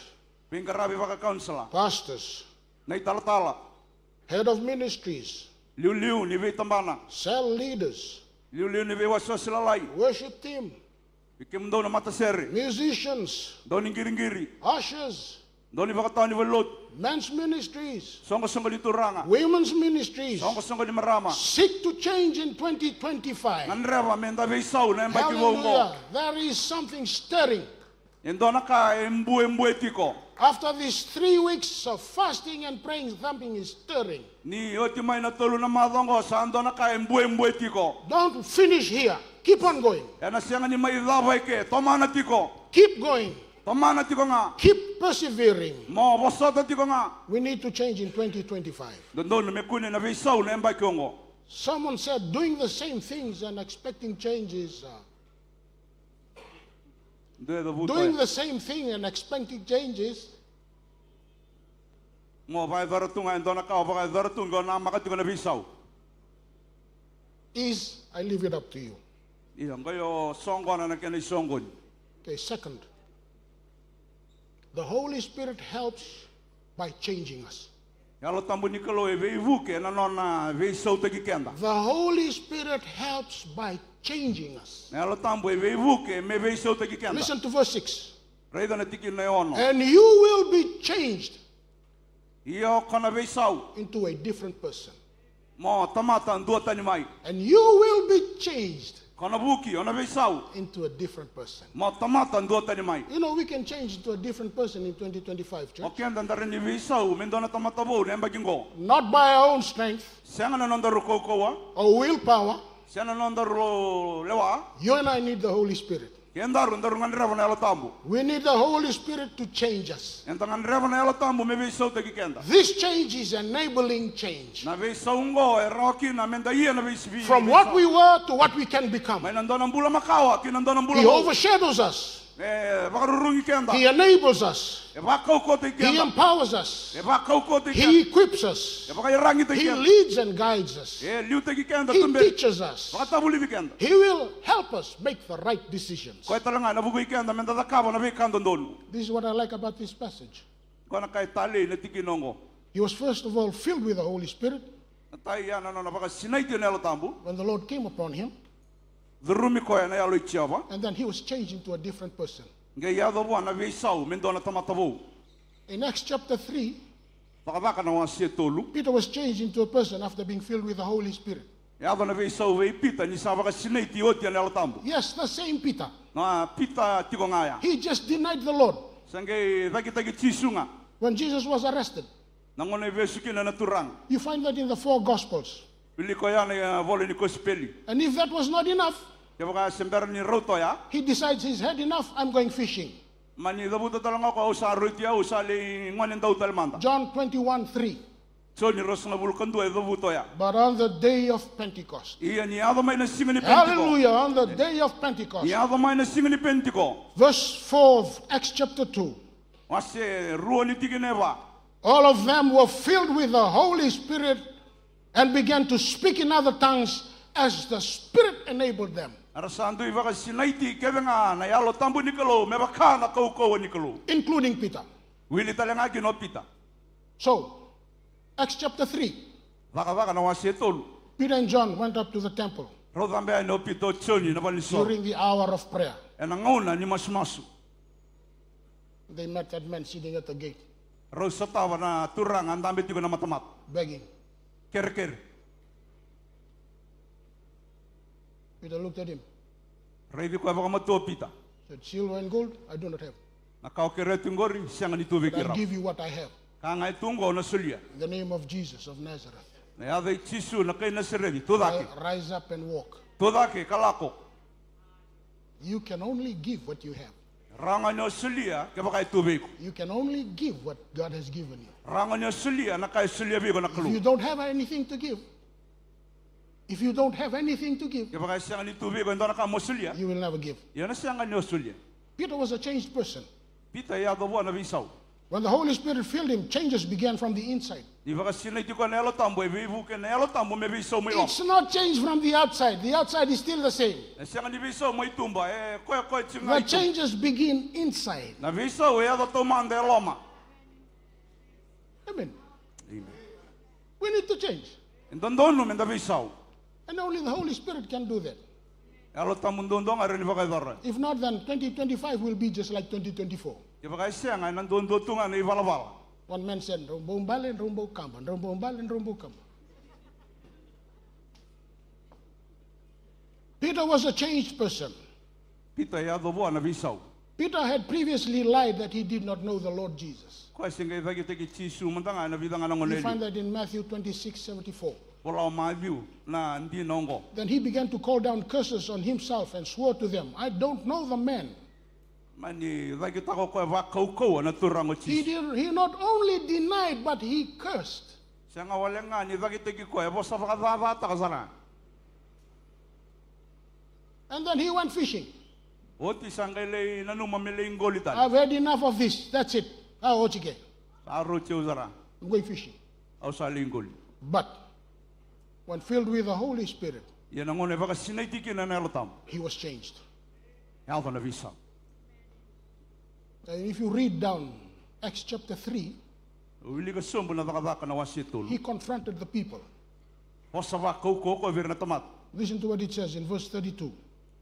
Veiqaravi vakakaunisala. Pastors. Na italatala. Head of ministries. Liuliu ni veitabana. Cell leaders. Liuliu ni veiwasewase lalai. Worship team. Vei kemudou na matasere. Musicians. Dau ni qiriqiri. Ushers. Dau ni vakatawa ni valenilotu. Men's ministries. Soqosoqo ni turaga. Women's ministries. Soqosoqo ni marama. Seek to change in twenty twenty-five. Gadreva me da veisau na yabaki vou oqo. Hallelujah. There is something stirring. E dua na ka e buebue tiko. After these three weeks of fasting and praying, something is stirring. Ni oti mai na tolu na macawa oqo, sa dua na ka e buebue tiko. Don't finish here. Keep on going. Ena sega ni mai cava eke, tomana tiko. Keep going. Tomana tiko ga. Keep persevering. Mo vosota tiko ga. We need to change in twenty twenty-five. Dodonu me kune na veisau na yabaki oqo. Someone said, doing the same things and expecting change is, uh, Doing the same thing and expecting changes. Mo vakayacora tu ga e dua na ka, o vakayacora tu ga, o namaka tiko na veisau. Is, I leave it up to you. Ia, qai o soqona na kena isoqoni. Okay, second. The Holy Spirit helps by changing us. Yalo Tabu ni Kalou e veivuke ena nona veisautaki keda. The Holy Spirit helps by changing us. Na Yalo Tabu e veivuke me veisautaki keda. Listen to verse six. Raica na tikina e ono. And you will be changed Ia o ko na veisau into a different person. Mo tamata duatani mai. And you will be changed Ko na vuki, o na veisau into a different person. Mo tamata duatani mai. You know, we can change into a different person in twenty twenty-five, church. O keda da rawa ni veisau me dua na tamata vou na yabaki qo. Not by our own strength Sega na nodaru kaukauwa, or willpower. Sega na nodaru lewa. You and I need the Holy Spirit. Kedaru, daru gadreva na Yalo Tabu. We need the Holy Spirit to change us. Eda gadreva na Yalo Tabu me veisautaki keda. This change is enabling change. Na veisau oqo e rawa kina meda ia na veisivi. From what we were to what we can become. Mai na dua na bula makawa ki na dua na bula vou. He overshadows us. E vakarurugi keda. He enables us. E vakaukauwataki keda. He empowers us. E vakaukauwataki keda. He equips us. E vakaiyaragitaki keda. He leads and guides us. E liutaki keda tuberi. He teaches us. Vakatavulici keda. He will help us make the right decisions. Koya tale ga ena vukei keda meda cakava na veika dodonu. This is what I like about this passage. Koya na ka e talei na tikina oqo. He was first of all filled with the Holy Spirit. Na tai ya na nona vakasinaiti ena Yalo Tabu. When the Lord came upon him. Curumi koya na Yalo i Jiova. And then he was changed into a different person. Qai yaco vua na veisau me dua na tamata vou. In Acts chapter three, Cakacaka na wase tolu. Peter was changed into a person after being filled with the Holy Spirit. Yaco na veisau vei Pita ni sa vakasinaiti oti ena Yalo Tabu. Yes, the same Peter. Na Pita tiko ga ya. He just denied the Lord. Sa qai cakitaki Jisu ga. When Jesus was arrested. Na gauna e vesu kina na Turaga. You find that in the four Gospels. Wili koya ena, e, vola ni Kosipeli. And if that was not enough, kevaka se bera ni rauta oya, he decides he's had enough, I'm going fishing. Mani cavuta tale ga o koya, au sa rauti au, au sa lai gone dau tale mada. John twenty-one three. Joni ruasagavulu ka dua e cavuta oya. But on the day of Pentecost. Ia ni yaco mai na siga ni Penitiko. Hallelujah, on the day of Pentecost. Ni yaco mai na siga ni Penitiko. Verse four of Acts chapter two. Wase rua ni tikina e va. All of them were filled with the Holy Spirit and began to speak in other tongues as the Spirit enabled them. Era sa dui vakasinaiti kece ga na Yalo Tabu ni Kalou me vaka na kaukauwa ni Kalou. Including Peter. Wili tale ga kina o Pita. So, Acts chapter three. Cakacaka na wase tolu. Peter and John went up to the temple. Rau cabe yani o Pita, o Joni na valenisoro. During the hour of prayer. Ena gauna ni masumasu. They met that man sitting at the gate. Rau sotava na turaga a dabe tiko na matamata. Begging. Kerekere. Peter looked at him. Raici koya vakamatua o Pita. Said, "Silver and gold, I do not have. Na ka o kerea tu qori, sega ni tu vei keirau. But I'll give you what I have. Ka ga e tu qo na solia. In the name of Jesus of Nazareth." Na yaca i Jisu na kai Nasareci, tu cake. Ri-, rise up and walk. Tu cake, ka lako. You can only give what you have. Rawa ga ni o solia kevaka e tu vei iko. You can only give what God has given you. Rawa ga ni o solia na ka e solia vei iko na Kalou. If you don't have anything to give, if you don't have anything to give, kevaka e sega ni tu vei iko e dua na ka mo solia, you will never give. Ia na sega ni o solia. Peter was a changed person. Pita e yaco vua na veisau. When the Holy Spirit filled him, changes began from the inside. Ni vakasinaiti koya na Yalo Tabu, e veivuke na Yalo Tabu me veisau mai loma. It's not changed from the outside. The outside is still the same. E sega ni veisau mai tuba, e koya koya tiko ga i tuba. The changes begin inside. Na veisau e yaco taumada e loma. Amen. Amen. We need to change. E dodonu meda veisau. And only the Holy Spirit can do that. Yalo Tabu duadua ga e rawa ni vakayacora. If not, then twenty twenty-five will be just like twenty twenty-four. Kevaka e sega, ena duadua tu ga na ivalavala. One man said, "Drau bau bale, drau bau kaba, drau bau bale, drau bau kaba." Peter was a changed person. Pita e yaco vua na veisau. Peter had previously lied that he did not know the Lord Jesus. Koya se qai cakitaki Jisu mada ga ena vica ga na gauna e liu. You find that in Matthew twenty-six seventy-four. Vola o Maciu na dina oqo. Then he began to call down curses on himself and swore to them, "I don't know the man." Mani cakitaka o koya vakaukauwa na turaga o Jisu. He did, he not only denied, but he cursed. Sega wale ga ni cakitaki koya, e vosa vakacacataka sara. And then he went fishing. Oti sa qai lai nanuma me lai qoli tale. "I've had enough of this. That's it. A, oti ke. Sa rauti au sara. I'm going fishing." Au sa lai qoli. But when filled with the Holy Spirit, ia na gauna e vakasinaiti kina na Yalo Tabu, he was changed. Yaco na veisau. And if you read down Acts chapter three, wilika sobu na Cakacaka na wase tolu. He confronted the people. Vosa vakaukauwa o koya vei ira na tamata. Listen to what it says in verse thirty-two.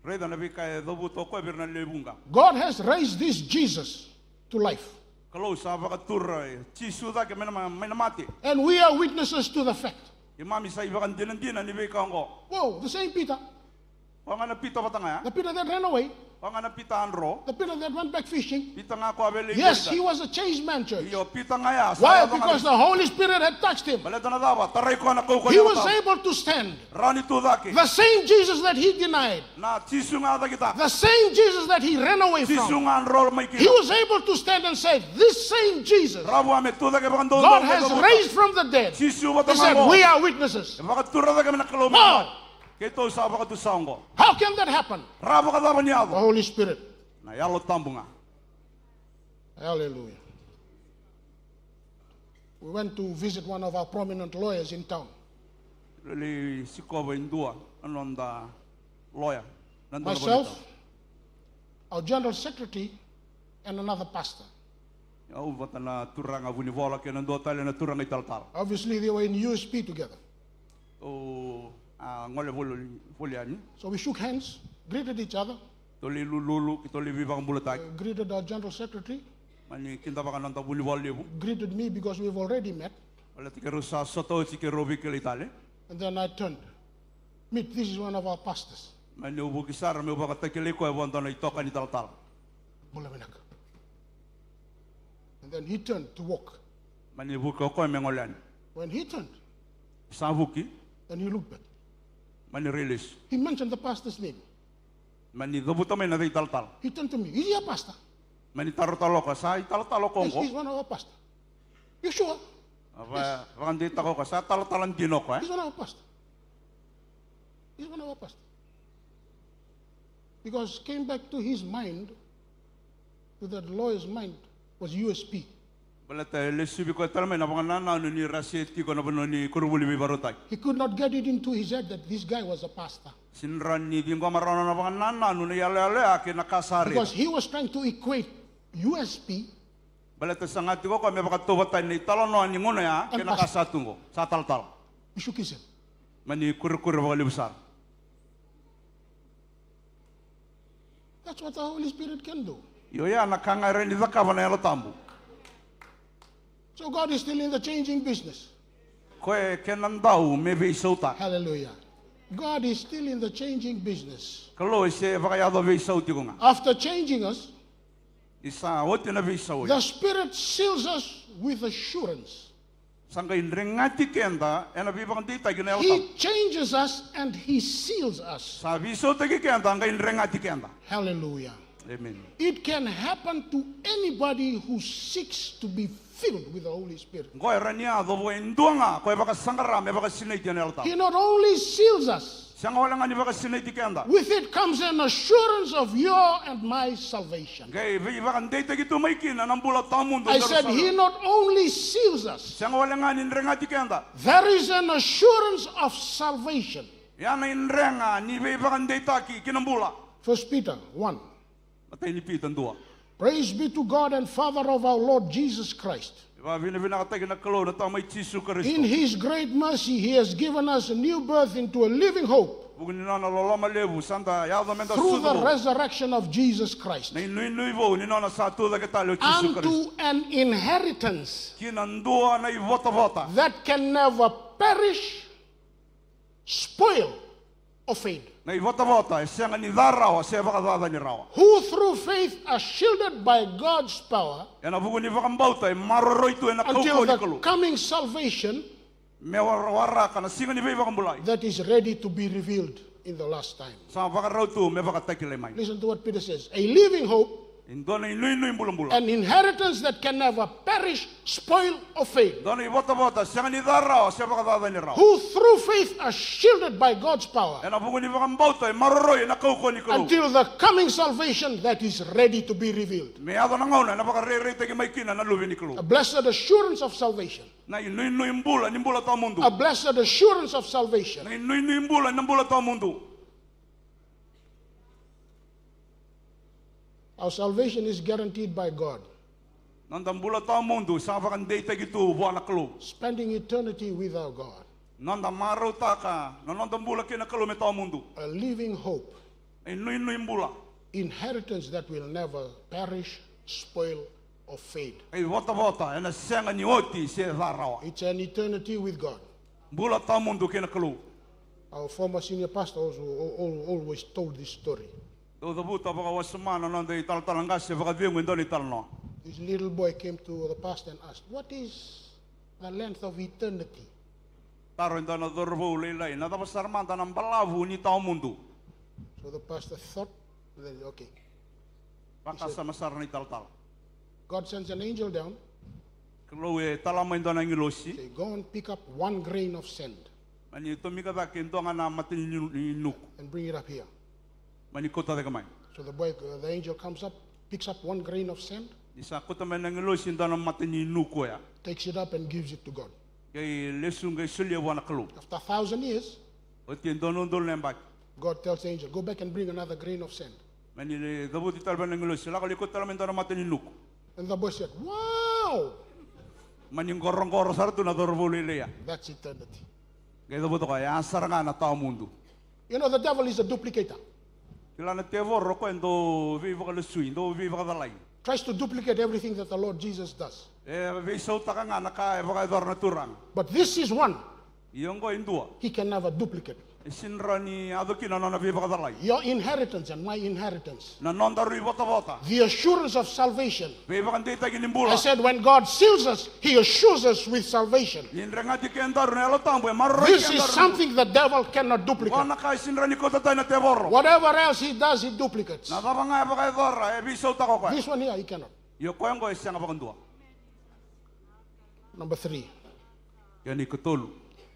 Raica na veika e cavuta o koya vei ira na lewe vuqa. "God has raised this Jesus to life." Kalou sa vakatura Jisu cake mai na ma-, mai na mate. "And we are witnesses to the fact." Keimami sa ivakadinadina ni veika oqo. Whoa, the same Peter. Koya ga na Pita vata ga ya. The Peter that ran away. Koya ga na Pita a dro. The Peter that went back fishing. Pita ga koya a via lai qoli tale. Yes, he was a changed man, church. Io, Pita ga ya, sa yaco ga. Why? Because the Holy Spirit had touched him. Baleta na cava? Tarai koya na kaukauwa ni Yalo Tabu. He was able to stand. Rawa ni tu cake. The same Jesus that he denied. Na Jisu ga a cakitaka. The same Jesus that he ran away from. Jisu ga a dro mai kina. He was able to stand and say, "This same Jesus, rawa vua me tu cake vakadoudou. God has raised from the dead." Jisu vata ga oqo. He said, "We are witnesses." E vakatura cake mai na Kalou mai na mate. Keitou sa vakatusa oqo. How can that happen? Rawa vakacava ni yaco? The Holy Spirit. Na Yalo Tabu ga. Hallelujah. We went to visit one of our prominent lawyers in town. Lai sikova e dua na noda loya, na noda vanua. Myself, our general secretary, and another pastor. Au vata na turaga vunivola kei na dua tale na turaga italatala. Obviously, they were in U S P together. Au a gole voli voli yani. So we shook hands, greeted each other, Tou lai lululu, keitou lai veivakabulataki. uh, greeted our general secretary, Mani kidavaka na noda vunivola levu. greeted me because we've already met. Baleta keirau sa sota oti, keirau veikilai tale. And then I turned. Meet, this is one of our pastors. Mani vuki sara meu vakatakilai koya vua dua na itokani talatala. Bula vinaka. And then he turned to walk. Mani vuki o koya me gole yani. When he turned, Sa vuki. And he looked back. Mani rai lesu. He mentioned the pastor's name. Mani cavuta mai na cei talatala. He turned to me. Is he a pastor? Mani taro tale o koya, sa italatala o koya oqo? Yes, he's one of our pastor. You sure? A va- vakadeitaka o koya, sa talatala dina o koya. He's one of our pastor. He's one of our pastor. Because came back to his mind, to that lawyer's mind, was U S P. Baleta e lesuvi koya tale mai na vakanananu ni ra se tiko na vanua ni koronivuli veivakarautaki. He could not get it into his head that this guy was a pastor. Sega ni rawa ni ciqoma rawa na vakanananu na iyaloyalo ya kei na ka sa raica. Because he was trying to equate U S P. Baleta e saga tiko o koya me vakatauvatani na italanoa ni gauna ya kei na ka sa tu oqo, sa talatala. He shook his head. Mani kurekure vakalevu sara. That's what the Holy Spirit can do. Io, ya na ka ga e rawa ni cakava na Yalo Tabu. So God is still in the changing business. Koya e kena dau me veisautaka. Hallelujah. God is still in the changing business. Kalou e se vakayaco veisau tiko ga. After changing us, ni sa oti na veisau, the Spirit seals us with assurance. Sa qai dregati keda ena veivakadeitaki na Yalo Tabu. He changes us and he seals us. Sa veisautaki keda, qai dregati keda. Hallelujah. Amen. It can happen to anybody who seeks to be filled with the Holy Spirit. Qo e rawa ni yaco vua e dua ga ko e vakasaqara me vakasinaiti ena Yalo Tabu. He not only seals us, Sega wale ga ni vakasinaiti keda. With it comes an assurance of your and my salvation. Qai veivakadeitaki tu mai kina na bula tawamudu. I said he not only seals us. Sega wale ga ni dregati keda. There is an assurance of salvation. Ya na idrega ni veivakadeitaki ki na bula. First Peter one. Matai ni Pita dua. Praise be to God and Father of our Lord Jesus Christ. E vakavinavinakataki na Kalou na Tamai Jisu Karisito. In his great mercy he has given us a new birth into a living hope. Vuku ni nona loloma levu sa da yaco me da sucu vou. Through the resurrection of Jesus Christ. Na inuinui vou ni nona sa tucake tale o Jisu Karisito. Unto an inheritance. Ki na dua na ivotavota. That can never perish, spoil, or fade. Na ivotavota e sega ni ca rawa se vakacacani rawa. Who through faith are shielded by God's power. Ena vuku ni vakabauta e maroroi tu ena kaukauwa ni Kalou. Until the coming salvation me wa- waraka na siga ni veivakabulai. That is ready to be revealed in the last time. Sa vakarau tu me vakatakilai mai. Listen to what Peter says. A living hope E dua na inuinui bulabula. An inheritance that can never perish, spoil, or fade. Dua na ivotavota sega ni ca rawa se vakacacani rawa. Who through faith are shielded by God's power. Ena vuku ni vakabauta e maroroi ena kaukauwa ni Kalou. Until the coming salvation that is ready to be revealed. Me yaco na gauna ena vakarairaitaki mai kina na Luve ni Kalou. A blessed assurance of salvation. Na inuinui bula ni bula tawamudu. A blessed assurance of salvation. Na inuinui bula ni bula tawamudu. Our salvation is guaranteed by God. Noda bula tawamudu sa vakadeitaki tu vua na Kalou. Spending eternity with our God. Noda marautaka na noda bula kei na Kalou me tawamudu. A living hope. E nuinui bula. Inheritance that will never perish, spoil, or fade. E votavota ena sega ni oti se ca rawa. It's an eternity with God. Bula tawamudu kei na Kalou. Our former senior pastor also al- al- always told this story. Dau cavuta vakawasoma na noda italatala qase vakacegu e dua na italanoa. This little boy came to the pastor and asked, "What is the length of eternity?" Taro e dua na cauravou lailai, na cava sara mada na balavu ni tawamudu? So the pastor thought, and then, okay. Vakasama sara na italatala. God sends an angel down, Kalou e tala mai dua na agilosi. Say, "Go and pick up one grain of sand Mani tomika cake e dua ga na mata ni nu- ni nuku. And bring it up here." Mani kauta cake mai. So the boy, uh, the angel comes up, picks up one grain of sand, Ni sa kauta mai na agilosi e dua na mata ni nuku oya. Takes it up and gives it to God. Qai lesu qai solia vua na Kalou. After a thousand years, Oti e dua na udolu na yabaki. God tells the angel, "Go back and bring another grain of sand." Mani lai cavuti tale vua na agilosi, lako lai kauta tale mai e dua na mata ni nuku. And the boy said, "What?" Mani qoroqoro sara tu na cauravou lailai ya. That's eternity. Qai cavuta o koya, ya sara ga na tawa mudu. You know, the devil is a duplicator. Kila na tevoro o koya e dau veivakalasui, dau veivakacalai. Tries to duplicate everything that the Lord Jesus does. E veisautaka ga na ka e vakayacora na Turaga. But this is one Io qo e dua. He can never duplicate. E sega ni rawa ni yaco kina na nona veivakacalai. Your inheritance and my inheritance. Na nodaru ivotavota. The assurance of salvation. Veivakadeitaki ni bula. I said, when God seals us, He assures us with salvation. Ni dregati kedaru na Yalo Tabu, e maroroi kedaru. This is something the devil cannot duplicate. Qo na ka e sega ni rawa ni kauta tani na tevoro. Whatever else he does, he duplicates. Na cava ga e vakayacora, e veisautaka o koya. This one here, he cannot. Io koya qo e sega vakadua. Number three. Kena ikatolu.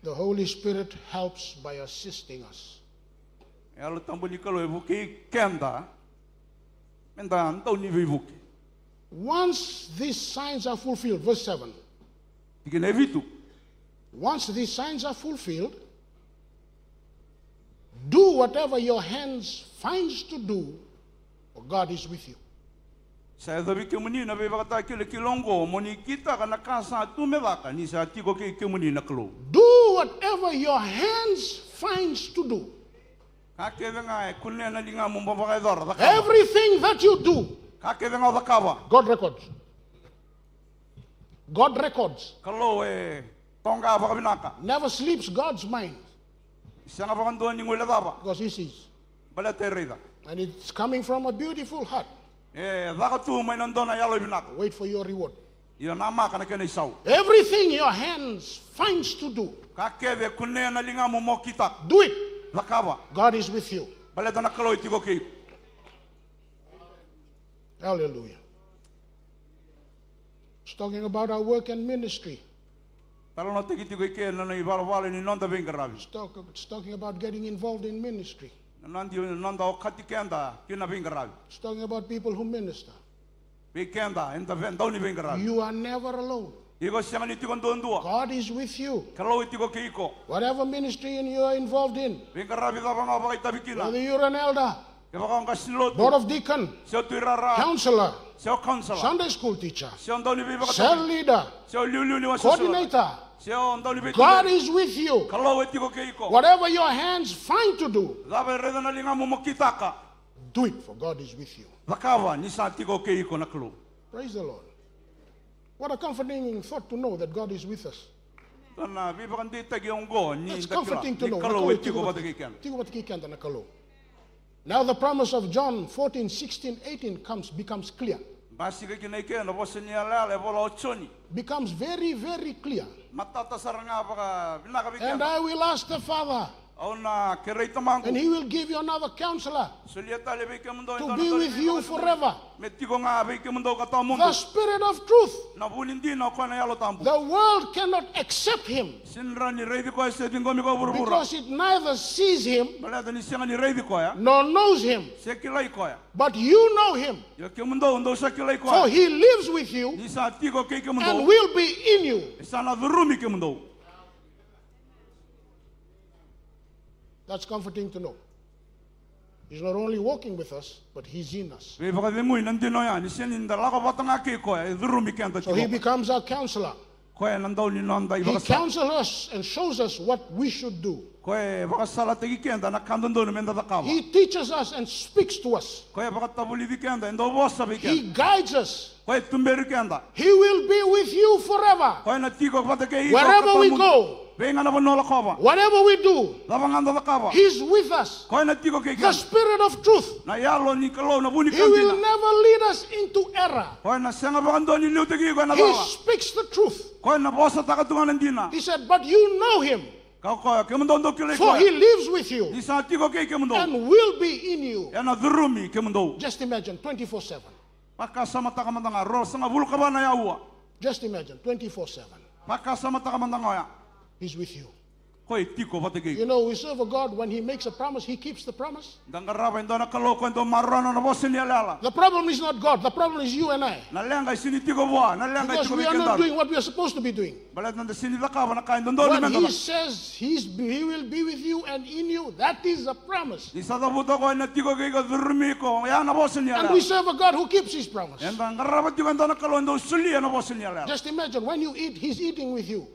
The Holy Spirit helps by assisting us. Yalo Tabu ni Kalou e vukei keda meda dau ni veivuke. Once these signs are fulfilled, verse seven. Tikina e vitu. Once these signs are fulfilled, do whatever your hands finds to do, for God is with you. Sa yacovi kemuni na veivakatakilakila oqo, mo ni kitaka na ka sa tu me caka, ni sa tiko kei kemuni na Kalou. Do whatever your hands finds to do. Ka kece ga e kunea na ligamu mo vakayacora, cakava. Everything that you do, ka kece ga o cakava, God records. God records. Kalou e toqa vakavinaka. Never sleeps God's mind. Sega vakadua ni guilecava. Because he sees. Baleta e raica. And it's coming from a beautiful heart. E caka tu mai na dua na yalo vinaka. Wait for your reward. Io namaka na kena isau. Everything your hands finds to do, ka kece e kunea na ligamu mo kitaka, do it. Cakava. God is with you. Baleta na Kalou e tiko kei iko. Hallelujah. It's talking about our work and ministry. Talanoataki tiko i ke na nona ivalavala ni noda veiqaravi. It's talk-, it's talking about getting involved in ministry. Na noda, noda okati keda ki na veiqaravi. It's talking about people who minister. Vei keda eda vei, dau ni veiqaravi. You are never alone. Iko sega ni tiko duadua. God is with you. Kalou e tiko kei iko. Whatever ministry in you are involved in, veiqaravi cava ga o vakaitavi kina. Whether you're an elder, kevaka o qase ni lotu, board of deacon, se o tuirara, counselor, se o counselor, Sunday school teacher, se o dau ni veivakatavi, cell leader, se o liuliu ni wasewase, coordinator, se o dau ni veituberi. God is with you. Kalou e tiko kei iko. Whatever your hands find to do, cava e raica na ligamu mo kitaka, do it, for God is with you. Cakava, ni sa tiko kei iko na Kalou. Praise the Lord. What a comforting thought to know that God is with us. Dua na veivakadeitaki oqo ni da kila ni Kalou e tiko vata kei keda. It's comforting to know na Kalou e tiko vata kei keda. Tiko vata kei keda na Kalou. Now the promise of John fourteen, sixteen, eighteen comes, becomes clear. Basika kina i ke na vosa ni yalayala e vola o Joni. Becomes very, very clear. Matata sara ga vakavinaka vei keda. And I will ask the Father, au na kerei Tamaqu, and he will give you another counselor, solia tale vei kemudou e dua na, to be with you forever, me tiko ga vei kemudou ka tawamudu. The Spirit of truth. Na vu ni dina o koya na Yalo Tabu. The world cannot accept him. Sega ni rawa ni raici koya se ciqomi ko vuravura. Because it neither sees him, baleta ni sega ni raici koya, nor knows him, se kilai koya. But you know him. Ia kemudou, dou sa kilai koya. For he lives with you, ni sa tiko kei kemudou, and will be in you. E sa na curumi kemudou. That's comforting to know. He's not only walking with us, but he's in us. Veivakacegui na dina oya, ni sega ni da lako vata ga kei koya, e curumi keda tiko. So he becomes our counselor. Koya na dau ni noda ivakasala. He counsels us and shows us what we should do. Koya e vakasalataki keda na ka dodonu meda cakava. He teaches us and speaks to us. Koya e vakatavulici keda, e dau vosa vei keda. He guides us. Koya e tuberi keda. He will be with you forever. Koya na tiko vata kei iko ka tawamudu. Wherever we go, vei ga na vanua o lakova, whatever we do, cava ga da cakava, he's with us. Koya na tiko kei keda. The Spirit of truth, na Yalo ni Kalou, na vu ni ka dina, he will never lead us into error. Koya na sega vakadua ni liutaki iko ena cala. He speaks the truth. Koya na vosataka tu ga na dina. He said, but you know him. Ka koya, kemudou dou kilai koya. For he lives with you, ni sa tiko kei kemudou, and will be in you. Ena curumi kemudou. Just imagine, twenty-four seven. Vakasamataka mada ga, ruasagavulu ka va na aua. Just imagine, twenty-four seven. Vakasamataka mada ga oya. He's with you. Koya e tiko vata kei iko. You know, we serve a God, when He makes a promise, He keeps the promise. Da qarava e dua na Kalou koya e dau maroroya na nona vosa ni yalayala. The problem is not God, the problem is you and I. Na leqa e sega ni tiko vua, na leqa e tiko vei kedaru. Because we are not doing what we are supposed to be doing. Baleta da sega ni cakava na ka e dodonu me da cakava. When He says He's, He will be with you and in you, that is a promise. Ni sa cavuta o koya ena tiko kei iko, curumi iko, oya na vosa ni yalayala. And we serve a God who keeps His promise. Eda qarava tiko e dua na Kalou e dau solia na vosa ni yalayala. Just imagine, when you eat, He's eating with you.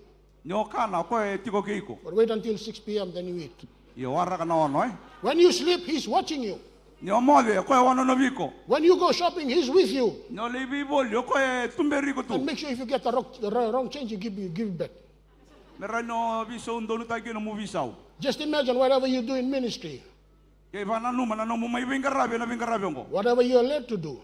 Ni o kana, o koya e tiko kei iko. But wait until six p.m., then you eat. Ia waraka na ono, e? When you sleep, He's watching you. Ni o moce, o koya e wanonovi iko. When you go shopping, He's with you. Ni o lai veivoli, o koya e tuberi iko tu. And make sure if you get the wrong, the wrong change, you give, you give it back. Me rawa ni o veisau donutaki kina, mo veisau. Just imagine whatever you do in ministry. Qai vakananuma na nomu mai veiqaravi ena veiqaravi oqo. Whatever you are led to do.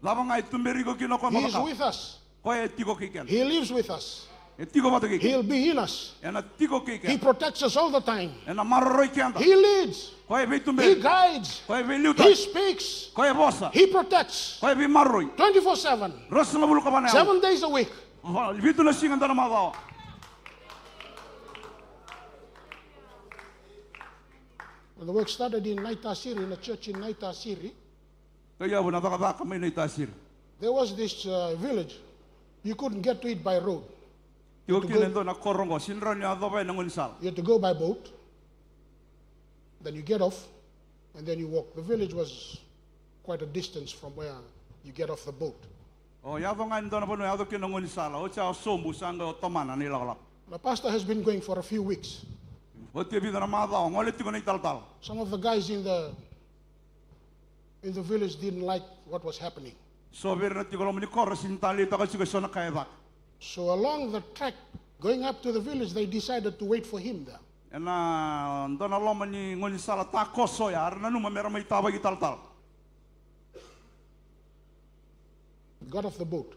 Cava ga e tuberi iko kina o koya mo cakava. He is with us. Koya e tiko kei keda. He lives with us. E tiko vata kei keda. He'll be in us. Ena tiko kei keda. He protects us all the time. Ena maroroi keda. He leads. Koya e veituberi. He guides. Koya e veiliutaki. He speaks. Koya e vosa. He protects. Koya e veimaroroi. Twenty-four seven. Ruasagavulu ka va na aua. Seven days a week. Vitu na siga dua na macawa. When the work started in Naitasiri, in a church in Naitasiri, Tauyavu na cakacaka mai Naitasiri. There was this uh, village, you couldn't get to it by road. Tiko kina e dua na koro oqo, sega ni rawa ni yacova ena gaunisala. You had to go by boat, then you get off, and then you walk. The village was quite a distance from where you get off the boat. O yaco ga ni dua na vanua yaco kina na gaunisala, oti a sobu sa qai o tomana na ilakolako. The pastor has been going for a few weeks. Oti e vica na macawa gole tiko na italatala. Some of the guys in the in the village didn't like what was happening. So vei ira na tiko loma ni koro sega ni taleitaka tiko eso na ka e caka. So along the track going up to the village, they decided to wait for him there. Ena dua na loma ni gaunisala takoso oya, era nanuma me ra mai tavaki talatala. Got off the boat.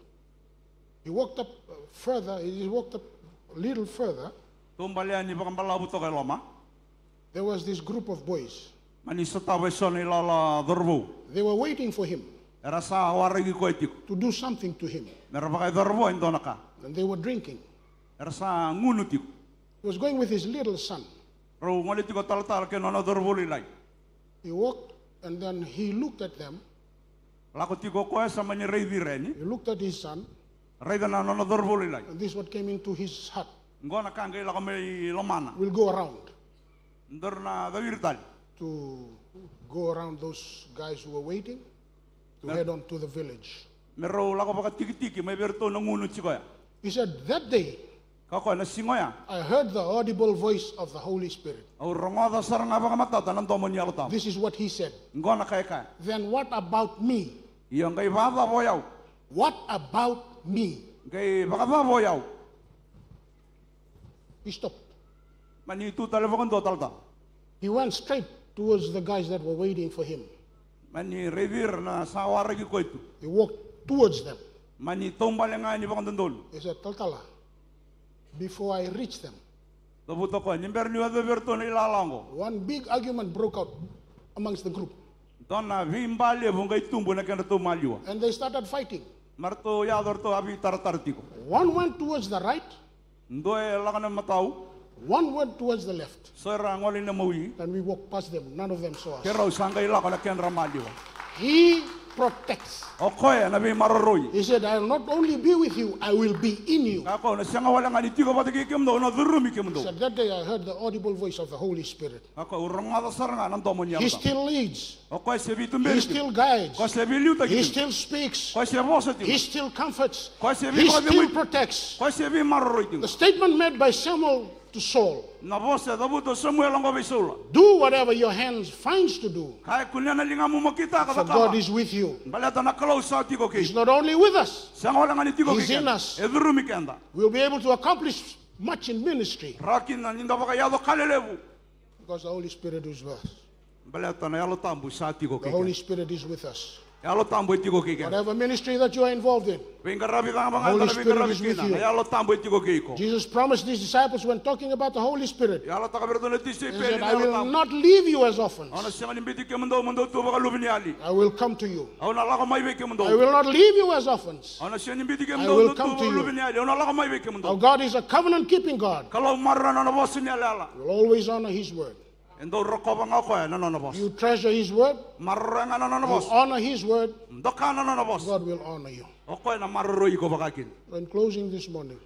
He walked up uh, further, he walked up a little further. Taubale yani vakabalavu toka e loma. There was this group of boys. Mani sotava eso na ilala cauravou. They were waiting for him Era sa waraki koya tiko to do something to him. Me ra vakayacora vua e dua na ka. And they were drinking. Era sa gunu tiko. He was going with his little son. Rau gole tiko talatala kei na nona cauravou lailai. He walked and then he looked at them. Lako tiko o koya sa mani raici ira yani. He looked at his son. Raica na nona cauravou lailai. And this is what came into his heart. Qo na ka qai lako mai lomana. We'll go around Daru na caviri tale. To go around those guys who were waiting to head on to the village. Me rau lako vakatikitiki mai vei iratou na gunu tiko ya. He said, that day, Ka koya na siga oya. I heard the audible voice of the Holy Spirit. Au rogoca sara ga vakamatata na domo ni Yalo Tabu. This is what he said. Qo na ka e kaya. Then what about me? Io, qai vakacava o yau? What about me? Qai vakacava o yau? He stopped. Mani tu tale vakadua o talatala. He went straight towards the guys that were waiting for him. Mani raici ira na sa waraki koya tu. He walked towards them. Mani taubale ga yani vakadodonu. He said, Talatala, before I reach them, Cavuta o koya, ni bera niu yacovi iratou na ilala oqo. One big argument broke out amongst the group. Dua na veibale levu qai tubu ena kedratou maliwa. And they started fighting. Me ratou yaco ratou a veitaratara tiko. One went towards the right. Dua e lako na matau. One went towards the left. So era gole ina mawi. And we walked past them. None of them saw us. Keirau sa qai lako ena kedra maliwa. He protects. O koya na veimaroroi. He said, I'll not only be with you, I will be in you. Kaya o koya, au na sega wale ga ni tiko vata kei kemudou, au na curumi kemudou. He said, that day I heard the audible voice of the Holy Spirit. Kaya o koya, au rogoca sara ga na domo ni Yalo Tabu. He still leads. O koya se veituberi tiko. He still guides. O koya se veiliutaki tiko. He still speaks. O koya se vosa tiko. He still comforts. O koya se veikocimuni. He still protects. O koya se veimaroroi tiko. The statement made by Samuel to Saul. Na vosa e cavuta o Samuela oqo vei Saula. Do whatever your hand finds to do. Kaya, kunea na ligamu mo kitaka, cakava. For God is with you. Baleta na Kalou sa tiko kei iko. He's not only with us. Sega wale ga ni tiko kei keda. He's in us. E curumi keda. We'll be able to accomplish much in ministry. Rawa kina ni da vakayaco ka lelevu. Because the Holy Spirit is with us. Baleta na Yalo Tabu sa tiko kei keda. The Holy Spirit is with us. Yalo Tabu e tiko kei keda. Whatever ministry that you are involved in, veiqaravi cava ga Holy eda na Spirit veiqaravi is with kina, you. Na Yalo Tabu e tiko kei iko. Jesus promised these disciples when talking about the Holy Spirit. Yalataka vei iratou na tisaipeli na Yalo Tabu. He said, "I will not leave you as orphans. Au na sega ni biuti kemudou mo dou tu vakaluveniyali. I will come to you. Au na lako mai vei kemudou. I will not leave you as orphans. Au na sega ni biuti kemudou mo dou tu vakaluveniyali. I will come to you." Au na lako mai vei kemudou. Our God is a covenant-keeping God. Kalou maroroya na nona vosa ni yalayala. He will always honor his word. E dau rokova ga o koya na nona vosa. You treasure his word. Maroroya ga na nona vosa. You honor his word. Doka na nona vosa. God will honor you. O koya na maroroi iko vakakina. So in closing this morning,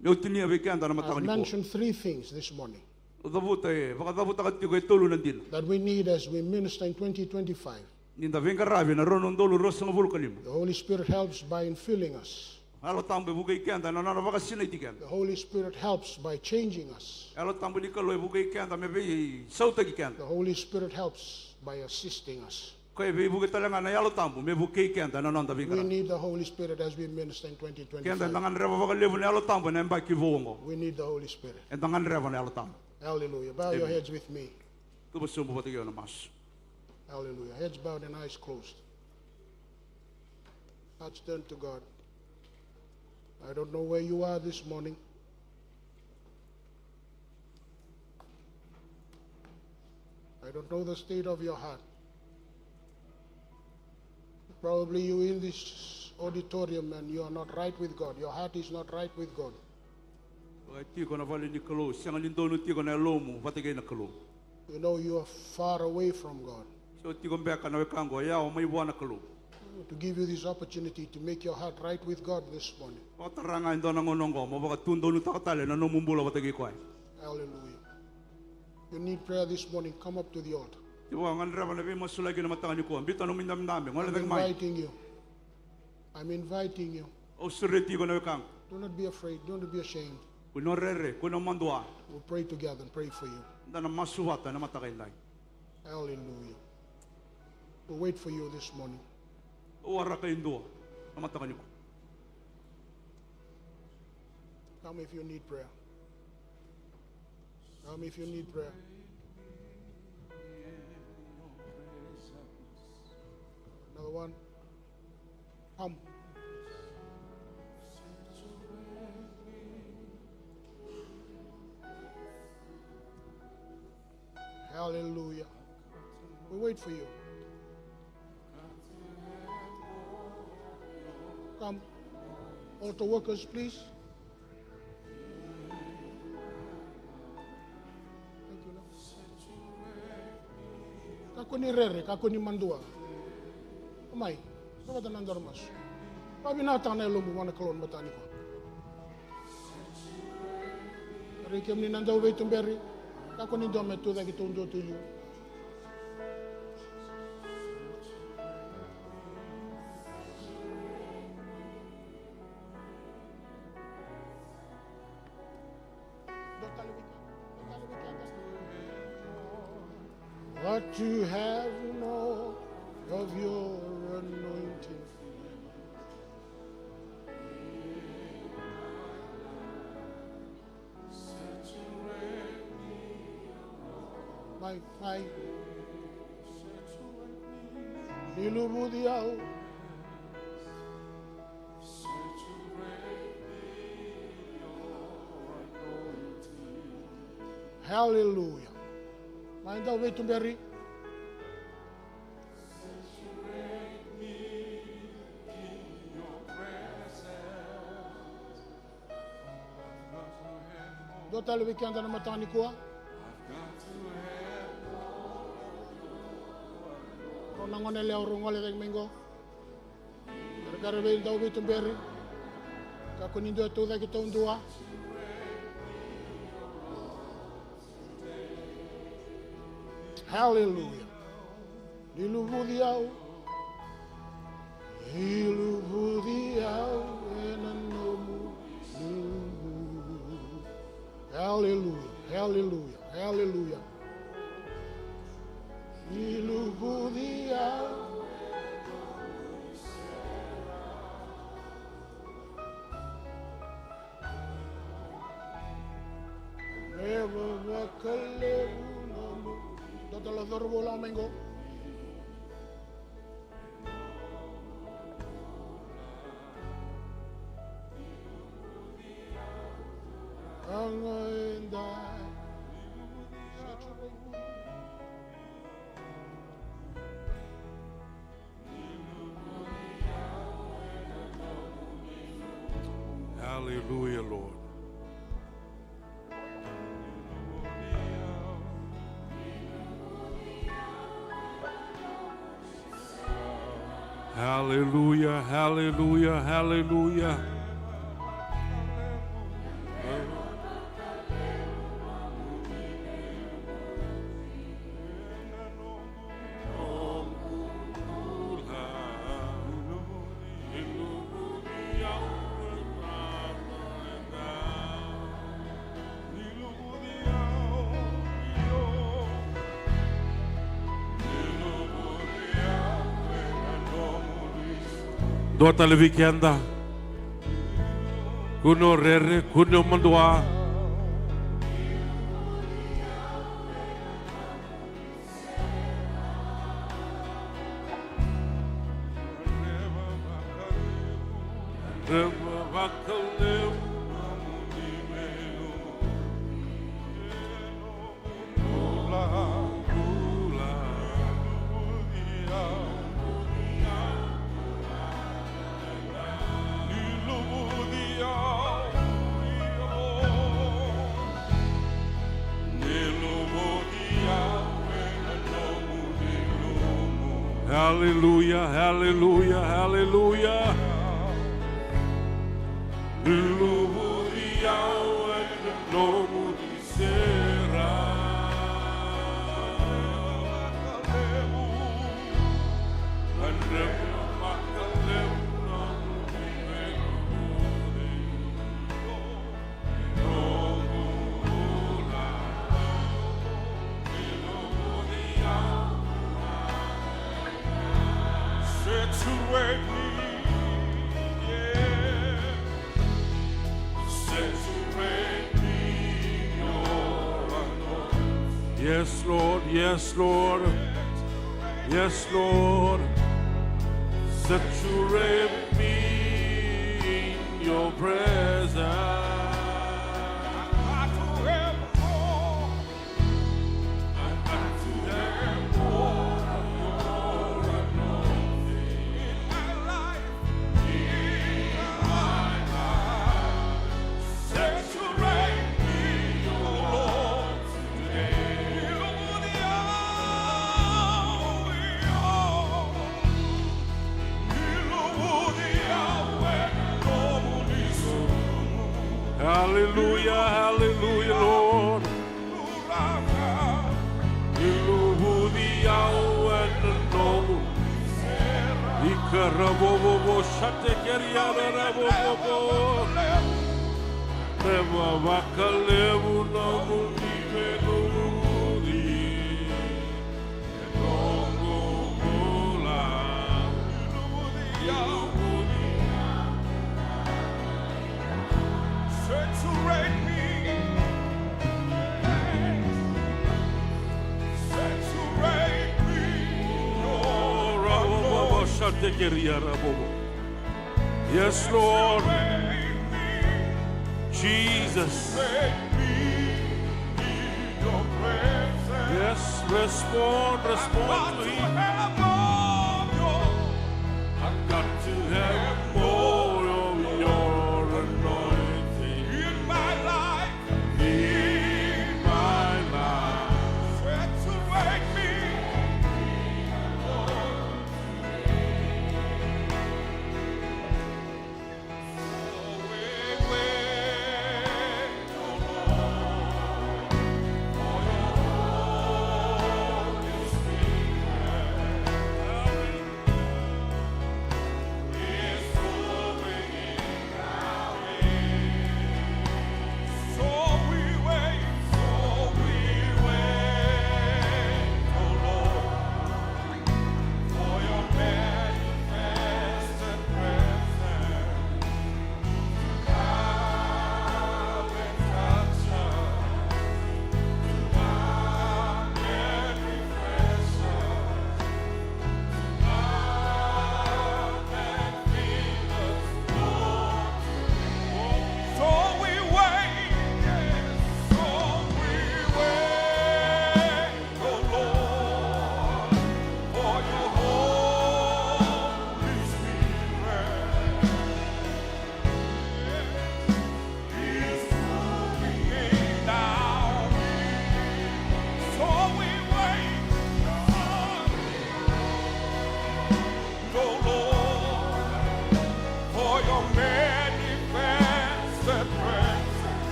meu tinia vei keda na mataka nikua. I've mentioned three things this morning. Au cavuta e, vakacavutaka tiko e tolu na dina. That we need as we minister in twenty twenty-five. Ni da veiqaravi ena rua na udolu ruasagavulu ka lima. The Holy Spirit helps by infilling us. Yalo Tabu e vukei keda ena nona vakasinaiti keda. The Holy Spirit helps by changing us. Yalo Tabu ni Kalou e vukei keda me veisautaki keda. The Holy Spirit helps by assisting us. Koya e veivuke tale ga na Yalo Tabu me vukei keda ena noda veiqaravi. We need the Holy Spirit as we minister in twenty twenty-five. Keda eda gadreva vakalevu na Yalo Tabu ena yabaki vou oqo. We need the Holy Spirit. Eda gadreva na Yalo Tabu. Hallelujah. Bow your heads with me. Amen. Cuva sobu vata kei au na masu. Hallelujah. Heads bowed and eyes closed. Hearts turned to God. I don't know where you are this morning. I don't know the state of your heart. Probably you in this auditorium and you are not right with God. Your heart is not right with God. O tiko na vale ni Kalou, sega ni donu tiko na yalomu vata kei na Kalou. You know you are far away from God. Se o tiko beka na wekaqu, o yau mai vua na Kalou. To give you this opportunity to make your heart right with God this morning. Vakatara ga e dua na gauna oqo mo vakatudonutaka tale na nomu bula vata kei koya. Hallelujah. You need prayer this morning, come up to the altar. Tiko ga gadreva na veimasulaki ena mataka nikua, biuta nomu idabedabe, gole cake mai. I'm inviting you. I'm inviting you. Au sureti iko na wekaqu. Do not be afraid, don't be ashamed. Kua ni rere, kua ni madua. We'll pray together and pray for you. Da na masu vata ena mataka edai. Hallelujah. We'll wait for you this morning. Au waraka e dua ena mataka nikua. Come if you need prayer. Come if you need prayer. Another one. Come. Hallelujah. We wait for you. Come. Altar workers, please. Thank you, Lord. Kakua ni rere, kakua ni madua. Mai, sa vata na nodaru masu. Vakavinakataka na yalomu vua na Kalou ena mataka nikua. Rei kemuni na dauveituberi, kakua ni dua me tucake taudua tu e liu. But to have more of your anointing. Mai, mai. Ni luvuci au. Hallelujah. Mai dauveituberi. Dua tale vei keda na mataka nikua. Rau na gone yalewa rau gole cake mai qo. Qaravi dauveituberi. Kakua ni dua e tucake taudua. Hallelujah. Ni luvuci au. Ni luvuci au ena nomu luvu. Hallelujah, hallelujah, hallelujah. Ni luvuci au. Eva vakalevu nomu. Dua tale na cauravou lako mai qo. Hallelujah, hallelujah, hallelujah. Dua tale vei keda. Kua ni o rere, kua ni o madua. Hallelujah, hallelujah, hallelujah. Saturate me, yeah. Saturate me in your anointing. Yes, Lord. Yes, Lord. Yes, Lord. Saturate me in your presence. I got to have more. I got to have more of your anointing in my life, in my life. Saturate me, O Lord, today. Hallelujah, hallelujah, Lord. Ni luvudi au ena nomu. Ikaravovovo shatekeriaravovovo. Reva vakalevu nomu ni me luvudi. Saturate me. Saturate me. Yes, Lord. Jesus. Yes, respond, respond to him. I got to have more of your anointing in my life. In my life. Saturate me.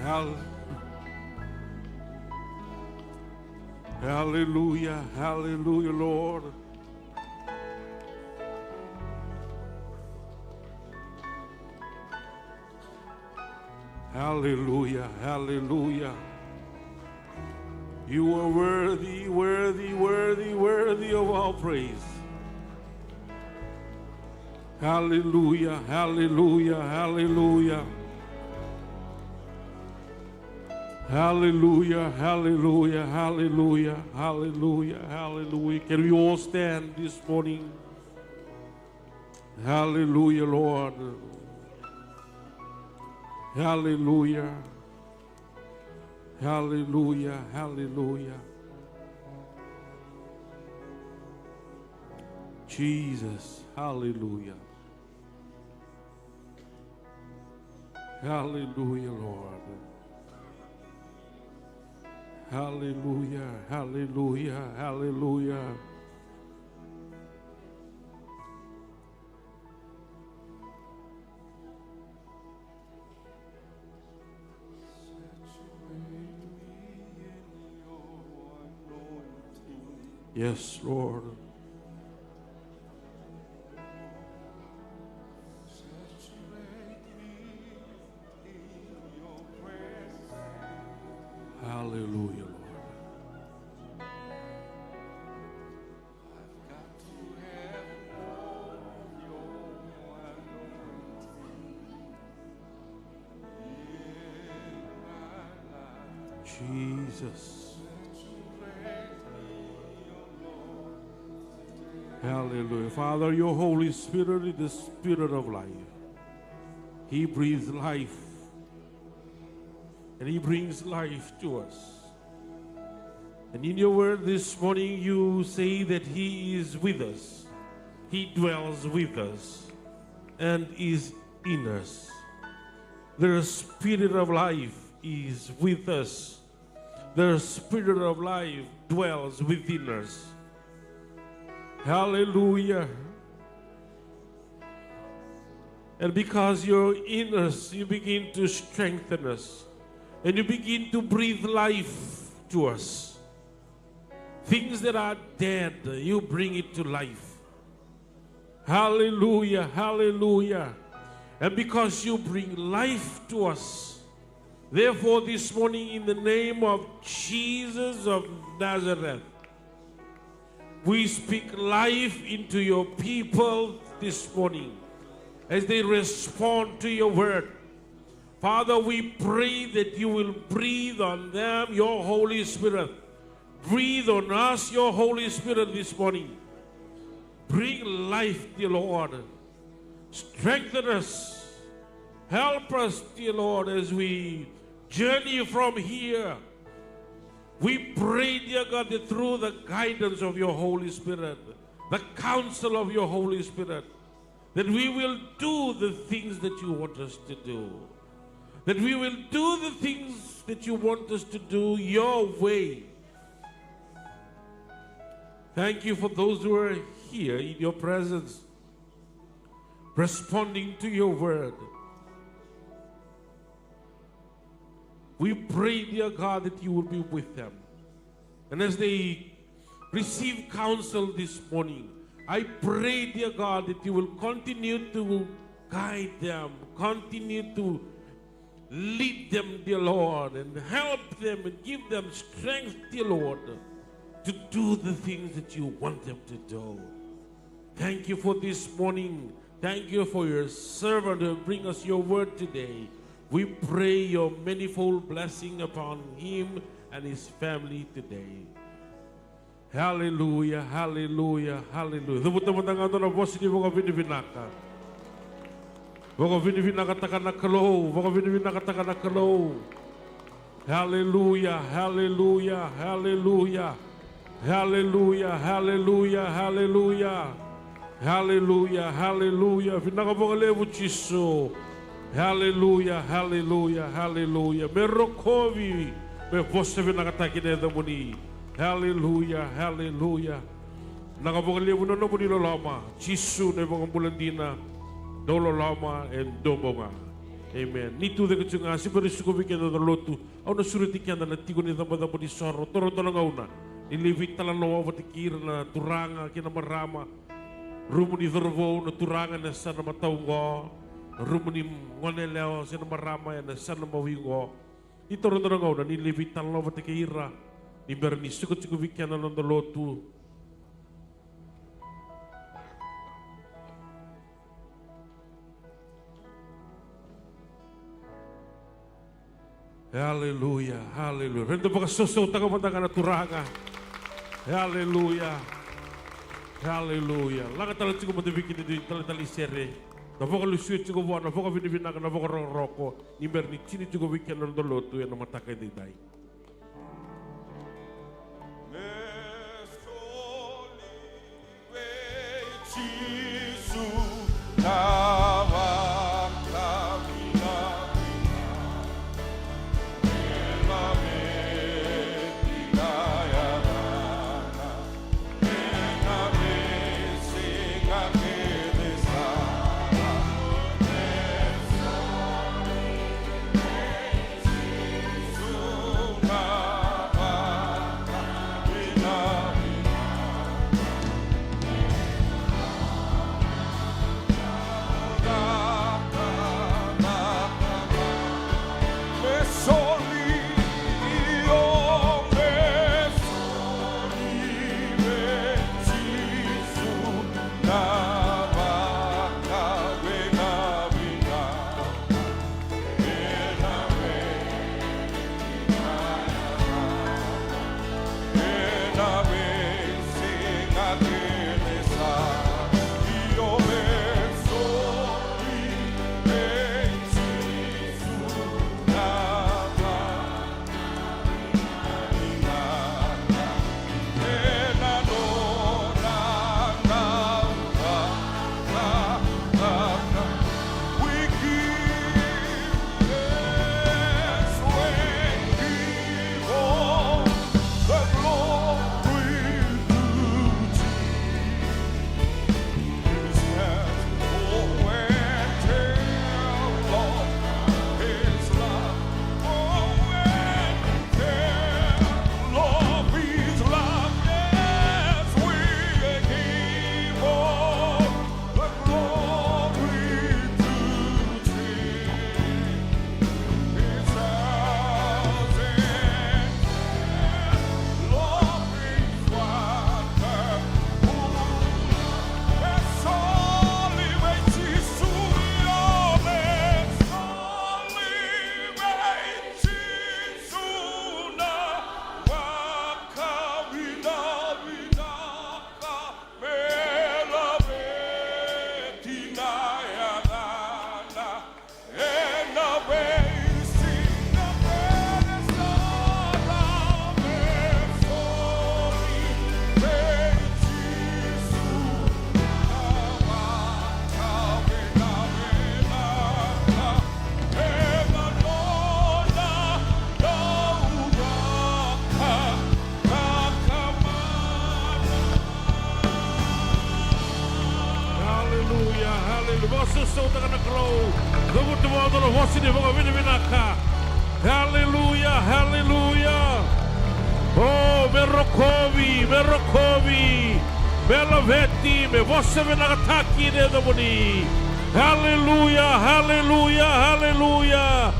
Hal- Hallelujah, hallelujah, Lord. Hallelujah, hallelujah. You are worthy, worthy, worthy, worthy of our praise. Hallelujah, hallelujah, hallelujah. Hallelujah, hallelujah, hallelujah, hallelujah, hallelujah. Can we all stand this morning? Hallelujah, Lord. Hallelujah. Hallelujah, hallelujah. Jesus, hallelujah. Hallelujah, Lord. Hallelujah, hallelujah, hallelujah. Yes, Lord. Hallelujah, Lord. Jesus. Hallelujah. Father, your Holy Spirit is the Spirit of life. He breathes life. And He brings life to us. And in your word this morning, you say that He is with us. He dwells with us and is in us. The Spirit of life is with us. The Spirit of life dwells within us. Hallelujah. And because you're in us, you begin to strengthen us. And you begin to breathe life to us. Things that are dead, you bring it to life. Hallelujah, hallelujah. And because you bring life to us, therefore this morning, in the name of Jesus of Nazareth, we speak life into your people this morning as they respond to your word. Father, we pray that you will breathe on them, your Holy Spirit. Breathe on us, your Holy Spirit, this morning. Bring life, dear Lord. Strengthen us. Help us, dear Lord, as we journey from here. We pray, dear God, that through the guidance of your Holy Spirit, the counsel of your Holy Spirit, that we will do the things that you want us to do. That we will do the things that you want us to do your way. Thank you for those who are here in your presence, responding to your word. We pray, dear God, that you will be with them. And as they receive counsel this morning, I pray, dear God, that you will continue to guide them, continue to lead them, dear Lord, and help them and give them strength, dear Lord, to do the things that you want them to do. Thank you for this morning. Thank you for your servant who bring us your word today. We pray your manifold blessing upon him and his family today. Hallelujah, hallelujah, hallelujah. Cavuta mada ga dua na vosa ni vakavinavinaka. Vakavinavinakataka na Kalou, vakavinavinakataka na Kalou. Hallelujah, hallelujah, hallelujah. Hallelujah, hallelujah, hallelujah. Hallelujah, hallelujah. Vinaka vakalevu Jisu. Hallelujah, hallelujah, hallelujah. Me rokovi, me vosa vinakataki na yacamuni. Hallelujah, hallelujah. Vinaka vakalevu na nomuni loloma. Jisu na iVakabula dina. Dau loloma, e dua bau ga. Amen. Ni tu cake tiko ga, se bera ni suka vei keda na lotu. Au na sureti keda na tiko ni cabocabo ni soro, taura dua na gauna ni lai veitalanoa vata kei ira na turaga kei na marama. Rumu ni cauravou na turaga ena yasana matau oqo. Rumu ni gone yalewa se na marama ena yasana mawi oqo. Ni taura dua na gauna ni lai veitalanoa vata kei ira, ni bera ni suka tiko vei keda na noda lotu. Aleluya, aleluya. Raica, vakasausautaka mada ga na turaga. Aleluya, aleluya. Laga tale tiko mada vei keda e dua na italetale ni sere. Na vakalesuya tiko vua na vakavinavinaka, na vakarokoroko, ni bera ni tini tiko vei keda na noda lotu ena mataka edaidai. Aleluya, aleluya. Vakasausautaka na Kalou. Cavuta vua na vosa ni vakavinavinaka. Aleluya, aleluya. O, me rokovi, me rokovi, me laveti, me vosa vinakataki na yacamuni. Aleluya, aleluya, aleluya.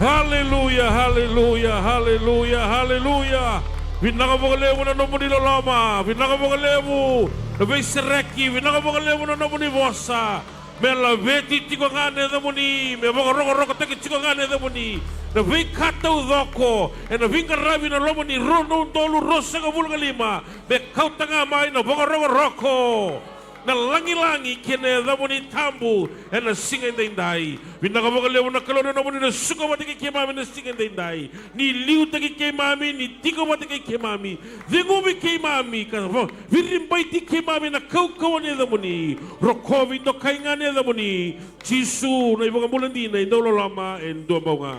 Aleluya, aleluya, aleluya, aleluya. Vinaka vakalevu na nomuni loloma, vinaka vakalevu na veisereki, vinaka vakalevu na nomuni vosa. Me laveti tiko ga na yacamuni, me vakarokorokotaki tiko ga na yacamuni. Na veika taucoko ena veiqaravi na loma ni rua na udolu ruasagavulu ka lima, me kauta ga mai na vakarokoroko, na lagilagi kei na yacamuni tabu ena siga edaidai. Vinaka vakalevu na Kalou na nomuni na suka vata kei keimami na siga edaidai. Ni liutaki keimami, ni tiko vata kei keimami. Ceguvi keimami ka va-, viribaiti keimami na kaukauwa ni yacamuni. Rokovi, dokai ga na yacamuni. Jisu na iVakabula dina, e dau loloma, e dua bau ga.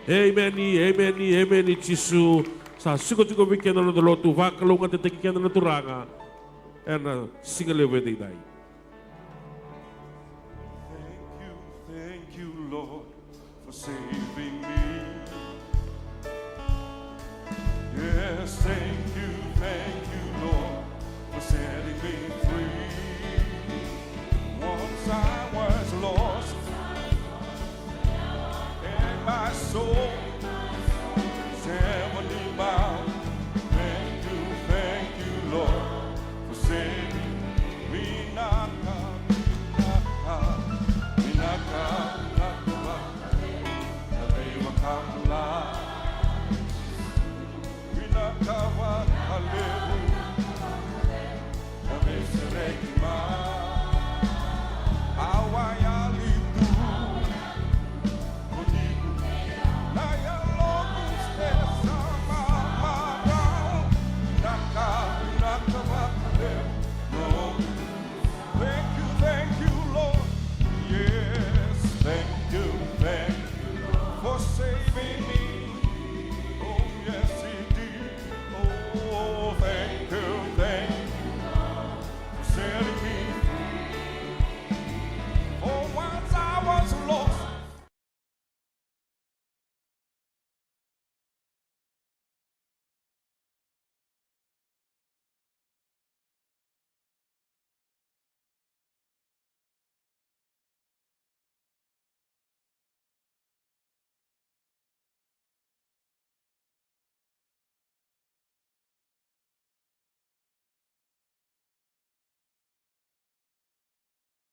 Emeni, emeni, emeni Jisu. Sa suka tiko vei keda na noda lotu, vakalougatataki keda na Turaga ena siga levu edaidai. Saving me